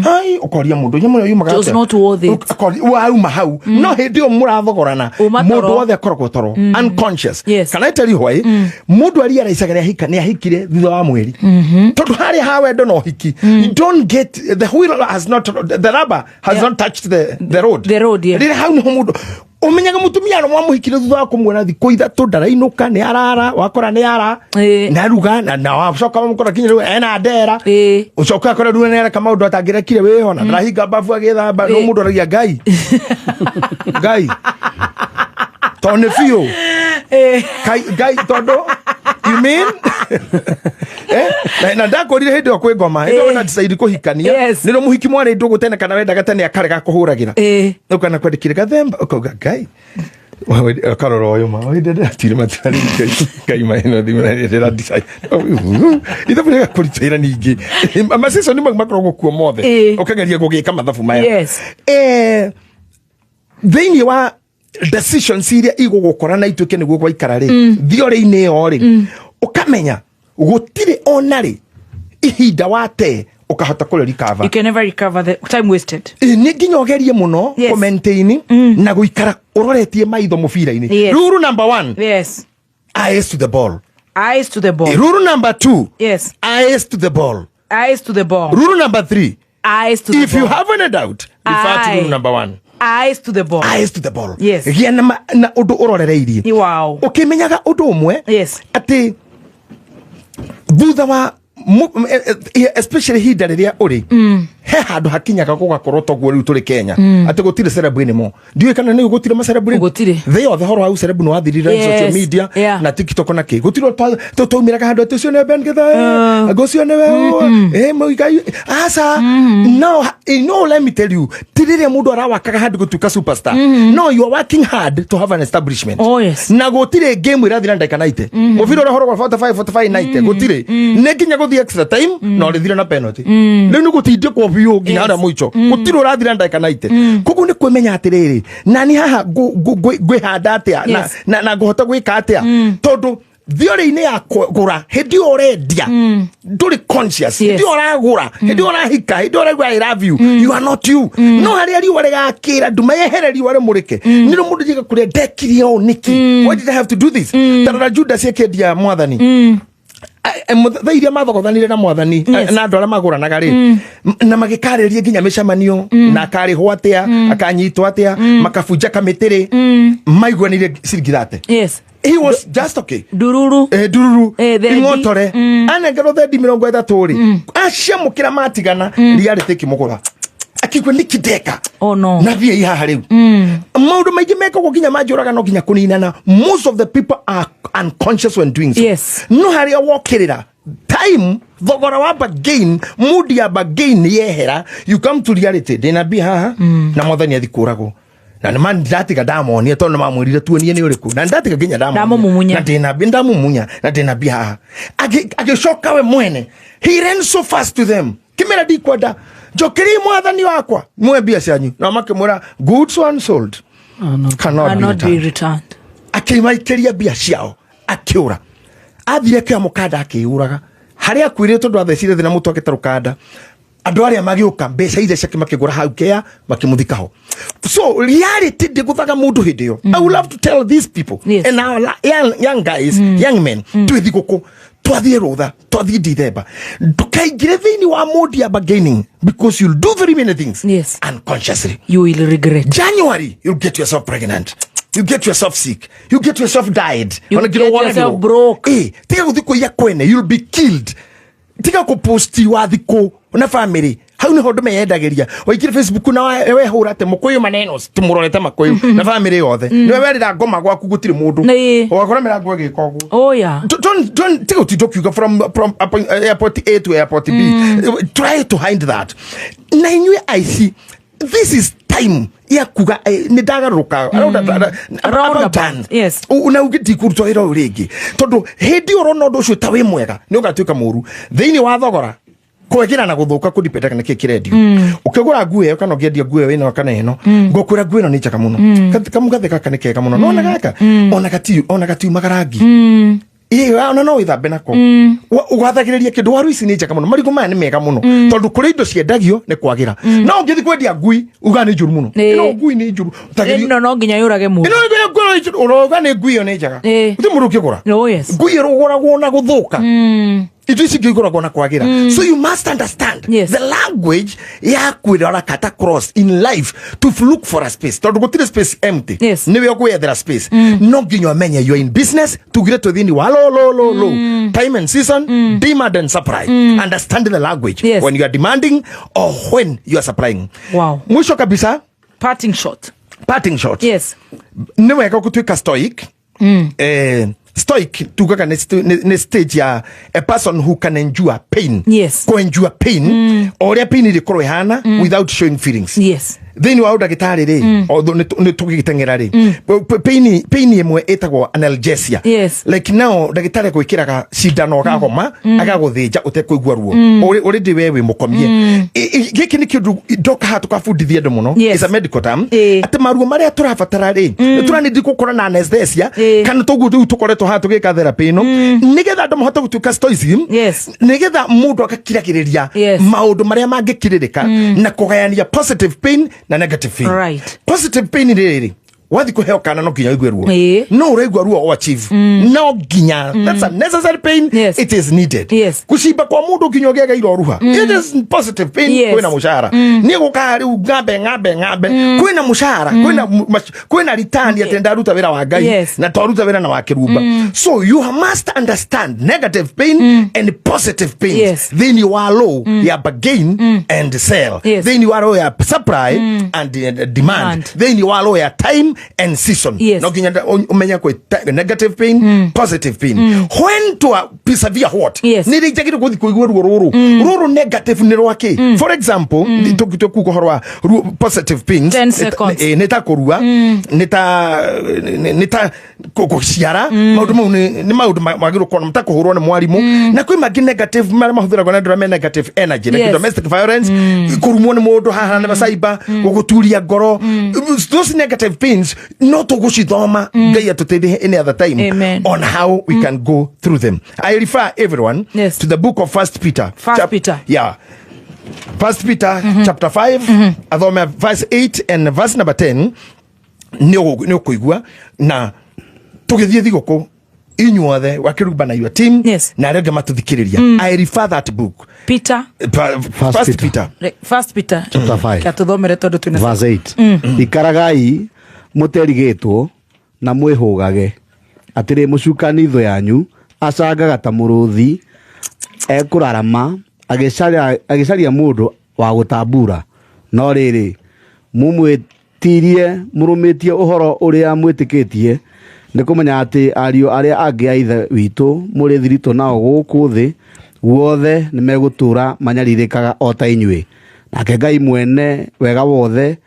Hai, ũkoria mũndũ nyamũ ĩyo yumaga It was atĩa? not worth it. Wauma hau, no hĩndĩ ĩyo mũrathogorana, Uma toro. mũndũ wothe akoragwo toro, unconscious. Can I tell you why? Mũndũ ariaraicaga nĩ ahika, nĩ ahikire thutha wa mweri, tondũ harĩa ha wendo na ũhiki, you don't get the wheel has not, the rubber has not touched the road. The road, yeah. Rĩrĩa hau nĩho mũndũ Umenyaga mutumia no mwamuhikire thutha wa kumuona thikũ 3 ndarainũka, nĩ arara wakora nĩ ara nĩ aruga na wacoka wamũkora kinya rĩu ena ndera. Ũcoka akora rĩu nĩ areka maũndũ atangĩrekire wĩho na ndarahinga mbabu agĩthamba, no mũndũ aragia Ngai Ngai tondũ nĩ biũ. Ngai tondũ you mean na ndakwĩrire hĩndĩ ĩyo kwĩ ngoma hĩndĩ ĩyo wena decide kũhikania. Nĩ mũhiki mwarĩ ndũgũ tene kana wendaga tene akarega kũhũragĩra. Ũkana kwandĩkire gathemba ũkauga Ngai akarora ũyũ ma hĩndĩ ndĩratire matirarĩ Ngai Ngai maĩno thimũ na ndĩra decide ithabu rĩgakũritĩra ningĩ maseason mau makoragwo kuo mothe. Ũkageria gũgĩka mathabu maya. Thĩinĩ wa decisions iria igũgũkora na ituĩke nĩguo gwaikara rĩ, theory-inĩ ĩyo rĩ, ũkamenya gũtirĩ ona rĩ ihinda wate ũkahota kũrĩ recover. You can never recover the time wasted. Nĩ nginya ũgerie mũno kũ maintain na gũikara ũroretie maitho mũbira-inĩ. Rule number 1. Eyes to the ball. Eyes to the ball. Rule number 2. Eyes to the ball. Eyes to the ball. Rule number 3. Eyes to the If you ball. have any doubt, refer to Aye. rule number 1. Eyes to the ball. Eyes to the ball. Yes. Gĩa na ũndũ ũrorereirie. Wow. Ũkĩmenyaga ũndũ ũmwe. Yes. Atĩ thutha wa especially ihinda rĩrĩa ũrĩ he handũ hakinyaga gũgakorwo toguo rĩu tũrĩ Kenya atĩ gũtirĩ celeb anymore. Ndiũĩ kana nĩ gũtirĩ ma celeb rĩu. Gũtirĩ. Thĩ yothe horo wa celeb nĩ wathirire social media na TikTok na kĩ. Gũtirĩ twaumĩraga handũ atĩ ũcio nĩ Ben Githae, anga ũcio nĩwe ũũ, Mũigai, aca. No, no, let me tell you, ti rĩrĩa mũndũ arawakaga handũ gũtuĩka superstar. No, you are working hard to have an establishment. Oh, yes. Na gũtirĩ game ĩrathira ndagĩka 90. Mũbira ũrĩa ũhoragwo 45, 45, 90. Gũtirĩ. Nĩ nginya gũthiĩ extra time, na ũrĩthire na penalty. Rĩu nĩ gũtindĩkwo biũ nginya harĩa mũico. Gũtirĩ ũrathira ndagĩka 90. Koguo nĩ kwĩmenya atĩrĩrĩ, nani haha ngwĩhanda atĩa, na ngũhota gwĩka atĩa? Tondũ theory-inĩ ya kũgũra, hĩndĩ ĩyo ũrendia, ndũrĩ conscious. Hĩndĩ ĩyo ũragũra, hĩndĩ ĩyo ũrahika, hĩndĩ ĩyo ũraigua I love you, you are not you. No harĩa riũa rĩgakĩra, nduma yehere riũa rĩmũrĩke, nĩrĩo mũndũ njiga kũrĩa ndekire ũũ nĩkĩ? Why did I have to do this? Ta rora Judas akĩendia mwathani. Thaa iria mathogothanire na mwathani, na andũ arĩa magũranaga rĩ, na magĩkarĩria nginya mĩcemanio, na akarĩhwo atĩa, akanyitwo atĩa, makabunja kamĩtĩ rĩ, maiguanire ciringi 30. He was just okay. Ndururu. Ndururu. Thendi. Ing'otore. Anengerwo thendi 30 rĩ, aciamũkĩra matigana, reality ĩkĩmũgũra. Akĩigua nĩkĩ ndeka? Oh, no. Na thiĩ haha rĩu. Maũndũ maingĩ mekagwo nginya manjũraga no nginya kũninana. Most of the people are unconscious when doing so. No harĩa wokĩrĩra time, thogora wa bargain, mood ya bargain yehera, you come to reality. Ndĩna mbia haha, na mwathani athi kũragwo. Na nĩ ma ndatiga ndamonia tondũ nĩ mamwĩrire tuonie nĩ ũrĩkũ, na ndatiga nginya ndamonia. Ndamũmumunya. Na ndĩna mbia, ndamumunya, na ndĩna mbia haha. Agĩcoka we mwene, he ran so fast to them. Kĩmera ndikwenda, njokerie mwathani wakwa, mwe mbia cianyu. Na makĩmwĩra, goods one sold cannot be Cannot be returned. returned. Akĩmaikĩria mbia ciao, akĩũra. Athire akĩoya mũkanda akĩũraga. Harĩa akuire tondũ athecire thĩ na mũtwe akĩte rũkanda. Andũ arĩa magĩũka mbeca iria ciake makĩgũra hau kea makĩmũthika ho. So reality ndĩgũthaga mũndũ hĩndĩ ĩyo. I would love to tell these people and our young guys, young men, twĩ thigũkũ, twathiĩ rũtha, twathiĩ Dithemba, ndũkaingĩre thĩinĩ wa mode ya bargaining because you'll do very many things unconsciously. You will regret. January, you'll get yourself pregnant. You get yourself sick. You get yourself died. You Ona get nginya wona yourself nginya. broke. Tiga gũthiĩ kũiya kwene, you'll be killed. Tiga kũposti wa thikũ na family. Hau niho andũ meyendagĩria. Waingĩra Facebook na wehũra atĩ mũkũyũ maneno, tũmũrorete makũyũ na family yothe. Nĩwe werĩra ngoma gwaku gũtirĩ mũndũ. Ũgakora mĩrango ĩgĩka ũguo. Oh, yeah. Don't, tiga gũtinda ũkiuga from airport A to airport B. Try to hide that. Na inyuĩ aici, this is time ya kuga, nĩ ndagarũrũka. About Roundabout. done. Yes. Na ũngĩ ndikũruta wĩra ũyũ rĩngĩ. Tondũ hĩndĩ ĩyo ũrona ũndũ ũcio ta wĩ mwega, nĩ ũgatuĩka mũru. Thĩinĩ wa thogora, kwegera na gũthũka kũdipendaga nĩkĩ kĩrendio. Ũkĩgũra nguo ĩyo kana ũngĩendia nguo ĩyo ĩno kana ĩno, ngũkwĩra nguo ĩno nĩ njega mũno. Kamũgathĩ gaka nĩ kega mũno. No ona gaka, ona gatiumaga rangi. Ĩĩ, ona no wĩthambe nako. Ũgathagĩrĩria kĩndũ, waru ici nĩ njega mũno, marigũ maya nĩ mega mũno. Tondũ kũrĩ indo ciendagio nĩ kwagĩra. No ũngĩthiĩ kwendia ngui, uga nĩ njũru mũno. Ĩno ngui nĩ njũru. Ũtagĩrĩire- Ĩno no nginya yũrage mũndũ. Ĩno nĩ ngui nĩ njũru. Ũroga nĩ ngui ĩyo nĩ njega. Gũtirĩ mũndũ ũkĩgũra. Oh, yes. Ngui ĩrũgũragwo na gũthũka. Indo ici ingĩ igũragwo na kwagĩra, so you must understand Yes. the language ya kwĩrora kata cross in life to look for a space, tondũ gũtirĩ space empty. Yes. Nĩwe ũkwĩyethera space. No nginya ũmenye you are in business. Tugire twĩ thĩinĩ wa low low low low time and season, demand and supply. Understand the language Yes. when you are demanding or when you are supplying. Wow. Mwisho kabisa, Parting shot. Parting shot. Yes. Nĩ wega gũtuĩka stoic. Stoic tugaga nĩ stage ya a person who can endure pain. Yes. Kũ-endure pain, o ũrĩa pain ĩrĩkorwo ĩhana, without showing feelings. Thĩinĩ wa ũndagĩtarĩ rĩ, although nĩ tũgĩgĩteng'era rĩ, pain ĩmwe ĩtagwo analgesia. Like now ndagĩtarĩ agwĩkĩraga cindano, agagoma, agagũthĩnja ũtekũigua ruo. Already we wĩ mũkomie. Gĩkĩ nĩ kĩndũ ndoka haha tũkabundithia andũ mũno. Yes. It's a medical term. Ĩĩ. Atĩ maruo marĩa tũrabatara rĩ, nĩ tũranindi gũkorwo na anesthesia, Ĩĩ. kana toguo rĩu tũkoretwo haha tũgĩka therapy ĩno nĩgetha andũ mahote gũtuĩka stoicism, Yes. nĩgetha mũndũ agakiragĩrĩria Yes. maũndũ marĩa mangĩkirĩrĩka na kũgayania positive pain na negative pain. Right. Positive pain rĩrĩ, wathi kũheo kana no nginya ũigue ruo. Ĩĩ. No ũraigua ruo o achieve no nginya, that's a necessary pain. Yes. It is needed. Yes. Kucimba kwa mũndũ nginya ũgĩaga iroruha, it is positive pain. Yes. Kwĩna mũcara niĩ gũkaga rĩu ngambe ngambe ngambe, kwĩna mũcara, kwĩna return atĩ ndaruta wĩra wa Ngai Yes. na twaruta wĩra na wa kĩrumba. So you must understand negative pain and positive pains Yes. thĩinĩ wa law ya bargain and sell, Yes. thĩinĩ wa law ya supply and demand, Demand. thĩinĩ wa law ya time and season. Yes. No nginya ũmenye kwĩ negative pain, positive pain, when to persevere what. Yes. Nĩ rĩ njagĩrĩirwo gũthiĩ kũigua ruo rũrũ rũrũ negative nĩ rwakĩ? For example, tũkuga ũhoro wa positive pains. 10 seconds. Nĩ ta kũrua, nĩ ta gũciara, maũndũ mau nĩ maũndũ magĩrĩirwo kuona ta kũhũrwo nĩ mwarimũ, na kwĩ mangĩ negative marĩa mahũthĩragwo nĩ andũ arĩa me negative energy, like Yes. domestic violence, kũrumwo nĩ mũndũ haha na cyber, gũgũturia ngoro. Those negative pains no tũgũcithoma, Ngai atũteithie any other time Amen. on how we can go through them. I refer everyone Yes. to the book of First Peter. First Peter. Yeah, First Peter chapter 5, athome verse 8 and verse number 10, nĩ ũkũigua. Na tũgĩthiĩ thigũkũ inyuothe wakĩrumba na your team Yes. na arĩa angĩ matũthikĩrĩria, I refer that book. Peter. First Peter. Peter. First Peter. Chapter 5. Katũthomere tondũ twĩna Verse 8: Ikaragai mũterigĩtwo na mwĩhũgage atĩrĩ, mũcukani thũ yanyu acangaga ta mũrũthi ekũrarama agĩcaria mũndũ wa gũtambura, no rĩrĩ, mũmwĩtirie mũrũmĩtie ũhoro ũrĩa mwĩtĩkĩtie, nĩ kũmenya atĩ ariũ arĩa angĩ a ithe witũ mũrĩ thiritũ nao gũkũ thĩ guothe nĩ megũtũũra manyarirĩkaga o ta inyuĩ. Nake Ngai mwene wega wothe,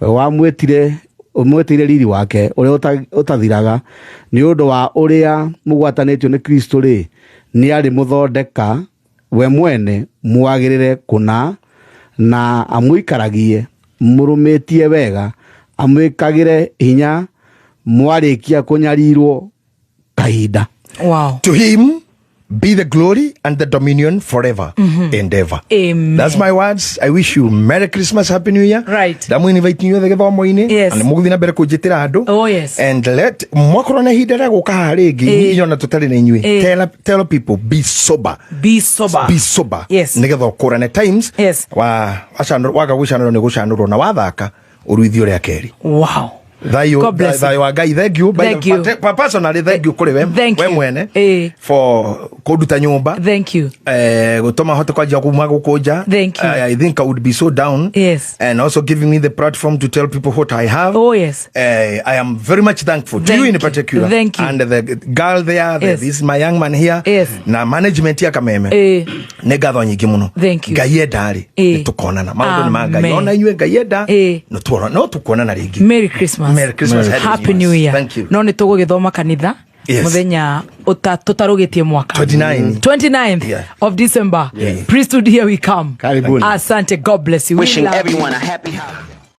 we wamwĩtire ũmwĩtĩire riri wake ũrĩa ũtathiraga nĩ ũndũ wa ũrĩa mũgwatanĩtio nĩ Kristo rĩ, nĩ arĩ mũthondeka we mwene mwagĩrĩre kũna, na amũikaragie mũrũmĩtie wega, amwĩkagĩre hinya mwarĩkia kũnyarirwo kahinda. Wow. To him be the glory and the dominion forever and ever. Amen. That's my words. I wish you Merry Christmas, Happy New Year. Right. Ndamũ-invite inyuothe gĩthomo-inĩ. Yes. Na nĩmũgũthiĩ na mbere kũnjĩtĩra andũ. Oh, yes. And let mwakorwo na ihinda rĩa gũka haha rĩngĩ, Ĩĩ. inyuĩ ona tũtarĩ na inyuĩ. Ĩĩ. Tell people, be sober. Be sober. Be sober. Yes. Nĩgetha ũkũrane times. Yes. Wa waga gũcanũrwo nĩ gũcanũrwo, na wathaka ũruithio rĩa kerĩ. Wow. Thayũ. God bless you. Thayũ wa Ngai. Thank you. Thank you. Personally, thank you kũrĩ we Thank we you. mwene Ĩĩ. for kũnduta nyũmba, Thank you. Gũtũma hote kwanjia kuma gũkũ nja. Thank you. I think I would be so down. Yes. And also giving me the platform to tell people what I have. Oh, yes. I am very much thankful to Thank you in you. particular. Thank you. And the girl there, Yes. this my young man here. Yes. Na management ya Kameme. Ĩĩ. Nĩ ngatho nyingĩ mũno. Thank you. Ngai enda rĩ, Ĩĩ. nĩ tũkonana. Maũndũ nĩ ma Ngai. Amen. Ona inyuĩ Ngai enda, Ĩĩ. no tũkuonana rĩngĩ. Merry Christmas. Merry Christmas. Happy New Year. Thank you. No nĩ tũgũgĩthoma kanitha Yes. muthenya tũtarũgĩtie mwaka. 29. 29th Yeah. of December. Yeah. Priesthood, here we come. Karibuni. Asante. God bless you. We Wishing love you. everyone a happy holiday.